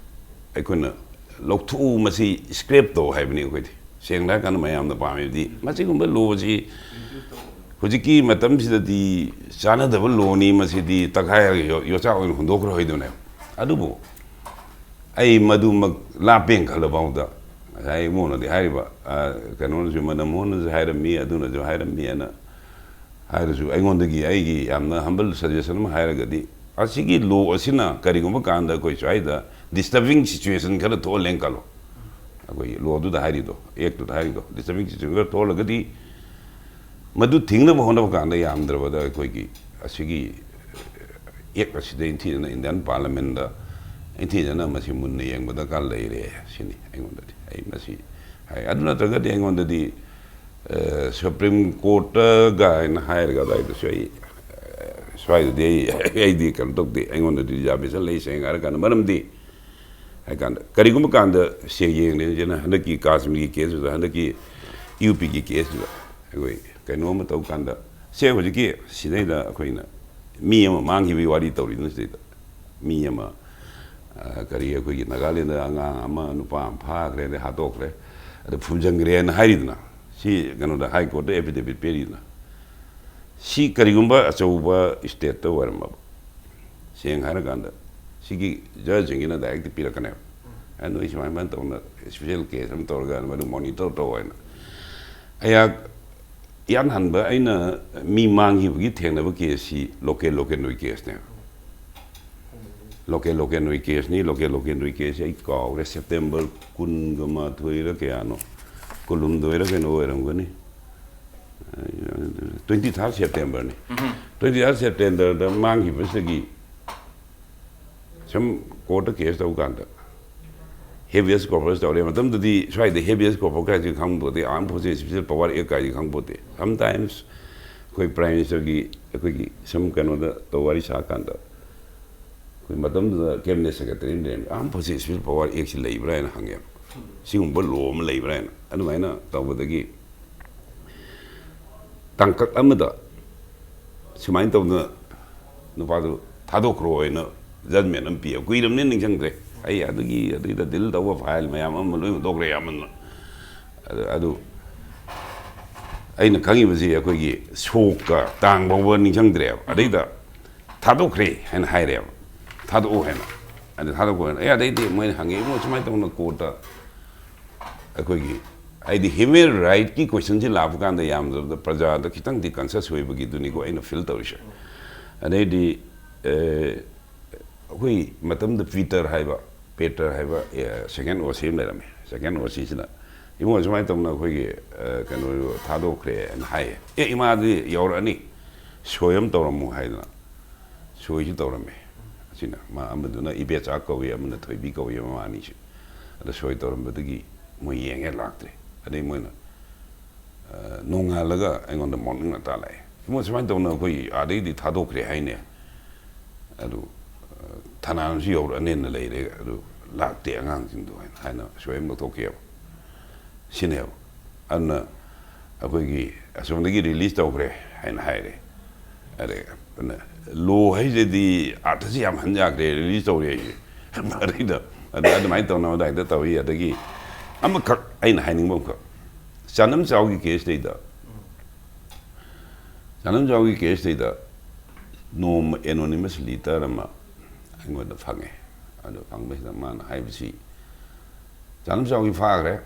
ꯑꯩꯈꯣꯏꯅ ꯂꯧꯊꯣꯛꯎ, ꯃꯁꯤ scrap ꯇꯧ ꯍꯥꯏꯕꯅꯤ ꯑꯩꯈꯣꯏꯗꯤ꯫ ꯁꯦꯡꯅ ꯍꯥꯏꯔꯀꯥꯟꯗ ꯃꯌꯥꯝꯅ ꯄꯥꯝꯃꯤꯕꯗꯤ ꯃꯁꯤꯒꯨꯝꯕ law ꯁꯤ ꯍꯧꯖꯤꯛꯀꯤ ꯃꯇꯝꯁꯤꯗꯗꯤ ꯆꯥꯟꯅꯗꯕ law ꯅꯤ, ꯃꯁꯤꯗꯤ ꯇꯛꯈꯥꯏꯔꯒ ꯌꯣ-, ꯌꯣꯠꯆꯥꯛ ꯑꯣꯏꯅ ꯍꯨꯟꯗꯣꯛꯈ꯭ꯔꯣꯏꯗꯣꯏꯅꯦꯕ꯫ ꯑꯗꯨꯕꯨ ꯑꯩ ꯃꯗꯨꯃꯛ ꯂꯥꯞꯄꯦꯅ ꯈꯜꯂꯐꯥꯎꯗ, ꯉꯁꯥꯏ ꯏꯃꯣꯅꯗꯤ ꯍꯥꯏꯔꯤꯕ, ꯑ, ꯀꯩꯅꯣꯅꯁꯨ, ꯃꯗꯝ ꯍꯣꯟꯅꯁꯨ ꯍꯥꯏꯔꯝꯃꯤ, ꯑꯗꯨꯅꯁꯨ ꯍꯥꯏꯔꯝꯃꯤ ꯍꯥꯏꯅ ꯍꯥꯏꯔꯁꯨ, ꯑꯩꯉꯣꯟꯗꯒꯤ ꯑꯩꯒꯤ ꯌꯥꯝꯅ humble suggestion ꯑꯃ ꯍꯥꯏꯔꯒꯗꯤ, ꯑꯁꯤꯒꯤ law ꯑꯁꯤꯅ ꯀꯔꯤꯒꯨꯝꯕ ꯀꯥꯟꯗ ꯑꯩꯈꯣꯏ ꯁ꯭ꯋꯥꯏꯗ disturbing situation ꯈꯔ ꯊꯣꯛꯍꯜꯂꯦꯅ ꯈꯜꯂꯣ, ꯑꯩꯈꯣꯏꯒꯤ law ꯗꯨꯗ ꯍꯥꯏꯔꯤꯗꯣ, act ꯇꯨꯗ ꯍꯥꯏꯔꯤꯗꯣ, disturbing situation ꯈꯔ ꯊꯣꯛꯍꯜꯂꯒꯗꯤ, ꯃꯗꯨ ꯊꯤꯡꯅꯕ ꯍꯣꯠꯅꯕ ꯀꯥꯟꯗ ꯌꯥꯝꯗ꯭ꯔꯕꯗ ꯑꯩꯈꯣꯏꯒꯤ ꯑꯁꯤꯒꯤ act ꯑꯁꯤꯗ ꯅꯤꯡꯊꯤꯖꯅ Indian Parliament ꯇ ꯅꯤꯡꯊꯤꯖꯅ ꯃꯁꯤ ꯃꯨꯟꯅ ꯌꯦꯡꯕ ꯗꯔꯀꯥꯔ ꯂꯩꯔꯦ ꯁꯤꯅꯤ ꯑꯩꯉꯣꯟꯗꯗꯤ꯫ ꯑꯩ ꯃꯁꯤ ꯍꯥꯏ꯫ ꯑꯗꯨ ꯅꯠꯇ꯭ꯔꯒꯗꯤ ꯑꯩꯉꯣꯟꯗꯗꯤ, ꯑ, ꯁꯨꯄ꯭ꯔꯤꯝ ꯀꯣꯔꯠꯇꯒ ꯍꯥꯏꯅ ꯍꯥꯏꯔꯒ ꯑꯗꯨꯋꯥꯏꯗꯁꯨ ꯑꯩ, ꯑ, ꯁ꯭ꯋꯥꯏꯗꯗꯤ ꯑꯩ, ꯑꯩꯗꯤ ꯀꯩꯅꯣ ꯇꯧꯗꯦ, ꯑꯩꯉꯣꯟꯗꯗꯤ ꯔꯤꯖꯥꯔꯕꯦꯁꯟ ꯂꯩ, ꯁꯦꯡꯅ ꯍꯥꯏꯔꯀꯥꯟꯗ꯫ ꯃꯔꯝꯗꯤ ꯍꯥꯏ ꯀꯥꯟꯗ ꯀꯔꯤꯒꯨꯝꯕ ꯀꯥꯟꯗ ꯁꯦ ꯌꯦꯡꯂꯤꯁꯤꯅ ꯍꯟꯗꯛꯀꯤ ꯀꯥꯁꯃꯤꯔꯒꯤ ꯀꯦꯁꯇꯨꯗ, ꯍꯟꯗꯛꯀꯤ ꯌꯨ ꯄꯤꯒꯤ ꯀꯦꯁꯇꯨꯗ ꯑꯩꯈꯣꯏ ꯀꯩꯅꯣ ꯑꯃ ꯇꯧ ꯀꯥꯟꯗ, ꯁꯦ ꯍꯧꯖꯤꯛꯀꯤ ꯁꯤꯗꯩꯗ ꯑꯩꯈꯣꯏꯅ ꯃꯤ ꯑꯃ ꯃꯥꯡꯈꯤꯕꯒꯤ ꯋꯥꯔꯤ ꯇꯧꯔꯤꯗꯨꯅ ꯁꯤꯗꯩꯗ꯫ ꯃꯤ ꯑꯃ, ꯑ, ꯀꯔꯤ, ꯑꯩꯈꯣꯏꯒꯤ ꯅꯥꯒꯥꯂꯦꯟꯗ ꯑꯉꯥꯡ ꯑꯃ, ꯅꯨꯄꯥ ꯑꯃ ꯐꯥꯈ꯭ꯔꯦ, ꯑꯗꯩ ꯍꯥꯠꯇꯣꯛꯈ꯭ꯔꯦ, ꯑꯗ ꯐꯨꯝꯖꯤꯟꯈ꯭ꯔꯦꯅ ꯍꯥꯏꯔꯤꯗꯅ, ꯁꯤ ꯀꯩꯅꯣꯗ, ꯍꯥꯏ ꯀꯣꯔꯠꯇ ꯑꯦꯐꯤꯗꯦꯕꯤꯠ ꯄꯤꯔꯤꯗꯅ, ꯁꯤ ꯀꯔꯤꯒꯨꯝꯕ ꯑꯆꯧꯕ ꯁ꯭ꯇꯦꯠꯇ ꯑꯣꯏꯔꯝꯃꯕ, ꯁꯦꯡꯅ ꯍꯥꯏꯔꯀꯥꯟꯗ, ꯁꯤꯒꯤ ꯖꯖꯁꯤꯡꯁꯤꯅ ꯗꯥꯏꯔꯦꯛꯇ ꯄꯤꯔꯛꯀꯅꯦꯕ꯫ ꯑ, ꯅꯣꯏ ꯁꯨꯃꯥꯏ ꯁꯨꯃꯥꯏꯅ ꯇꯧꯅ ꯁ꯭ꯄꯦꯁꯦꯜ ꯀꯦꯁ ꯑꯃ ꯇꯧꯔꯒ ꯃꯗꯨ ꯃꯣꯅꯤꯇꯔ ꯇꯧ ꯍꯥꯏꯅ꯫ ꯑꯩꯍꯥꯛ ꯏꯍꯥꯟ ꯍꯥꯟꯕ ꯑꯩꯅ ꯃꯤ ꯃꯥꯡꯈꯤꯕꯒꯤ ꯊꯦꯡꯅꯕ ꯀꯦꯁꯁꯤ ꯂꯣꯀꯦꯜ ꯂꯣꯀꯦꯜꯒꯤ ꯀꯦꯁꯅꯦꯕ꯫ ꯂꯣꯀꯦꯜ ꯂꯣꯀꯦꯜꯒꯤ ꯀꯦꯁꯅꯤ꯫ ꯂꯣꯀꯦꯜ ꯂꯣꯀꯦꯜꯒꯤ ꯀꯦꯁꯁꯤ ꯑꯩ ꯀꯥꯎꯔꯦ, ꯁꯦꯞꯇꯦꯝꯕꯔ ꯀꯨꯟꯒ ꯃꯥꯊꯣꯏꯔ ꯀꯌꯥꯅꯣ, ꯀꯨꯟꯍꯨꯝꯗꯣꯏꯔ ꯀꯩꯅꯣ ꯑꯣꯏꯔꯝꯒꯅꯤ꯫ ꯇ꯭ꯋꯦꯟꯇꯤ ꯊꯥꯔꯠ ꯁꯦꯞꯇꯦꯝꯕꯔꯅꯤ꯫ ꯇ꯭ꯋꯦꯟꯇꯤ ꯊꯥꯔꯠ ꯁꯦꯞꯇꯦꯝꯕꯔꯗ ꯃꯥꯡꯈꯤꯕꯁꯤꯗꯒꯤ ꯁꯨꯝ ꯀꯣꯔꯠꯇ ꯀꯦꯁ ꯇꯧ ꯀꯥꯟꯗ ꯍꯦꯕꯤꯌꯁ ꯀꯣꯔꯄꯁ ꯇꯧꯔꯦ꯫ ꯃꯇꯝꯗꯨꯗꯤ ꯁ꯭ꯋꯥꯏꯗ ꯍꯦꯕꯤꯌꯁ ꯀꯣꯔꯄꯁ ꯀꯥꯏꯁꯤ ꯈꯪꯕ ꯄꯣꯠꯇꯦ, ꯑꯥꯔꯝ ꯐꯣꯔꯁꯦꯁ ꯁ꯭ꯄꯦꯁꯦꯜ ꯄꯋꯥꯔ ꯑꯦꯛ ꯀꯥꯏꯁꯤ ꯈꯪꯕ ꯄꯣꯠꯇꯦ꯫ ꯁꯝꯇꯥꯏꯝꯁ ꯑꯩꯈꯣꯏ ꯄ꯭ꯔꯥꯏꯝ ꯃꯤꯅꯤꯁꯇꯔꯒꯤ, ꯑꯩꯈꯣꯏꯒꯤ ꯁꯨꯝ ꯀꯩꯅꯣꯗ ꯇꯧ ꯋꯥꯔꯤ ꯁꯥꯀꯥꯟꯗ, ꯑꯩꯈꯣꯏ ꯃꯇꯝꯗꯨꯗ ꯀꯦꯕꯤꯅꯦꯠ ꯁꯦꯀ꯭ꯔꯦꯇꯔꯤ ꯑꯃ ꯂꯩꯔꯝꯃꯤ, "ꯑꯥꯔꯝ ꯐꯣꯔꯁꯦꯁ ꯁ꯭ꯄꯦꯁꯦꯜ ꯄꯋꯥꯔ ꯑꯦꯛꯁꯤ ꯂꯩꯕ꯭ꯔꯥ?" ꯍꯥꯏꯅ ꯍꯪꯉꯦꯕ꯫ "ꯁꯤꯒꯨꯝꯕ ꯂꯣ ꯑꯃ ꯂꯩꯕ꯭ꯔꯥ?" ꯍꯥꯏꯅ꯫ ꯑꯗꯨꯃꯥꯏꯅ ꯇꯧꯕꯗꯒꯤ ꯇꯥꯡꯀꯛ ꯑꯃꯗ ꯁꯨꯃꯥꯏꯅ ꯇꯧꯗꯅ ꯅꯨꯄꯥꯗꯨ ꯊꯥꯗꯣꯛꯈ꯭ꯔꯣ ꯍꯥꯏꯅ ꯖꯖꯃꯦꯟ ꯑꯃ ꯄꯤꯌꯦ꯫ ꯀꯨꯏꯔꯕꯅꯤꯅ ꯅꯤꯡꯁꯤꯡꯗ꯭ꯔꯦ꯫ ꯑꯩ ꯑꯗꯨꯒꯤ, ꯑꯗꯨꯒꯤꯗ ꯗꯤꯜ ꯇꯧꯕ ꯐꯥꯏꯜ ꯃꯌꯥꯝ ꯑꯃ ꯂꯣꯏ ꯍꯨꯟꯗꯣꯛꯈ꯭ꯔꯦ ꯑꯌꯥꯝꯕꯅ꯫ ꯑꯗꯨ, ꯑꯗꯨ ꯑꯩꯅ ꯈꯪꯉꯤꯕꯁꯤ ꯑꯩꯈꯣꯏꯒꯤ ꯁꯣꯛꯀ ꯇꯥꯡ ꯐꯥꯎꯕ ꯅꯤꯡꯁꯤꯡꯗ꯭ꯔꯦꯕ꯫ ꯑꯗꯩꯗ ꯊꯥꯗꯣꯛꯈ꯭ꯔꯦ ꯍꯥꯏꯅ ꯍꯥꯏꯔꯦꯕ, "ꯊꯥꯗꯣꯛꯑꯣ" ꯍꯥꯏꯅ꯫ ꯑꯗ ꯊꯥꯗꯣꯛꯄ ꯍꯥꯏꯅ, ꯑꯦ, ꯑꯗꯩꯗꯤ ꯃꯣꯏꯅ ꯍꯪꯉꯦ, "ꯏꯕꯨꯡꯉꯣ, ꯁꯨꯃꯥꯏꯅ ꯇꯧꯅ ꯀꯣꯔꯠꯇ ꯑꯩꯈꯣꯏꯒꯤ, ꯍꯥꯏꯗꯤ, ꯍ꯭ꯌꯨꯃꯦꯟ ꯔꯥꯏꯠꯀꯤ ꯀꯣꯏꯁꯟꯁꯤ ꯂꯥꯛꯄ ꯀꯥꯟꯗ ꯌꯥꯝꯗ꯭ꯔꯕꯗ ꯄ꯭ꯔꯖꯥꯗ ꯈꯤꯇꯪꯗꯤ ꯀꯟꯁꯤꯌꯁ ꯑꯣꯏꯕꯒꯤꯗꯨꯅꯤꯀꯣ ꯑꯩꯅ ꯐꯤꯜ ꯇꯧꯔꯤꯁꯦ"꯫ ꯑꯗꯩꯗꯤ, ꯑꯦ, ꯑꯩꯈꯣꯏ ꯃꯇꯝꯗ ꯄꯤꯇꯔ ꯍꯥꯏꯕ, ꯄꯦꯇꯔ ꯍꯥꯏꯕ, ꯑꯦ, ꯁꯦꯀꯦꯟ ꯑꯣ ꯁꯤ ꯑꯃ ꯂꯩꯔꯝꯃꯦ꯫ ꯁꯦꯀꯦꯟ ꯑꯣ ꯁꯤꯁꯤꯅ, "ꯏꯕꯨꯡꯉꯣ, ꯁꯨꯃꯥꯏꯅ ꯇꯧꯅ ꯑꯩꯈꯣꯏꯒꯤ, ꯑ, ꯀꯩꯅꯣ ꯊꯥꯗꯣꯛꯈ꯭ꯔꯦ" ꯍꯥꯏꯅ ꯍꯥꯏꯌꯦ꯫ "ꯑꯦ, ꯏꯃꯥꯗꯤ ꯌꯧꯔꯛꯑꯅꯤ, ꯁꯣꯏ ꯑꯃ ꯇꯧꯔꯝꯃꯨ" ꯍꯥꯏꯗꯅ ꯁꯣꯏꯁꯨ ꯇꯧꯔꯝꯃꯦ꯫ ꯑꯁꯤꯅ ꯃꯥ, ꯑꯃꯗꯨꯅ ꯏꯕꯦꯆꯥ ꯀꯧꯏ, ꯑꯃꯅ ꯊꯣꯏꯕꯤ ꯀꯧꯏ, ꯃꯃꯥ ꯑꯅꯤꯁꯤ꯫ ꯑꯗ ꯁꯣꯏ ꯇꯧꯔꯝꯕꯗꯒꯤ ꯃꯣꯏ ꯌꯦꯡꯉꯦ, ꯂꯥꯛꯇ꯭ꯔꯦ꯫ ꯑꯗꯩ ꯃꯣꯏꯅ, ꯑ, ꯅꯣꯡꯉꯥꯜꯂꯒ ꯑꯩꯉꯣꯟꯗ ꯃꯣꯔꯅꯤꯡ ꯉꯟꯇꯥ ꯂꯥꯛꯑꯦ, "ꯏꯕꯨꯡꯉꯣ, ꯁꯨꯃꯥꯏꯅ ꯇꯧꯅ ꯑꯩꯈꯣꯏ ꯑꯥꯗꯩꯗꯤ ꯊꯥꯗꯣꯛꯈ꯭ꯔꯦ ꯍꯥꯏꯅꯦ, ꯑꯗꯨ, ꯑ, ꯊꯅꯥꯅꯁꯨ ꯌꯧꯔꯛꯑꯅꯦꯅ ꯂꯩꯔꯦ, ꯑꯗꯨ ꯂꯥꯛꯇꯦ ꯑꯉꯥꯡꯁꯤꯡꯗꯣ" ꯍꯥꯏꯅ, ꯍꯥꯏꯅ ꯁꯣꯏ ꯑꯃ ꯂꯧꯊꯣꯛꯈꯤꯑꯕ꯫ ꯁꯤꯅꯦꯕ꯫ ꯑꯗꯨꯅ ꯑꯩꯈꯣꯏꯒꯤ ꯑꯁꯣꯝꯗꯒꯤ ꯔꯤꯂꯤꯁ ꯇꯧꯈ꯭ꯔꯦ ꯍꯥꯏꯅ ꯍꯥꯏꯔꯦ꯫ ꯑꯗꯩ ꯑꯗꯨꯅ ꯂꯣ ꯍꯥꯏꯁꯤꯗꯤ ꯑꯥꯔꯊꯁꯤ ꯌꯥꯝ ꯍꯟ ꯌꯥꯈ꯭ꯔꯦ, ꯔꯤꯂꯤꯁ ꯇꯧꯔꯦ ꯍꯥꯏꯁꯦ꯫ ꯑꯗꯩꯗ ꯑꯗ ꯑꯗꯨꯃꯥꯏꯅ ꯇꯧꯅꯕ ꯑꯗꯨꯃꯥꯏꯅ ꯇꯧꯏ꯫ ꯑꯗꯒꯤ ꯑꯃꯈꯛ ꯑꯩꯅ ꯍꯥꯏꯅꯤꯡꯕ ꯑꯃꯈꯛ, ꯆꯥꯅꯝ ꯆꯥꯎꯒꯤ ꯀꯦꯁꯇꯩꯗ, ꯆꯥꯅꯝ ꯆꯥꯎꯒꯤ ꯀꯦꯁꯇꯩꯗ ꯅꯣꯡꯃ ꯑꯦꯅꯣꯅꯤꯃꯁ ꯂꯤꯇꯔ ꯑꯃ ꯑꯩꯉꯣꯟꯗ ꯐꯪꯉꯦ꯫ ꯑꯗꯨ ꯐꯪꯕꯁꯤꯗ ꯃꯥꯅ ꯍꯥꯏꯕꯁꯤ, ꯆꯥꯅꯝ ꯆꯥꯎꯒꯤ ꯐꯥꯈ꯭ꯔꯦ,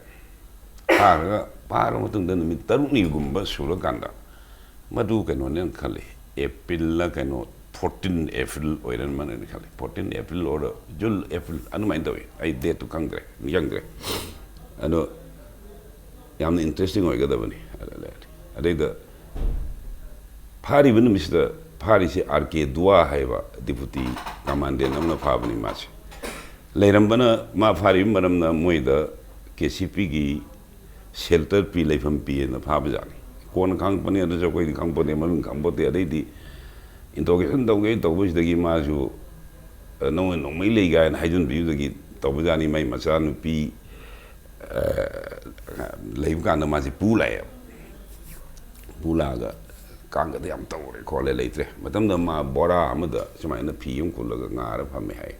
ꯐꯥꯈ꯭ꯔꯒ, ꯐꯥꯈ꯭ꯔ ꯃꯇꯨꯡꯗ ꯅꯨꯃꯤꯠ ꯇꯔꯨꯛꯅꯤꯒꯨꯝꯕ ꯁꯨꯔꯀꯥꯟꯗ, ꯃꯗꯨ ꯀꯩꯅꯣꯅꯦꯅ ꯈꯜꯂꯤ, ꯑꯦꯄ꯭ꯔꯤꯜꯂ ꯀꯩꯅꯣ, ꯐꯣꯔꯇꯤꯟ ꯑꯦꯄ꯭ꯔꯤꯜ ꯑꯣꯏꯔꯝꯃꯅꯤꯅ ꯈꯜꯂꯤ, ꯐꯣꯔꯇꯤꯟ ꯑꯦꯄ꯭ꯔꯤꯜ ꯑꯣꯔ ꯖꯨꯜ ꯑꯦꯄ꯭ꯔꯤꯜ ꯑꯗꯨꯃꯥꯏꯅ ꯇꯧꯏ꯫ ꯑꯩ ꯗꯦꯠꯇꯨ ꯈꯪꯗ꯭ꯔꯦ, ꯅꯤꯡꯁꯤꯡꯗ꯭ꯔꯦ꯫ ꯑꯗꯣ ꯌꯥꯝꯅ ꯏꯟꯇꯔꯦꯁꯇꯤꯡ ꯑꯣꯏꯒꯗꯕꯅꯤ꯫ ꯑꯗꯩꯗ ꯐꯥꯔꯤꯕ ꯅꯨꯃꯤꯠꯁꯤꯗ ꯐꯥꯔꯤꯁꯤ ꯑꯥꯔ ꯀꯦ ꯗꯨꯋꯥ ꯍꯥꯏꯕ ꯗꯤꯄꯨꯇꯤ ꯀꯃꯥꯟꯗꯦꯟ ꯑꯃꯅ ꯐꯥꯕꯅꯤ꯫ ꯃꯥꯁꯦ ꯂꯩꯔꯝꯕꯅ, ꯃꯥ ꯐꯥꯔꯤꯕ ꯃꯔꯝꯅ ꯃꯣꯏꯗ ꯀꯦ ꯁꯤ ꯄꯤꯒꯤ ꯁꯦꯜꯇꯔ ꯄꯤ, ꯂꯩꯐꯝ ꯄꯤꯌꯦꯅ ꯐꯥꯕꯖꯥꯠꯅꯤ꯫ ꯀꯣꯟꯅ ꯈꯪꯉꯛꯄꯅꯤ, ꯑꯗꯨꯁꯨ ꯑꯩꯈꯣꯏꯗꯤ ꯈꯪꯄꯣꯠꯇꯦ, ꯃꯃꯤꯡ ꯈꯪꯄꯣꯠꯇꯦ꯫ ꯑꯗꯩꯗꯤ ꯏꯟꯇ꯭ꯔꯣꯒꯦꯁꯟ ꯇꯧꯒꯦ ꯇꯧꯕꯁꯤꯗꯒꯤ ꯃꯥꯁꯨ, "ꯑ, ꯅꯣꯡꯃꯩ, ꯅꯣꯡꯃꯩ ꯂꯩ" ꯀꯥꯏꯅ ꯍꯥꯏꯖꯤꯟꯕꯤꯕꯗꯒꯤ ꯇꯧꯕꯖꯥꯠꯅꯤ꯫ ꯃꯥꯏ ꯃꯆꯥꯅꯨꯄꯤ, ꯑ, ꯂꯩꯕ ꯀꯥꯟꯗ ꯃꯥꯁꯦ ꯄꯨ ꯂꯥꯛꯑꯦꯕ꯫ ꯄꯨ ꯂꯥꯛꯑꯒ, "ꯀꯥꯡꯒꯗꯤ ꯌꯥꯝ ꯇꯧꯔꯦ ꯈꯣꯠꯂꯦ, ꯂꯩꯇ꯭ꯔꯦ"꯫ ꯃꯇꯝꯗ ꯃꯥ ꯕꯣꯔꯥ ꯑꯃꯗ ꯁꯨꯃꯥꯏꯅ ꯐꯤ ꯑꯃ ꯀꯨꯜꯂꯒ ꯉꯥꯔ ꯐꯝꯃꯦ ꯍꯥꯏ꯫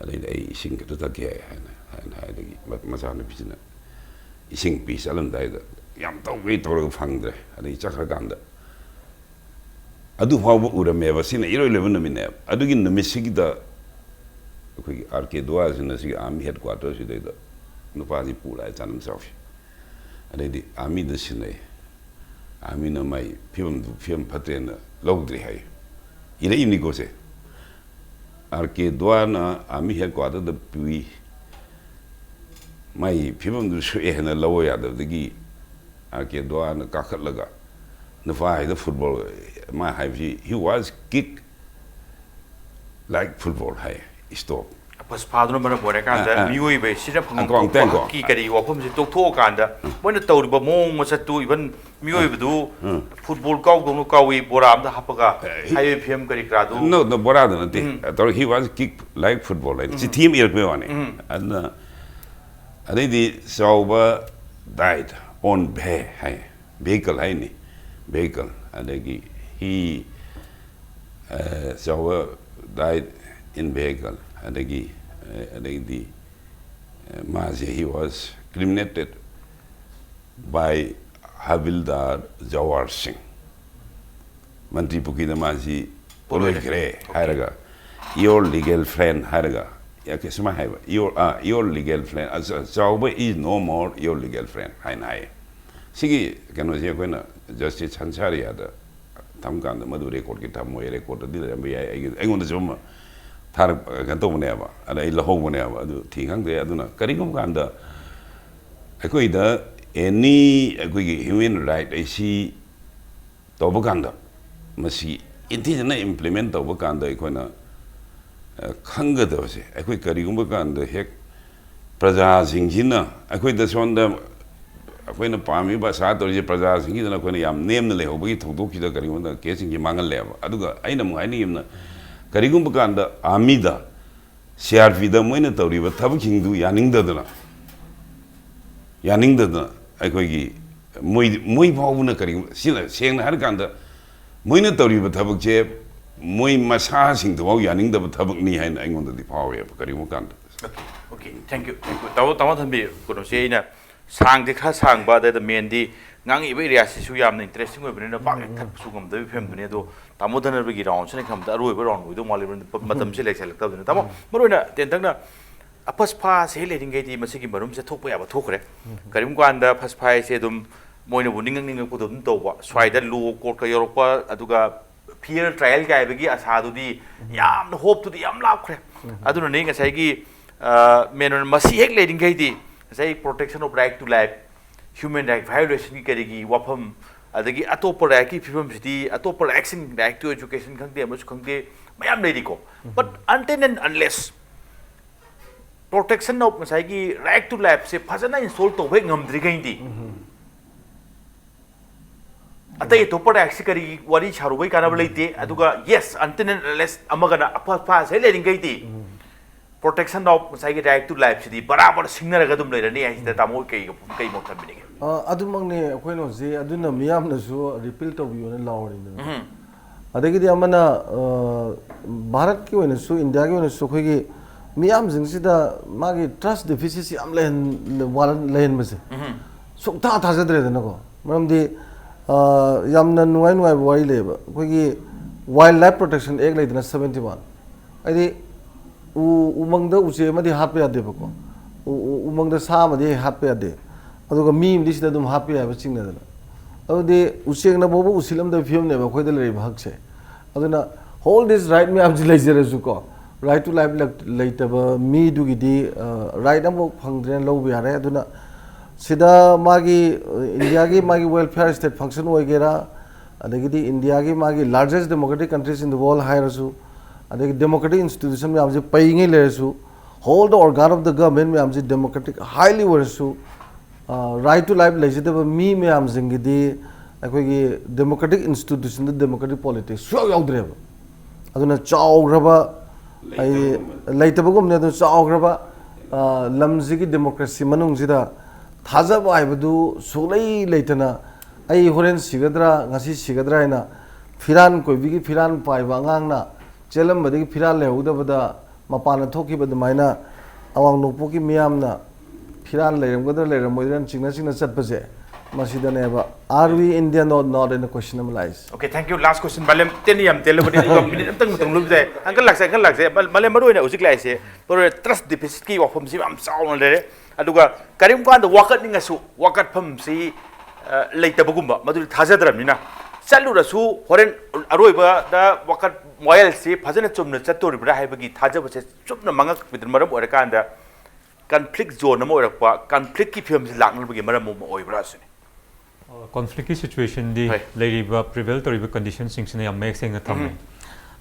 ꯑꯗꯩꯗꯤ, "ꯑꯩ ꯏꯁꯤꯡ ꯈꯤꯇ ꯊꯛꯀꯦ" ꯍꯥꯏꯅ, ꯍꯥꯏꯅ ꯍꯥꯏ꯫ ꯑꯗꯒꯤ ꯃ-, ꯃꯆꯥꯅꯨꯄꯤꯁꯤꯅ ꯏꯁꯤꯡ ꯄꯤ ꯆꯠꯂꯝꯗꯥꯏꯗ ꯌꯥꯝ ꯇꯧꯒꯦ ꯇꯧꯔꯒ ꯐꯪꯗ꯭ꯔꯦ꯫ ꯑꯗꯩ ꯆꯠꯈ꯭ꯔꯀꯥꯟꯗ ꯑꯗꯨ ꯐꯥꯎꯕ ꯎꯔꯝꯃꯦꯕ꯫ ꯁꯤꯅ ꯏꯔꯣꯏ ꯂꯣꯏꯕ ꯅꯨꯃꯤꯠꯅꯦꯕ꯫ ꯑꯗꯨꯒꯤ ꯅꯨꯃꯤꯠꯁꯤꯒꯤꯗ ꯑꯩꯈꯣꯏꯒꯤ ꯑꯥꯔ ꯀꯦ ꯗꯨꯋꯥꯁꯤꯅ ꯁꯤꯒꯤ ꯑꯥꯔꯃꯤ ꯍꯦꯗ ꯀ꯭ꯋꯥꯇꯔꯁꯤꯗꯩꯗ ꯅꯨꯄꯥꯁꯤ ꯄꯨ ꯂꯥꯛꯑꯦ, ꯆꯥꯅꯝ ꯆꯥꯎꯁꯤ꯫ ꯑꯗꯩꯗꯤ ꯑꯥꯔꯃꯤꯗ ꯁꯤꯟꯅꯩ꯫ ꯑꯥꯔꯃꯤꯅ ꯃꯥꯏ ꯐꯤꯕꯝꯗꯨ, ꯐꯤꯕꯝ ꯐꯠꯇ꯭ꯔꯦꯅ ꯂꯧꯗ꯭ꯔꯦ ꯍꯥꯏ꯫ ꯏꯔꯛꯏꯅꯤꯀꯣ ꯁꯦ꯫ ꯑꯥꯔ ꯀꯦ ꯗꯨꯋꯥꯅ ꯑꯥꯔꯃꯤ ꯍꯦꯗ ꯀ꯭ꯋꯥꯇꯔꯗ ꯄꯨꯏ꯫ ꯃꯥꯏ ꯐꯤꯕꯝꯗꯨ ꯁꯣꯛꯑꯦ ꯍꯥꯏꯅ ꯂꯧꯕ ꯌꯥꯗꯕꯗꯒꯤ ꯑꯥꯔ ꯀꯦ ꯗꯨꯋꯥꯅ ꯀꯥꯈꯠꯂꯒ ꯅꯨꯄꯥ ꯍꯥꯏꯗ ꯐꯨꯠꯕꯣꯜ, ꯃꯥ ꯍꯥꯏꯕꯁꯤ, "He was kick like football" high, "stop"꯫ ꯐꯁꯐꯥꯗꯨꯅ ꯃꯔꯝ ꯑꯣꯏꯔꯀꯥꯟꯗ ꯑꯥ, ꯑꯥ꯫ ꯃꯤꯑꯣꯏꯕ ꯁꯤꯅ ꯐꯪꯕ ꯑꯪꯀꯣ, ꯑꯪꯀꯣ, ꯑꯪꯀꯣ꯫ ꯍꯛꯀꯤ ꯀꯔꯤ ꯋꯥꯐꯝꯁꯤ ꯇꯣꯛꯊꯣꯛꯑꯀꯥꯟꯗ ꯃꯣꯏꯅ ꯇꯧꯔꯤꯕ ꯃꯑꯣꯡ ꯃꯁꯛꯇꯨ, even ꯃꯤꯑꯣꯏꯕꯗꯨ ꯐꯨꯠꯕꯣꯜ ꯀꯥꯎꯗꯧꯅ ꯀꯥꯎꯏ, ꯕꯣꯔꯥ ꯑꯝꯗ ꯍꯥꯞꯄꯒ ꯍꯥꯏꯕ ꯐꯤꯂꯝ ꯀꯔꯤ ꯀꯔꯥꯗꯨ ꯅꯣ ꯅꯣ ꯕꯣꯔꯥꯗ ꯅꯠꯇꯦ꯫ ꯇꯧꯔ he was kicked like football ꯍꯥꯏꯅ ꯆꯤꯊꯤ ꯑꯃ ꯏꯔꯛꯄꯩ ꯋꯥꯅꯤ꯫ ꯑꯗꯨꯅ ꯑꯗꯩꯗꯤ ꯆꯥꯎꯕ died on veh high, vehicle ꯍꯥꯏꯅꯤ, vehicle꯫ ꯑꯗꯒꯤ he ꯆꯥꯎꯕ died in vehicle꯫ ꯑꯗꯒꯤ ꯑꯗꯩꯗꯤ ꯃꯥꯁꯦ he was cremated by havildar Jawar Singh꯫ ꯃꯟꯇ꯭ꯔꯤ ꯄꯨꯈ꯭ꯔꯤꯗ ꯃꯥꯁꯤ ꯄꯣꯂꯣꯏꯈ꯭ꯔꯦ ꯍꯥꯏꯔꯒ, your legal friend ꯍꯥꯏꯔꯒ, ꯌꯥ, ꯀꯩ-, ꯁꯨꯃꯥꯏꯅ ꯍꯥꯏꯕ, your, ꯑ, your legal friend, ꯑ, ꯆ-, ꯆꯥꯎꯕ is no more your legal friend ꯍꯥꯏꯅ ꯍꯥꯏꯌꯦ꯫ ꯁꯤꯒꯤ ꯀꯩꯅꯣꯁꯦ ꯑꯩꯈꯣꯏꯅ ꯖꯁꯇꯤꯁ ꯍꯟꯁꯥꯔꯤꯌꯥꯗ ꯊꯝꯀꯥꯟꯗ ꯃꯗꯨ ꯔꯦꯀꯣꯔꯠꯀꯤ ꯊꯝꯃꯣꯏ, ꯔꯦꯀꯣꯔꯠꯇꯗꯤ ꯂꯩꯔꯝꯕ ꯌꯥꯏ, ꯑꯩꯒꯤ, ꯑꯩꯉꯣꯟꯗꯁꯨ ꯑꯃ ꯊꯥꯔꯛ ꯀꯩꯅꯣ ꯇꯧꯕꯅꯦꯕ, ꯑꯗ ꯑꯩ ꯂꯧꯍꯧꯕꯅꯦꯕ꯫ ꯑꯗꯨ ꯊꯤ ꯈꯪꯗꯦ꯫ ꯑꯗꯨꯅ ꯀꯔꯤꯒꯨꯝꯕ ꯀꯥꯟꯗ ꯑꯩꯈꯣꯏꯗ ꯑꯦꯅꯤ ꯑꯩꯈꯣꯏꯒꯤ human right ꯑꯁꯤ ꯇꯧꯕ ꯀꯥꯟꯗ, ꯃꯁꯤ ꯏꯟꯊꯤꯖꯅ implement ꯇꯧꯕ ꯀꯥꯟꯗ ꯑꯩꯈꯣꯏꯅ, ꯑ, ꯈꯪꯒꯗꯕꯁꯦ, ꯑꯩꯈꯣꯏ ꯀꯔꯤꯒꯨꯝꯕ ꯀꯥꯟꯗ ꯍꯦꯛ ꯄ꯭ꯔꯖꯥꯁꯤꯡꯁꯤꯅ ꯑꯩꯈꯣꯏꯗ ꯁꯣꯝꯗ ꯑꯩꯈꯣꯏꯅ ꯄꯥꯝꯃꯤꯕ ꯑꯁꯥ ꯇꯧꯔꯤꯁꯦ ꯄ꯭ꯔꯖꯥꯁꯤꯡꯁꯤꯗꯅ ꯑꯩꯈꯣꯏꯅ ꯌꯥꯝ ꯅꯦꯝꯅ ꯂꯩꯍꯧꯕꯒꯤ ꯊꯧꯗꯣꯛꯁꯤꯗ ꯀꯔꯤꯒꯨꯝꯕ ꯀꯦꯁꯁꯤꯡꯁꯤ ꯃꯥꯡꯍꯜꯂꯦꯕ꯫ ꯑꯗꯨꯒ ꯑꯩꯅ ꯑꯃꯨꯛ ꯍꯥꯏꯅꯤꯡꯉꯤꯕꯅ, ꯀꯔꯤꯒꯨꯝꯕ ꯀꯥꯟꯗ ꯑꯥꯔꯃꯤꯗ, ꯁꯤ ꯑꯥꯔ ꯄꯤꯗ ꯃꯣꯏꯅ ꯇꯧꯔꯤꯕ ꯊꯕꯛꯁꯤꯡꯗꯨ ꯌꯥꯅꯤꯡꯗꯗꯅ, ꯌꯥꯅꯤꯡꯗꯗꯅ ꯑꯩꯈꯣꯏꯒꯤ ꯃꯣꯏ, ꯃꯣꯏ ꯐꯥꯎꯕꯅ ꯀꯔꯤꯒꯨꯝꯕ, ꯁꯤꯅ ꯁꯦꯡꯅ ꯍꯥꯏꯔꯀꯥꯟꯗ ꯃꯣꯏꯅ ꯇꯧꯔꯤꯕ ꯊꯕꯛꯁꯦ ꯃꯣꯏ ꯃꯁꯥꯁꯤꯡꯗꯨꯐꯥꯎ ꯌꯥꯅꯤꯡꯗꯕ ꯊꯕꯛꯅꯤ ꯍꯥꯏꯅ ꯑꯩꯉꯣꯟꯗꯗꯤ ꯐꯥꯎꯋꯦꯕ ꯀꯔꯤꯒꯨꯝꯕ ꯀꯥꯟꯗ꯫ Okay, okay, thank you, thank you. ꯇꯥꯃꯣ, ꯇꯥꯃꯣ ꯊꯝꯕꯤ, ꯀꯩꯅꯣꯁꯦ ꯑꯩꯅ ꯁꯥꯡꯗꯤ ꯈꯔ ꯁꯥꯡꯕ, ꯑꯗꯩꯗ ꯃꯦꯟꯗꯤ ꯉꯥꯡꯉꯤꯕ ꯑꯦꯔꯤꯌꯥꯁꯤꯁꯨ ꯌꯥꯝꯅ ꯏꯟꯇꯔꯦꯁꯇꯤꯡ ꯑꯣꯏꯕꯅꯤꯅ ꯄꯥꯛ ꯍꯦꯛ ꯊꯠꯄꯁꯨ ꯉꯝꯗꯕꯒꯤ ꯐꯤꯂꯝꯗꯨꯅꯤ꯫ ꯑꯗꯣ ꯇꯥꯃꯣ ꯙꯅꯕꯒꯤ ꯔꯥꯎꯟꯁꯤꯅ ꯈꯟꯕꯗ ꯑꯔꯣꯏꯕ ꯔꯥꯎꯟ ꯑꯣꯏꯗꯧ ꯃꯥꯜꯂꯤꯕꯅꯤꯅ ꯃꯇꯝꯁꯦ ꯂꯩꯁꯜꯂꯛꯇꯕꯅꯤꯅ꯫ ꯇꯥꯃꯣ, ꯃꯔꯨꯑꯣꯏꯅ ꯇꯦꯟꯇꯛꯅ ꯐꯁꯐꯥꯁꯦ ꯍꯦꯛ ꯂꯩꯔꯤꯉꯩꯗꯤ ꯃꯁꯤꯒꯤ ꯃꯔꯨꯝꯁꯦ ꯊꯣꯛꯄ ꯌꯥꯕ ꯊꯣꯛꯈ꯭ꯔꯦ꯫ ꯀꯔꯤꯒꯨꯝꯕ ꯀꯥꯟꯗ ꯐꯁꯐꯥ ꯍꯥꯏꯁꯦ ꯑꯗꯨꯝ ꯃꯣꯏꯅꯕꯨ ꯅꯤꯡꯉꯛ ꯅꯤꯡꯉꯛꯄꯗꯣ ꯑꯗꯨꯝ ꯇꯧꯕ, ꯁ꯭ꯋꯥꯏꯗ ꯂꯣ ꯀꯣꯔꯠꯀ ꯌꯧꯔꯛꯄ, ꯑꯗꯨꯒ ꯐꯤꯌꯔ ꯇ꯭ꯔꯥꯏꯌꯦꯜ ꯀꯥꯏꯕꯒꯤ ꯑꯁꯥꯗꯨꯗꯤ ꯌꯥꯝꯅ, ꯍꯣꯞꯇꯨꯗꯤ ꯌꯥꯝ ꯂꯥꯞꯈ꯭ꯔꯦ꯫ ꯑꯗꯨꯅꯅꯦ ꯉꯁꯥꯏꯒꯤ, ꯑ, ꯃꯦꯟ ꯑꯣꯏꯅ ꯃꯁꯤ ꯍꯦꯛ ꯂꯩꯔꯤꯉꯩꯗꯤ ꯉꯁꯥꯏ protection of right to life, human right violationꯒꯤ ꯀꯔꯤꯒꯤ ꯋꯥꯐꯝ, ꯑꯗꯒꯤ ꯑꯇꯣꯞꯄ rightꯀꯤ ꯐꯤꯕꯝꯁꯤꯗꯤ, ꯑꯇꯣꯞꯄ rightꯁꯤꯡ, right to education ꯈꯪꯗꯦ, ꯑꯃꯁꯨ ꯈꯪꯗꯦ, ꯃꯌꯥꯝ ꯂꯩꯔꯤꯀꯣ꯫ But until and unless Protection of ꯉꯁꯥꯏꯒꯤ right to lifeꯁꯦ ꯐꯖꯅ install ꯇꯧꯕ ꯍꯦꯛ ꯉꯝꯗ꯭ꯔꯤꯈꯩꯗꯤ ꯑꯇꯩ ꯑꯇꯣꯞꯄ rightꯁꯤ ꯀꯔꯤ ꯋꯥꯔꯤ ꯁꯥꯔꯨꯕꯩ ꯀꯥꯟꯅꯕ ꯂꯩꯇꯦ꯫ ꯑꯗꯨꯒ yes, until and unless ꯑꯃꯒꯅ ꯑꯐ ꯐꯥꯁꯦ ꯂꯩꯔꯤꯈꯩꯗꯤ protection of ꯉꯁꯥꯏꯒꯤ right to lifeꯁꯤꯗꯤ ꯕꯔꯥꯕꯔ ꯁꯤꯡꯅꯔꯒ ꯑꯗꯨꯝ ꯂꯩꯔꯅꯤ ꯍꯥꯏꯁꯤꯗ ꯇꯥꯃꯣ ꯀꯩ ꯀꯩ ꯃꯣꯠ ꯊꯝꯕꯤꯅꯤꯡꯉꯦ? ꯑ, ꯑꯗꯨꯃꯛꯅꯤ ꯑꯩꯈꯣꯏꯅ ꯍꯧꯖꯤꯛ ꯑꯗꯨꯅ ꯃꯤꯌꯥꯝꯅꯁꯨ repeal ꯇꯧꯕꯤꯌꯣꯅ ꯂꯥꯎꯔꯤꯗꯅ꯫ ꯑꯗꯒꯤꯗꯤ ꯑꯃꯅ, ꯑ, ꯚꯥꯔꯠꯀꯤ ꯑꯣꯏꯅꯁꯨ, ꯏꯟꯗꯤꯌꯥꯒꯤ ꯑꯣꯏꯅꯁꯨ ꯑꯩꯈꯣꯏꯒꯤ ꯃꯤꯌꯥꯝꯁꯤꯡꯁꯤꯗ ꯃꯥꯒꯤ trust deficitꯁꯤ ꯌꯥꯝ ꯂꯩꯍꯟ-, ꯋꯥꯔ-, ꯂꯩꯍꯟꯕꯁꯦ ꯁꯨꯡꯊꯥ ꯊꯥꯖꯗ꯭ꯔꯦꯗꯅꯀꯣ꯫ ꯃꯔꯝꯗꯤ, ꯑ, ꯌꯥꯝꯅ ꯅꯨꯡꯉꯥꯏ ꯅꯨꯡꯉꯥꯏꯕ ꯋꯥꯔꯤ ꯂꯩꯌꯦꯕ꯫ ꯑꯩꯈꯣꯏꯒꯤ Wildlife Protection Act ꯂꯩꯗꯅ, seventy one, ꯍꯥꯏꯗꯤ ꯎ, ꯎꯃꯪꯗ ꯎꯆꯦꯛ ꯑꯃꯗꯤ ꯍꯥꯠꯄ ꯌꯥꯗꯦꯕꯀꯣ꯫ ꯎ, ꯎ, ꯎꯃꯪꯗ ꯁꯥ ꯑꯃꯗꯤ ꯍꯥꯠꯄ ꯌꯥꯗꯦ꯫ ꯑꯗꯨꯒ ꯃꯤ ꯑꯃꯗꯤ ꯁꯤꯗ ꯑꯗꯨꯝ ꯍꯥꯠꯄ ꯌꯥꯏꯕ ꯆꯤꯡꯅꯗꯅ꯫ ꯑꯗꯨꯗꯤ ꯎꯆꯦꯛꯅ ꯐꯥꯎꯕ ꯎꯁꯤꯜꯂꯝꯗꯕ ꯐꯤꯕꯝꯅꯦꯕ ꯑꯩꯈꯣꯏꯗ ꯂꯩꯔꯤꯕ ꯍꯛꯁꯦ꯫ ꯑꯗꯨꯅ all this right ꯃꯌꯥꯝꯁꯤ ꯂꯩꯖꯔꯁꯨꯀꯣ, right to life ꯂꯛ-, ꯂꯩꯇꯕ ꯃꯤꯗꯨꯒꯤꯗꯤ, ꯑ, right ꯑꯃꯐꯥꯎ ꯐꯪꯗ꯭ꯔꯦꯅ ꯂꯧꯕ ꯌꯥꯔꯦ꯫ ꯑꯗꯨꯅ ꯁꯤꯗ ꯃꯥꯒꯤ, ꯑ, ꯏꯟꯗꯤꯌꯥꯒꯤ ꯃꯥꯒꯤ welfare state function ꯑꯣꯏꯒꯦꯔꯥ, ꯑꯗꯒꯤꯗꯤ ꯏꯟꯗꯤꯌꯥꯒꯤ ꯃꯥꯒꯤ largest democratic countries in the world ꯍꯥꯏꯔꯁꯨ, ꯑꯗꯒꯤ democratic institution ꯃꯌꯥꯝꯁꯦ ꯄꯩꯉꯩ ꯂꯩꯔꯁꯨ, hold the organ of the government ꯃꯌꯥꯝꯁꯦ democratic highly ꯑꯣꯏꯔꯁꯨ, right to life ꯂꯩꯖꯗꯕ ꯃꯤ ꯃꯌꯥꯝꯁꯤꯡꯒꯤꯗꯤ ꯑꯩꯈꯣꯏꯒꯤ democratic institutionꯗ democratic politics ꯁꯨꯡꯌꯥꯎ ꯌꯥꯎꯗ꯭ꯔꯦꯕ꯫ ꯑꯗꯨꯅ ꯆꯥꯎꯈ꯭ꯔꯕ, ꯍꯥꯏꯗꯤ, ꯂꯩꯇꯕꯒꯨꯝꯕꯅꯤ꯫ ꯑꯗꯨꯅ ꯆꯥꯎꯈ꯭ꯔꯕ, ꯑ, ꯂꯝꯁꯤꯒꯤ democracy ꯃꯅꯨꯡꯁꯤꯗ ꯊꯥꯖꯕ ꯍꯥꯏꯕꯗꯨ ꯁꯨꯡꯂꯩ ꯂꯩꯇꯅ, ꯑꯩ ꯍꯣꯔꯦꯟ ꯁꯤꯒꯗ꯭ꯔꯥ, ꯉꯁꯤ ꯁꯤꯒꯗ꯭ꯔꯥ ꯍꯥꯏꯅ ꯐꯤꯔꯥꯟ ꯀꯣꯏꯕꯤꯒꯤ ꯐꯤꯔꯥꯟ ꯄꯥꯏꯕ ꯑꯉꯥꯡꯅ ꯆꯦꯜꯂꯝꯕꯗꯒꯤ ꯐꯤꯔꯥꯟ ꯂꯩꯍꯧꯗꯕꯗ ꯃꯄꯥꯟꯗ ꯊꯣꯛꯈꯤꯕ ꯑꯗꯨꯃꯥꯏꯅ ꯑꯋꯥꯡ ꯅꯣꯡꯄꯣꯛꯀꯤ ꯃꯤꯌꯥꯝꯅ ꯐꯤꯔꯥꯟ ꯂꯩꯔꯝꯒꯗ꯭ꯔꯥ ꯂꯩꯔꯝꯃꯣꯏꯗ꯭ꯔꯥꯅ ꯆꯤꯡꯅ ꯆꯤꯡꯅ ꯆꯠꯄꯁꯦ, ꯃꯁꯤꯗꯅꯦꯕ "Are we Indian or not?" ꯑꯅ question ꯑꯃ ꯂꯥꯛꯏꯁꯦ꯫ Okay, thank you. Last question. ꯃꯥꯂꯦꯝ ꯇꯦꯟꯅ ꯌꯥꯝ ꯇꯦꯜꯂꯕꯅꯤ, ꯑꯗꯨꯒ minute ꯑꯃꯇꯪ ꯃꯇꯝ ꯂꯧꯕ ꯌꯥꯏ꯫ Uncle ꯂꯥꯛꯆꯩ, uncle ꯂꯥꯛꯆꯩ꯫ ꯃꯥ-, ꯃꯥꯂꯦꯝ ꯃꯔꯨ ꯑꯣꯏꯅ ꯍꯧꯖꯤꯛ ꯂꯥꯛꯏꯁꯦ ꯃꯔꯨ ꯑꯣꯏꯅ trust deficitꯀꯤ ꯋꯥꯐꯝꯁꯤ ꯌꯥꯝ ꯆꯥꯎꯅ ꯂꯩꯔꯦ꯫ ꯑꯗꯨꯒ ꯀꯔꯤꯒꯨꯝꯕ ꯀꯥꯟꯗ ꯋꯥꯀꯠꯅꯤꯡꯉꯁꯨ ꯋꯥꯀꯠꯐꯝꯁꯤ, ꯑ, ꯂꯩꯇꯕꯒꯨꯝꯕ, ꯃꯗꯨꯗꯤ ꯊꯥꯖꯗ꯭ꯔꯕꯅꯤꯅ꯫ ꯆꯠꯂꯨꯔꯁꯨ ꯍꯣꯔꯦꯟ ꯑꯔꯣꯏꯕꯗ ꯋꯥꯀꯠ ꯋꯥꯌꯦꯜꯁꯤ ꯐꯖꯅ ꯆꯨꯝꯅ ꯆꯠꯇꯣꯔꯤꯕ꯭ꯔꯥ ꯍꯥꯏꯕꯒꯤ ꯊꯥꯖꯕꯁꯦ ꯆꯨꯝꯅ ꯃꯥꯡꯉꯛꯄꯗꯨꯅ ꯃꯔꯝ ꯑꯣꯏꯔꯀꯥꯟꯗ conflict zone ꯑꯃ ꯑꯣꯏꯔꯛꯄ, conflictꯀꯤ ꯐꯤꯕꯝꯁꯤ ꯂꯥꯛꯅꯕꯒꯤ ꯃꯔꯝ ꯑꯃ ꯑꯣꯏꯕ꯭ꯔꯥ ꯁꯤꯅꯤ꯫ ꯀꯣꯟꯐ꯭ꯂꯤꯛꯀꯤ ꯁꯤꯆꯨꯋꯦꯁꯟꯗꯤ ꯍꯣꯏ꯫ ꯂꯩꯔꯤꯕ prevail ꯇꯧꯔꯤꯕ ꯀꯟꯗꯤꯁꯟꯁꯤꯡꯁꯤꯅ ꯌꯥꯝ ꯃꯌꯦꯛ ꯁꯦꯡꯅ ꯊꯝꯃꯦ꯫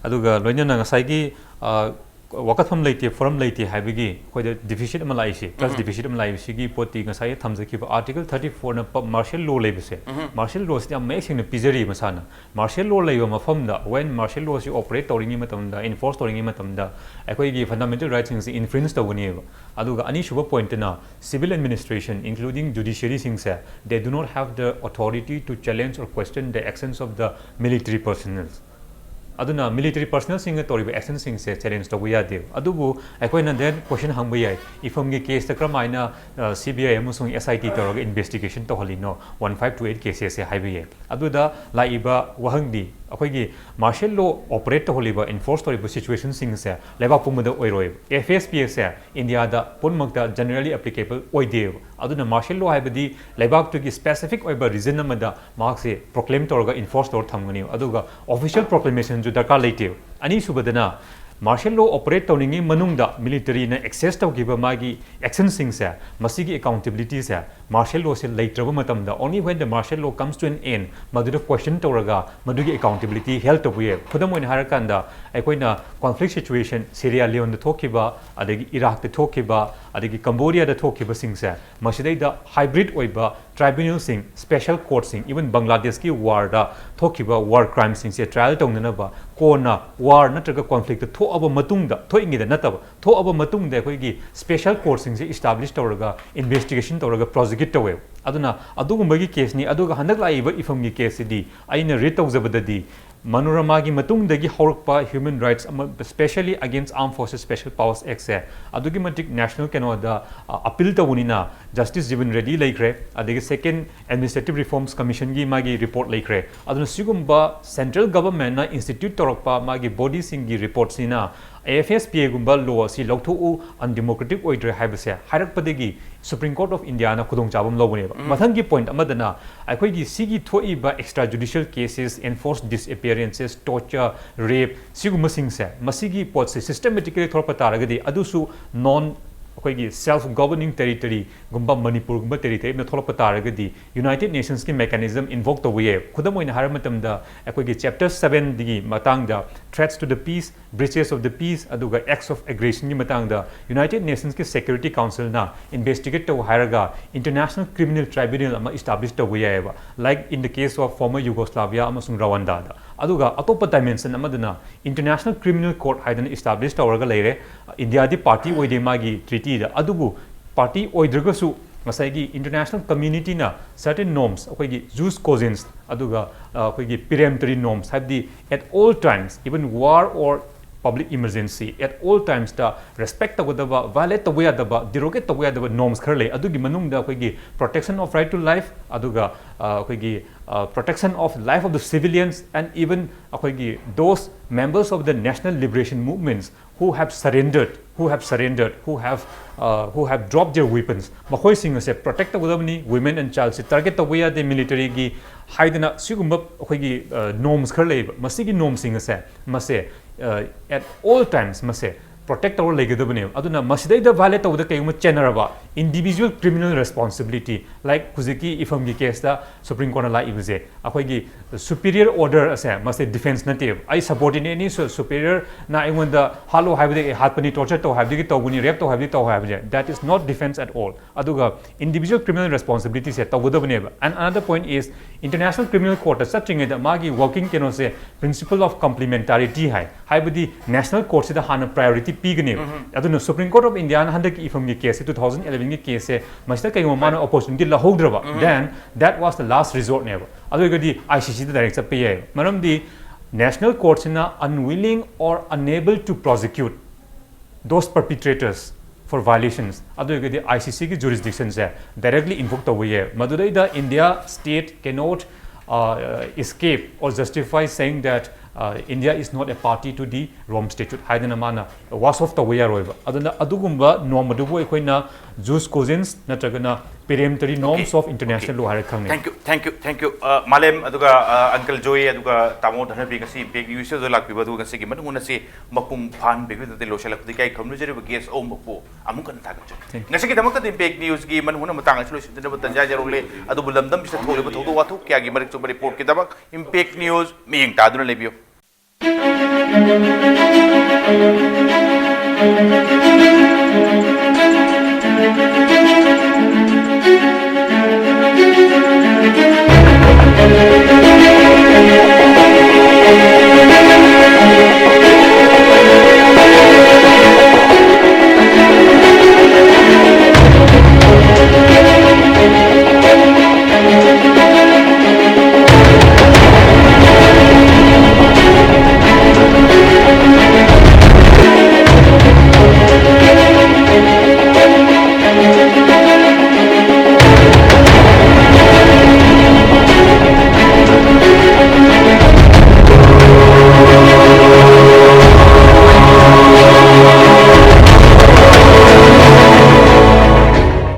ꯑꯗꯨꯒ ꯂꯣꯏꯅꯅ ꯉꯁꯥꯏꯒꯤ, ꯑ, ꯋꯥꯀꯠꯐꯝ ꯂꯩꯇꯦ, ꯐꯣꯔꯝ ꯂꯩꯇꯦ ꯍꯥꯏꯕꯒꯤ ꯑꯩꯈꯣꯏꯗ ꯗꯤꯐꯤꯁꯤꯠ ꯑꯃ ꯂꯥꯛꯏꯁꯤ, ꯇ꯭ꯔꯁ ꯗꯤꯐꯤꯁꯤꯠ ꯑꯃ ꯂꯥꯛꯏꯕꯁꯤꯒꯤ ꯄꯣꯠꯇꯤ ꯉꯁꯥꯏ ꯊꯝꯖꯈꯤꯕ ꯑꯥꯔꯇꯤꯀꯜ ꯊꯥꯔꯇꯤ ꯐꯣꯔꯅ ꯃꯥꯔꯁꯤꯌꯦꯜ ꯂꯣ ꯂꯩꯕꯁꯦ, ꯃꯥꯔꯁꯤꯌꯦꯜ ꯂꯣꯁꯤꯗꯤ ꯌꯥꯝ ꯃꯌꯦꯛ ꯁꯦꯡꯅ ꯄꯤꯖꯔꯤ ꯃꯁꯥꯅ꯫ ꯃꯥꯔꯁꯤꯌꯦꯜ ꯂꯣ ꯂꯩꯕ ꯃꯐꯝꯗ, ꯋꯦꯟ ꯃꯥꯔꯁꯤꯌꯦꯜ ꯂꯣꯁꯤ ꯑꯣꯄꯔꯦꯠ ꯇꯧꯔꯤꯉꯩ ꯃꯇꯝꯗ, ꯏꯟꯐꯣꯔꯁ ꯇꯧꯔꯤꯉꯩ ꯃꯇꯝꯗ ꯑꯩꯈꯣꯏꯒꯤ ꯐꯟꯗꯥꯃꯦꯟꯇꯦꯜ ꯔꯥꯏꯠꯁꯤꯡꯁꯤ ꯏꯟꯐ꯭ꯔꯤꯟꯖ ꯇꯧꯒꯅꯤꯕ꯫ ꯑꯗꯨꯒ ꯑꯅꯤꯁꯨꯕ ꯄꯣꯏꯟꯠꯇꯅ civil administration including ꯖꯨꯗꯤꯁꯤꯌꯔꯤꯁꯤꯡꯁꯦ, they do not have the authority to challenge or question the actions of the military personnel꯫ ꯑꯗꯨꯅ ꯃꯤꯂꯤꯇꯔꯤ ꯄꯔꯁꯅꯦꯜꯁꯤꯡꯅ ꯇꯧꯔꯤꯕ ꯑꯦꯛꯁꯟꯁꯤꯡꯁꯦ ꯆꯦꯂꯦꯟꯖ ꯇꯧꯕ ꯌꯥꯗꯦꯕ꯫ ꯑꯗꯨꯕꯨ ꯑꯩꯈꯣꯏꯅ ꯗꯦꯟ ꯀꯣꯏꯁꯟ ꯍꯪꯕ ꯌꯥꯏ, ꯏꯐꯝꯒꯤ ꯀꯦꯁꯇ ꯀꯔꯝꯍꯥꯏꯅ ꯁꯤ ꯕꯤ ꯑꯥꯏ ꯑꯃꯁꯨꯡ ꯑꯦꯁ ꯑꯥꯏ ꯇꯤ ꯇꯧꯔꯒ ꯏꯟꯚꯦꯁꯇꯤꯒꯦꯁꯟ ꯇꯧꯍꯜꯂꯤꯅꯣ ꯋꯥꯟ ꯐꯥꯏꯚ ꯇꯨ ꯑꯩꯠ ꯀꯦꯁꯦꯁꯁꯦ ꯍꯥꯏꯕ ꯌꯥꯏ꯫ ꯑꯗꯨꯗ ꯂꯥꯛꯏꯕ ꯋꯥꯍꯪꯗꯤ ꯑꯩꯈꯣꯏꯒꯤ ꯃꯥꯔꯁꯤꯌꯦꯜ ꯂꯣ ꯑꯣꯄꯔꯦꯠ ꯇꯧꯍꯜꯂꯤꯕ, ꯏꯟꯐꯣꯔꯁ ꯇꯧꯔꯤꯕ ꯁꯤꯆꯨꯋꯦꯁꯟꯁꯤꯡꯁꯦ ꯂꯩꯕꯥꯛ ꯄꯨꯝꯕꯗ ꯑꯣꯏꯔꯣꯏꯕ꯫ ꯑꯦꯐ ꯑꯦꯁ ꯄꯤ ꯑꯦꯁꯁꯦ ꯏꯟꯗꯤꯌꯥꯗ ꯄꯨꯝꯅꯃꯛꯇ ꯖꯦꯅꯔꯦꯂꯤ ꯑꯦꯄ꯭ꯂꯤꯀꯦꯕꯜ ꯑꯣꯏꯗꯦꯕ꯫ ꯑꯗꯨꯅ ꯃꯥꯔꯁꯤꯌꯦꯜ ꯂꯣ ꯍꯥꯏꯕꯗꯤ ꯂꯩꯕꯥꯛꯇꯨꯒꯤ ꯁ꯭ꯄꯦꯁꯤꯐꯤꯛ ꯑꯣꯏꯕ ꯔꯤꯖꯟ ꯑꯃꯗ ꯃꯍꯥꯛꯁꯦ ꯄ꯭ꯔꯣꯀ꯭ꯂꯦꯝ ꯇꯧꯔꯒ ꯏꯟꯐꯣꯔꯁ ꯇꯧꯔ ꯊꯝꯒꯅꯤ꯫ ꯑꯗꯨꯒ ꯑꯣꯐꯤꯁꯤꯌꯦꯜ ꯄ꯭ꯔꯣꯀ꯭ꯂꯦꯃꯦꯁꯟꯁꯨ ꯗꯔꯀꯥꯔ ꯂꯩꯇꯦꯕ꯫ ꯑꯅꯤꯁꯨꯕꯗꯅ ꯃꯥꯔꯁꯤꯌꯦꯜ ꯂꯣ ꯑꯣꯄꯔꯦꯠ ꯇꯧꯔꯤꯉꯩ ꯃꯅꯨꯡꯗ ꯃꯤꯂꯤꯇꯔꯤꯅ ꯑꯦꯛꯁꯦꯁ ꯇꯧꯈꯤꯕ ꯃꯥꯒꯤ ꯑꯦꯛꯁꯟꯁꯤꯡꯁꯦ, ꯃꯁꯤꯒꯤ ꯑꯦꯀꯥꯎꯟꯇꯦꯕꯤꯂꯤꯇꯤꯁꯦ ꯃꯥꯔꯁꯤꯌꯦꯜ ꯂꯣꯁꯦ ꯂꯩꯇ꯭ꯔꯕ ꯃꯇꯝꯗ, only when the martial law comes to an end, ꯃꯗꯨꯗ ꯀꯣꯏꯁꯟ ꯇꯧꯔꯒ ꯃꯗꯨꯒꯤ ꯑꯦꯀꯥꯎꯟꯇꯦꯕꯤꯂꯤꯇꯤ ꯍꯦꯜ ꯇꯧꯕ ꯌꯥꯏ꯫ ꯈꯨꯗꯝ ꯑꯣꯏꯅ ꯍꯥꯏꯔꯀꯥꯟꯗ, ꯑꯩꯈꯣꯏꯅ ꯀꯣꯟꯐ꯭ꯂꯤꯛ ꯁꯤꯆꯨꯋꯦꯁꯟ ꯁꯤꯔꯤꯌꯥ ꯂꯤꯌꯣꯟꯗ ꯊꯣꯛꯈꯤꯕ, ꯑꯗꯒꯤ ꯏꯔꯥꯛꯇ ꯊꯣꯛꯈꯤꯕ, ꯑꯗꯒꯤ ꯀꯝꯕꯣꯗꯤꯌꯥꯗ ꯊꯣꯛꯈꯤꯕꯁꯤꯡꯁꯦ, ꯃꯁꯤꯗꯩꯗ ꯍꯥꯏꯕ꯭ꯔꯤꯠ ꯑꯣꯏꯕ ꯇ꯭ꯔꯥꯏꯕ꯭ꯌꯨꯅꯦꯜꯁꯤꯡ, ꯁ꯭ꯄꯦꯁꯦꯜ ꯀꯣꯔꯠꯁꯤꯡ, ꯏꯚꯟ ꯕꯪꯒ꯭ꯂꯥꯗꯦꯁꯀꯤ ꯋꯥꯔꯗ ꯊꯣꯛꯈꯤꯕ ꯋꯥꯔ ꯀ꯭ꯔꯥꯏꯝꯁꯤꯡꯁꯦ ꯇ꯭ꯔꯥꯏꯌꯦꯜ ꯇꯧꯅꯅꯕ ꯀꯣꯟꯅ ꯋꯥꯔ ꯅꯠꯇ꯭ꯔꯒ ꯀꯣꯟꯐ꯭ꯂꯤꯛꯇ ꯊꯣꯛꯑꯕ ꯃꯇꯨꯡꯗ, ꯊꯣꯛꯏꯉꯩꯗ ꯅꯠꯇꯕ, ꯊꯣꯛꯑꯕ ꯃꯇꯨꯡꯗ ꯑꯩꯈꯣꯏꯒꯤ ꯁ꯭ꯄꯦꯁꯦꯜ ꯀꯣꯔꯠꯁꯤꯡꯁꯦ ꯏꯁꯇꯥꯕ꯭ꯂꯤꯁ ꯇꯧꯔꯒ ꯏꯟꯚꯦꯁꯇꯤꯒꯦꯁꯟ ꯇꯧꯔꯒ ꯄ꯭ꯔꯣꯁꯤꯀ꯭ꯌꯨꯠ ꯇꯧꯋꯦꯕ꯫ ꯑꯗꯨꯅ ꯑꯗꯨꯒꯨꯝꯕꯒꯤ ꯀꯦꯁꯅꯤ꯫ ꯑꯗꯨꯒ ꯍꯟꯗꯛ ꯂꯥꯛꯏꯕ ꯏꯐꯝꯒꯤ ꯀꯦꯁꯁꯤꯗꯤ ꯑꯩꯅ ꯔꯤꯗ ꯇꯧꯖꯕꯗꯗꯤ ꯃꯅꯣꯔꯃꯥꯒꯤ ꯃꯇꯨꯡꯗꯒꯤ ꯍꯧꯔꯛꯄ ꯍ꯭ꯌꯨꯃꯦꯟ ꯔꯥꯏꯠꯁ ꯑꯃ, specially against Armed Forces Special Powers Actꯁꯦ ꯑꯗꯨꯛꯀꯤ ꯃꯇꯤꯛ ꯅꯦꯁꯅꯦꯜ ꯀꯩꯅꯣꯗ ꯑꯄꯤꯜ ꯇꯧꯕꯅꯤꯅ, ꯖꯁꯇꯤꯁ ꯖꯤꯕꯟ ꯔꯦꯗꯤ ꯂꯩꯈ꯭ꯔꯦ, ꯑꯗꯒꯤ ꯁꯦꯀꯦꯟ ꯑꯦꯗꯃꯤꯅꯤꯁꯇ꯭ꯔꯦꯇꯤꯚ ꯔꯤꯐꯣꯔꯝꯁ ꯀꯃꯤꯁꯟꯒꯤ ꯃꯥꯒꯤ ꯔꯤꯄꯣꯔꯠ ꯂꯩꯈ꯭ꯔꯦ꯫ ꯑꯗꯨꯅ ꯁꯤꯒꯨꯝꯕ ꯁꯦꯟꯇ꯭ꯔꯦꯜ ꯒꯚꯔꯟꯃꯦꯟꯠꯅ ꯏꯟꯁꯇꯤꯇ꯭ꯌꯨꯠ ꯇꯧꯔꯛꯄ ꯃꯥꯒꯤ ꯕꯣꯗꯤꯁꯤꯡꯒꯤ ꯔꯤꯄꯣꯔꯠꯁꯤꯅ ꯑꯦ ꯑꯦꯐ ꯑꯦꯁ ꯄꯤ ꯑꯦꯒꯨꯝꯕ ꯂꯣ ꯑꯁꯤ ꯂꯧꯊꯣꯛꯎ, ꯑꯟꯗꯦꯃꯣꯀ꯭ꯔꯦꯇꯤꯛ ꯑꯣꯏꯗ꯭ꯔꯦ ꯍꯥꯏꯕꯁꯦ ꯍꯥꯏꯔꯛꯄꯗꯒꯤ ꯁꯨꯄ꯭ꯔꯤꯝ ꯀꯣꯔꯠ ꯑꯣꯐ ꯏꯟꯗꯤꯌꯥꯅ ꯈꯨꯗꯣꯡꯆꯥꯕ ꯑꯃ ꯂꯧꯕꯅꯦꯕ꯫ ꯃꯊꯪꯒꯤ ꯄꯣꯏꯟꯠ ꯑꯃꯗꯅ ꯑꯩꯈꯣꯏꯒꯤ ꯁꯤꯒꯤ ꯊꯣꯛꯏꯕ ꯑꯦꯛꯁꯇ꯭ꯔꯥ ꯖꯨꯗꯤꯁꯤꯌꯦꯜ ꯀꯦꯁꯦꯁ, enforced disappearances, torture, rape, ꯁꯤꯒꯨꯝꯕꯁꯤꯡꯁꯦ, ꯃꯁꯤꯒꯤ ꯄꯣꯠꯁꯦ ꯁꯤꯁꯇꯦꯃꯦꯇꯤꯀꯦꯂꯤ ꯊꯣꯛꯂꯛꯄ ꯇꯥꯔꯒꯗꯤ ꯑꯗꯨꯁꯨ ꯅꯣꯟ ꯑꯩꯈꯣꯏꯒꯤ self governing territory ꯒꯨꯝꯕ, ꯃꯅꯤꯄꯨꯔꯒꯨꯝꯕ territory ꯑꯃ ꯊꯣꯛꯂꯛꯄ ꯇꯥꯔꯒꯗꯤ United Nations ꯀꯤ mechanism invoke ꯇꯧꯕ ꯌꯥꯏ꯫ ꯈꯨꯗꯝ ꯑꯣꯏꯅ ꯍꯥꯏꯔ ꯃꯇꯝꯗ, ꯑꯩꯈꯣꯏꯒꯤ chapter seven ꯗꯒꯤ ꯃꯇꯥꯡꯗ threats to the peace, breaches of the peace, ꯑꯗꯨꯒ acts of aggression ꯒꯤ ꯃꯇꯥꯡꯗ United Nations ꯀꯤ Security Council ꯅ investigate ꯇꯧ ꯍꯥꯏꯔꯒ International Criminal Tribunal ꯑꯃ establish ꯇꯧꯕ ꯌꯥꯏꯑꯕ, like in the case of former Yugoslavia ꯑꯃꯁꯨꯡ Rwanda ꯗ꯫ ꯑꯗꯨꯒ ꯑꯇꯣꯞꯄ dimension ꯑꯃꯗꯅ International Criminal Court ꯍꯥꯏꯗꯅ establish ꯇꯧꯔꯒ ꯂꯩꯔꯦ꯫ ꯏꯟꯗꯤꯌꯥꯗꯤ party ꯑꯣꯏꯗꯦ ꯃꯥꯒꯤ treaty ꯗ, ꯑꯗꯨꯕꯨ party ꯑꯣꯏꯗ꯭ꯔꯒꯁꯨ ꯉꯁꯥꯏꯒꯤ international community ꯅ certain norms, ꯑꯩꯈꯣꯏꯒꯤ jus cogens, ꯑꯗꯨꯒ, ꯑ, ꯑꯩꯈꯣꯏꯒꯤ peremptory norms, ꯍꯥꯏꯕꯗꯤ at all times, even war or public emergency, at all times ꯇ respect ꯇꯧꯒꯗꯕ, violate ꯇꯧꯕ ꯌꯥꯗꯕ, derogate ꯇꯧꯕ ꯌꯥꯗꯕ norms ꯈꯔ ꯂꯩ꯫ ꯑꯗꯨꯒꯤ ꯃꯅꯨꯡꯗ ꯑꯩꯈꯣꯏꯒꯤ protection of right to life, ꯑꯗꯨꯒ, ꯑ, ꯑꯩꯈꯣꯏꯒꯤ, ꯑ, protection of life of the civilians and even ꯑꯩꯈꯣꯏꯒꯤ those members of the national liberation movements who have surrendered, who have surrendered, who have, uh, who have dropped their weapons, ꯃꯈꯣꯏꯁꯤꯡ ꯑꯁꯦ protect ꯇꯧꯒꯗꯕꯅꯤ, women and child say target ꯇꯧꯕ ꯌꯥꯗꯦ military ꯒꯤ ꯍꯥꯏꯗꯅ ꯁꯤꯒꯨꯝꯕ ꯑꯩꯈꯣꯏꯒꯤ, ꯑ, norms ꯈꯔ ꯂꯩꯌꯦꯕ꯫ ꯃꯁꯤꯒꯤ norms ꯁꯤꯡ ꯑꯁꯦ, ꯃꯁꯦ, ꯑ, at all times ꯃꯁꯦ protect ꯇꯧꯔ ꯂꯩꯒꯗꯕꯅꯦꯕ꯫ ꯑꯗꯨꯅ ꯃꯁꯤꯗꯩꯗ violate ꯇꯧꯕꯗ ꯀꯩꯒꯨꯝꯕ ꯆꯦꯟꯅꯔꯕ, individual criminal responsibility, like ꯍꯧꯖꯤꯛꯀꯤ ꯏꯐꯝꯒꯤ case ꯇ Supreme Court ꯅ ꯂꯥꯛꯏꯕꯁꯦ, ꯑꯩꯈꯣꯏꯒꯤ superior order ꯑꯁꯦ, ꯃꯁꯦ defense ꯅꯠꯇꯦꯕ꯫ ꯑꯩ subordinate ꯅꯤ, su-, superior ꯅ ꯑꯩꯉꯣꯟꯗ ꯍꯥꯠꯂꯣ ꯍꯥꯏꯕꯗꯒꯤ ꯑꯩ ꯍꯥꯠꯄꯅꯤ, torture ꯇꯧ ꯍꯥꯏꯕꯗꯒꯤ ꯇꯧꯕꯅꯤ, rape ꯇꯧ ꯍꯥꯏꯕꯗꯒꯤ ꯇꯧ ꯍꯥꯏꯕꯁꯦ, that is not defense at all꯫ ꯑꯗꯨꯒ individual criminal responsibility say ꯇꯧꯒꯗꯕꯅꯦꯕ꯫ And another point is, International Criminal Court ꯇ ꯆꯠꯇ꯭ꯔꯤꯉꯩꯗ ꯃꯥꯒꯤ working ꯀꯩꯅꯣꯁꯦ, principle of complementarity ꯍꯥꯏ, ꯍꯥꯏꯕꯗꯤ national court ꯁꯤꯗ ꯍꯥꯟꯅ priority ꯄꯤꯒꯅꯦꯕ꯫ ꯑꯗꯨꯅ Supreme Court of India ꯅ ꯍꯟꯗꯛꯀꯤ ꯏꯐꯝꯒꯤ case ꯁꯦ, two thousand eleven ꯒꯤ case ꯁꯦ, ꯃꯁꯤꯗ ꯀꯩꯒꯨꯝꯕ ꯃꯥꯅ opportunity ꯂꯧꯍꯧꯗ꯭ꯔꯕ, then that was the last resort ꯅꯦꯕ꯫ ꯑꯗꯨ ꯑꯣꯏꯔꯒꯗꯤ I C C the direct ꯆꯠꯄ ꯌꯥꯏꯑꯕ꯫ ꯃꯔꯝꯗꯤ national court ꯁꯤꯅ unwilling or unable to prosecute those perpetrators for violations, ꯑꯗꯨ ꯑꯣꯏꯔꯒꯗꯤ I C C ꯒꯤ jurisdiction ꯁꯦ directly invoke ꯇꯧꯕ ꯌꯥꯏ꯫ ꯃꯗꯨꯗꯩꯗ India state cannot, uh, escape or justify saying that, uh, India is not a party to the Rome Statute ꯍꯥꯏꯗꯅ ꯃꯥꯅ wash off ꯇꯧꯕ ꯌꯥꯔꯣꯏꯕ꯫ ꯑꯗꯨꯅ ꯑꯗꯨꯒꯨꯝꯕ norm ꯑꯗꯨꯕꯨ ꯑꯩꯈꯣꯏꯅ jus cogens ꯅꯠꯇ꯭ꯔꯒꯅ Peremptory Norms of International Law ꯍꯥꯏꯔꯒ ꯈꯪꯅꯩ꯫ Thank you, thank you, thank you. ꯑ, ꯃꯥꯂꯦꯝ ꯑꯗꯨꯒ, ꯑ, Uncle Joy ꯑꯗꯨꯒ ꯇꯥꯃꯣ ꯙꯅꯕꯤ ꯉꯁꯤ Impact News ꯁꯤꯗ ꯂꯥꯛꯄꯤꯕ ꯑꯗꯨꯒ ꯉꯁꯤꯒꯤ ꯃꯅꯨꯡ ꯍꯨꯠꯅ ꯑꯁꯤ ꯃꯄꯨꯡ ꯐꯥꯍꯟꯕꯤꯕꯗꯨꯗ ꯂꯣꯏꯁꯤꯜꯂꯛꯄꯗꯒꯤ ꯑꯩ ꯈꯝꯅꯖꯔꯤꯕ guest ꯑꯍꯨꯝꯃꯛꯄꯨ ꯑꯃꯨꯛ ꯍꯟꯅ ꯊꯥꯒꯠꯆꯔꯤ꯫ Thank you. ꯉꯁꯤꯒꯤꯗꯃꯛꯇꯗꯤ Impact News ꯀꯤ ꯃꯅꯨꯡ ꯍꯨꯠꯅ ꯃꯇꯥꯡ ꯑꯁꯤ ꯂꯣꯏꯁꯤꯟꯖꯅꯕ ꯇꯟꯖꯥ ꯌꯧꯔꯛꯂꯦ꯫ ꯑꯗꯨꯕꯨ ꯂꯝꯗꯝꯁꯤꯗ ꯊꯣꯛꯂꯤꯕ ꯊꯧꯗꯣꯛ ꯋꯥꯊꯣꯛ ꯀꯌꯥꯒꯤ ꯃꯔꯤꯛ ꯆꯨꯝꯕ report ꯀꯤꯗꯃꯛ Impact News ꯃꯤꯠꯌꯦꯡ ꯇꯥꯗꯨꯅ ꯂꯩꯕꯤꯌꯨ꯫